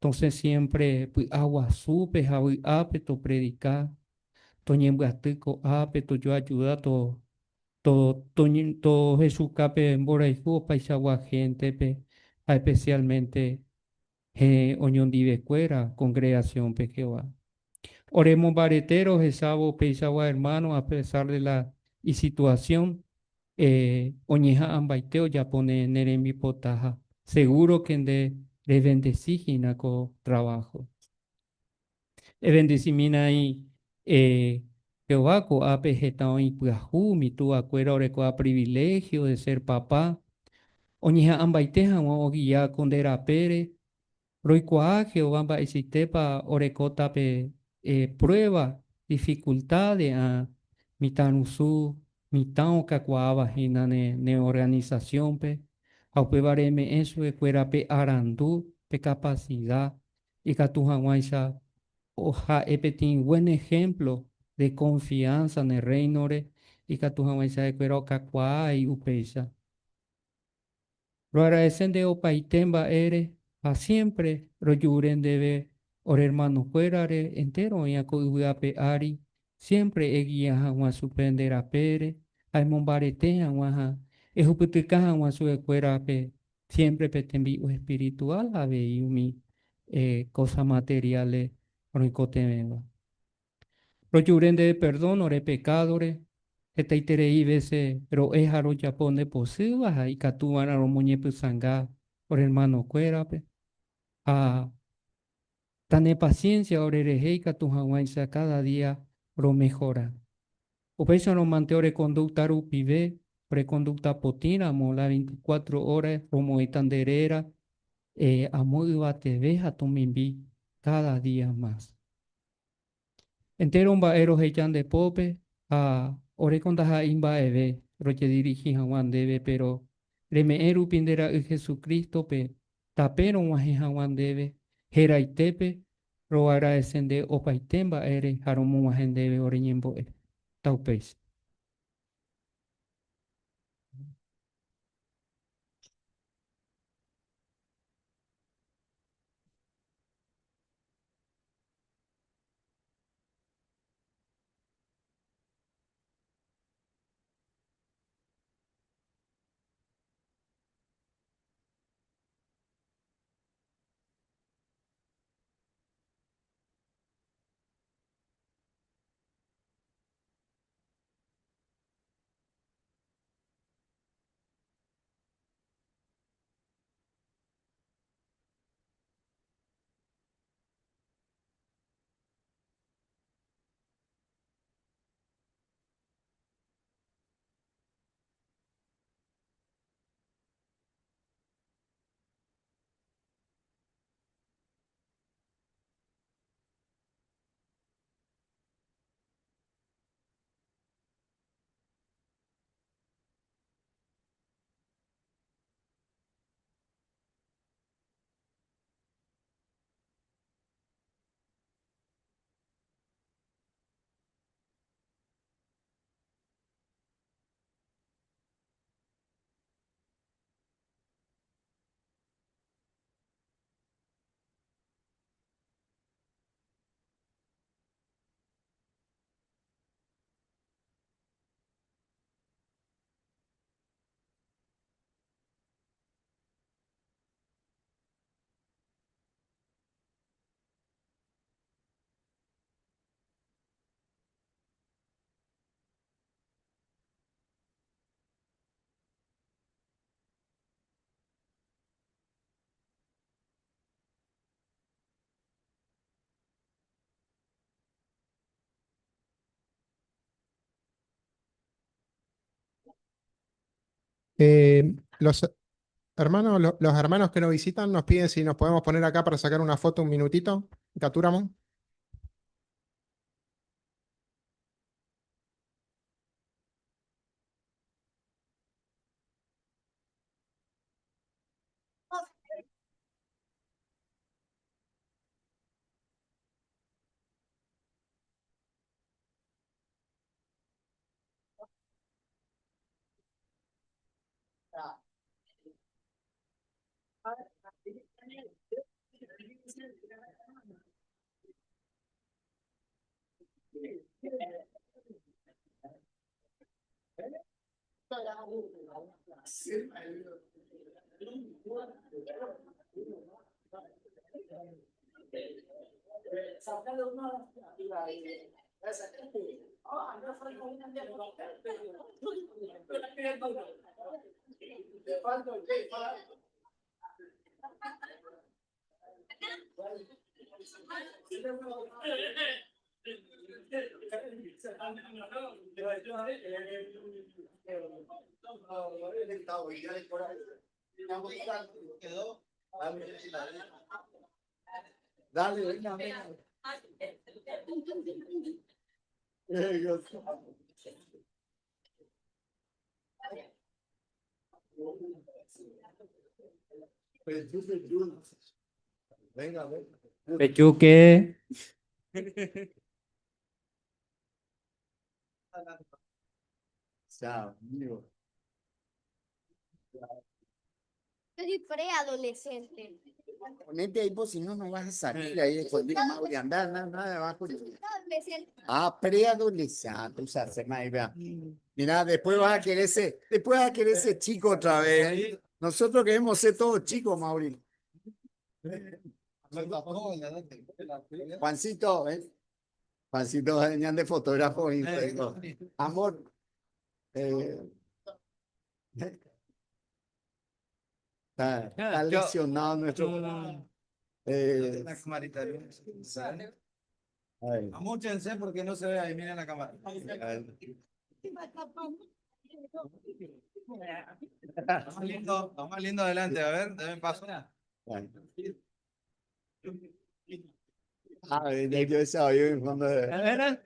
tosẽ siempre py'aguasúpe ha vy'ápe topredika, toñembyaty ko'ápe, tojoajuda, tohechuka pe mborayhu opaichagua héntepe ha especialmente Heẽ, oñondivekuéra congregación-pe Jehová. Ore mombarete rohechávo upeichagua hermano a pesar de la isituación, oñeha'ãmbaite ojapo ne rembipota ha seguro que nde rebendeci hína ko trabajo. Ebendesimína Jehová ko'ápe heta oĩ pyahu umi tuvakuéra orekóva privilegio de ser papá, oñeha'ãmbaite hag̃ua ogia ko nde rapére, roikuaa Jehová mba'eichaitépa orekóta pe prueba, dificultade ã mitãrusu, mitã okakuaáva hína ne organización-pe, ha upéva reme'ẽ chupekuéra pe arandu, pe capacidad ikatu hag̃uáicha ha'e peteĩ buen ejemplo de confianza ne Reino-re ikatu hag̃uáicha ha'ekuéra okakuaa upéicha. Roagradece nde opaite mba'ére ha siempre rojure ndéve ore hermano-kuérare entero oĩva ko yvy ape ári, siempre eguia hag̃ua chupe nde rapére ha emombarete hag̃ua ha ehupytyka hag̃ua chupekuérape siempre pe tembi'u espiritual ha avei umi cosa materiales roikotevẽva. Rojure ndéve perdón ore pekádore, hetaiterei vése ro'e ha rojapo nde pochýva ha ikatuva'erã romoñepysãnga ore hermano-kuérape. Ha tanepasiénsia orerehe ikatu hag̃uáicha káda día romehora. Upéicharõ mante ore conducta rupive, ore conducta potĩramo la 24 hora romoĩta nde réra amo yvateve ha tomimbi káda día más. Entéro mba'e roheja nde pópe ha oreko ndaha'éi mba'eve rojedirihi hag̃ua ndéve, péro reme'ẽ rupi nde Ra'y Jesucrístope tape rog̃uahẽ hag̃ua ndéve, heraitépe roagradese nde opaite mba'ére ha romog̃uahẽ ndéve ore ñembo'e. Taupéicha. Eh, los hermanos, los hermanos que nos visitan nos piden si nos podemos poner acá para sacar una foto un minutito. Capturamos. Dale, venga, venga. Venga, venga. Pechuque. Chao, amigo. Yo soy preadolescente. Ponete ahí, pues si no, no vas a salir ahí escondido, Mauri. Andá, andá, andá abajo. Adolescente. Ah, preadolescente. O sea, se me vea. Mirá, después vas a querer ser, después vas a querer ser chico otra vez. ¿eh? Nosotros queremos ser todos chicos, Mauri. Juancito, ¿eh? Juancito venían de fotógrafo. y digo, Amor. Está lesionado nuestro. La camarita. Ay. Amúchense porque no se ve ahí, miren la cámara. Está más lindo, está más lindo adelante, a ver, denme paso. Ah, ya yo estaba yo en fondo de- A ver.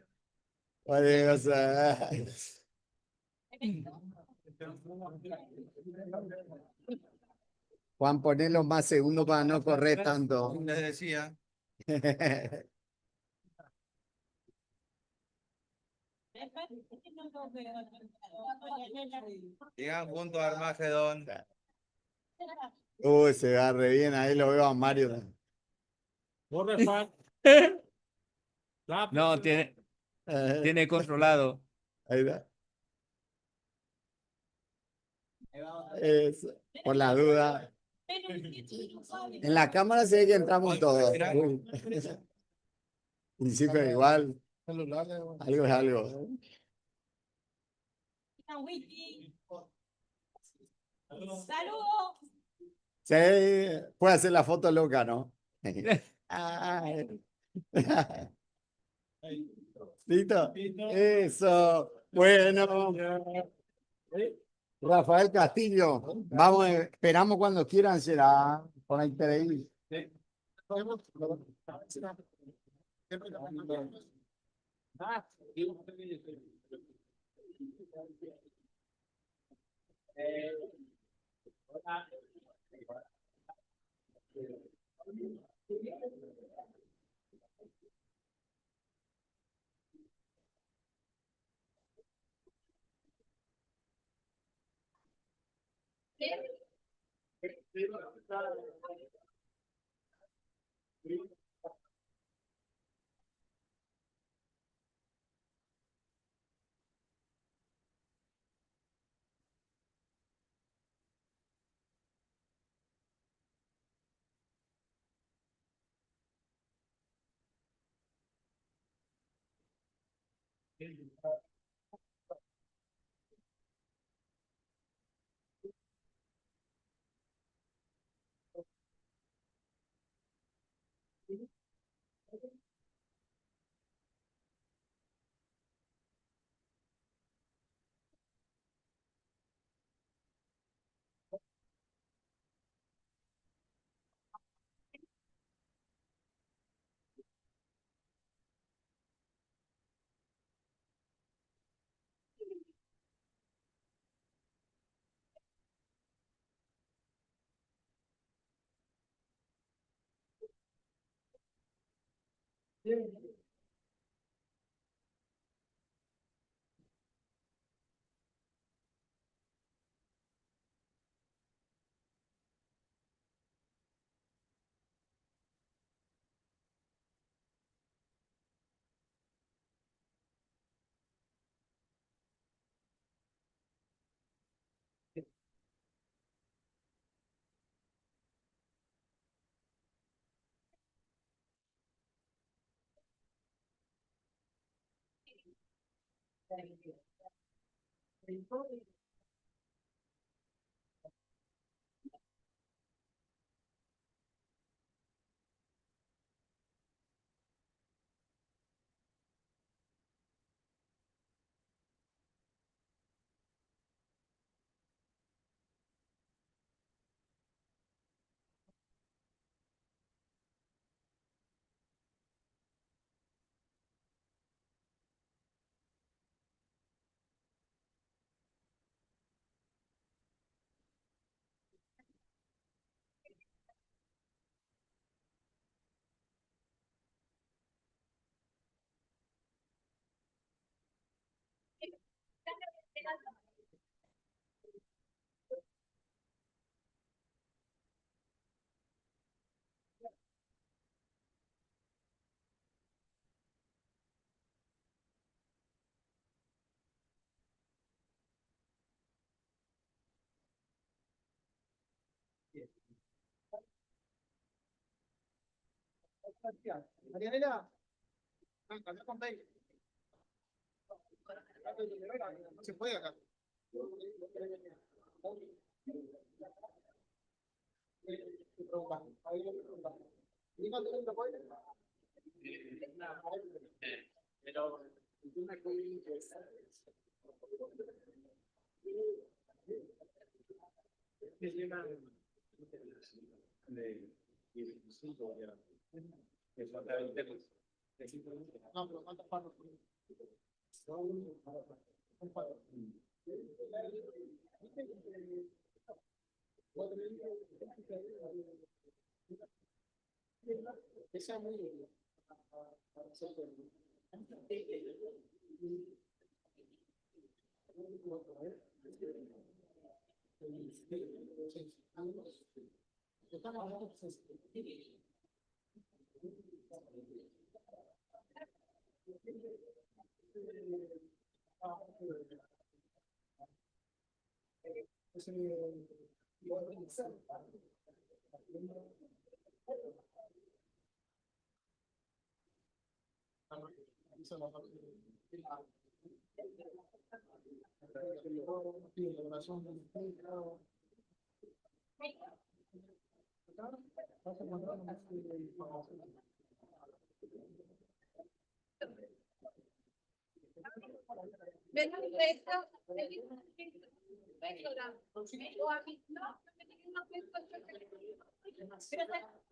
Vale, o sea. Juan, ponelo más segundo para no correr tanto. Les decía. Llegan juntos a Armagedón. Uy, se va re bien, ahí lo veo a Mario. No, tiene controlado. Ahí va. Eso, por la duda. En la cámara se ve que entramos todos. Uy. Y sí, pero igual. Algo es algo. Saludos. Sí, puede hacer la foto loca, ¿no? Ay. ¿Listo? Eso. Bueno. Rafael Castillo, vamos, esperamos cuando quieran, será por ahí. Marianela, acá con No se puede acá. No, pero falta cuatro. Esa es muy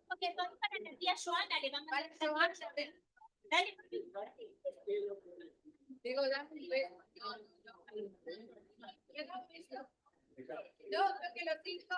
Porque son para la tía Joana, le van a mandar. Dale. Digo, dame un beso. No, no, no. No, creo que los cinco.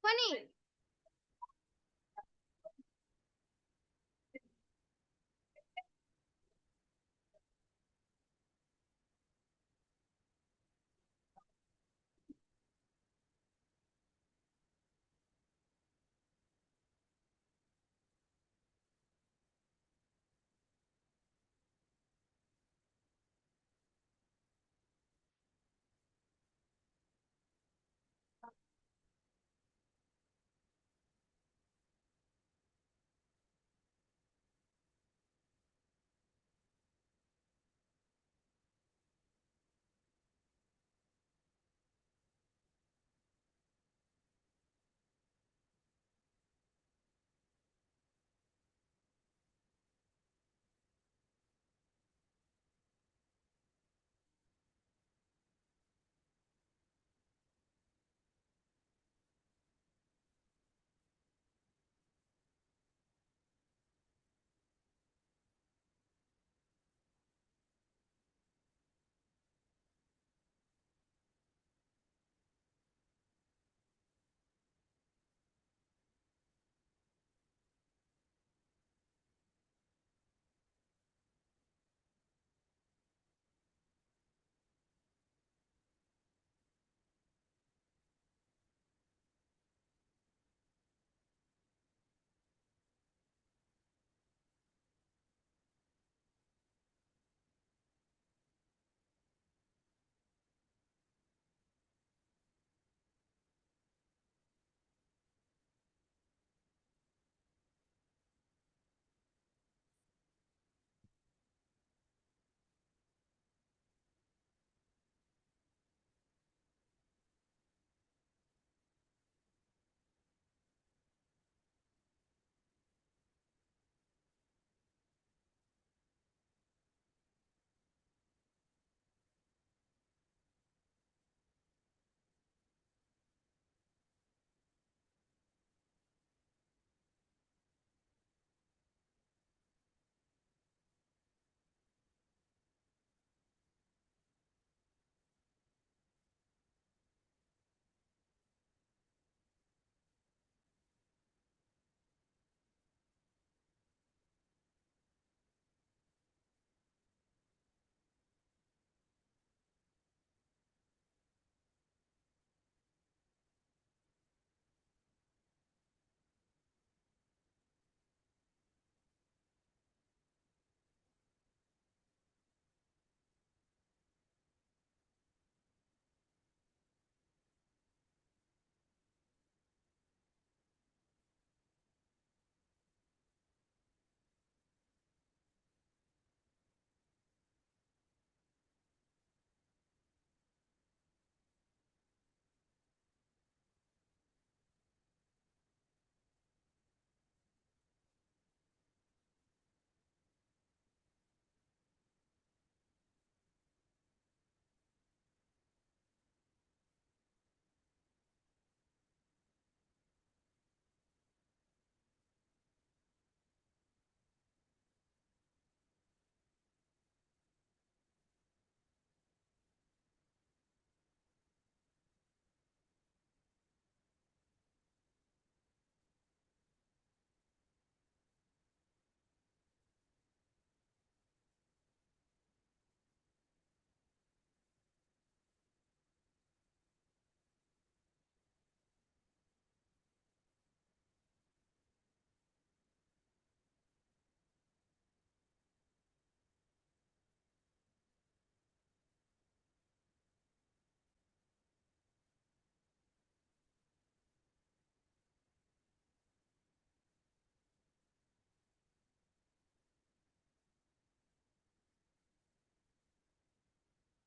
Juani.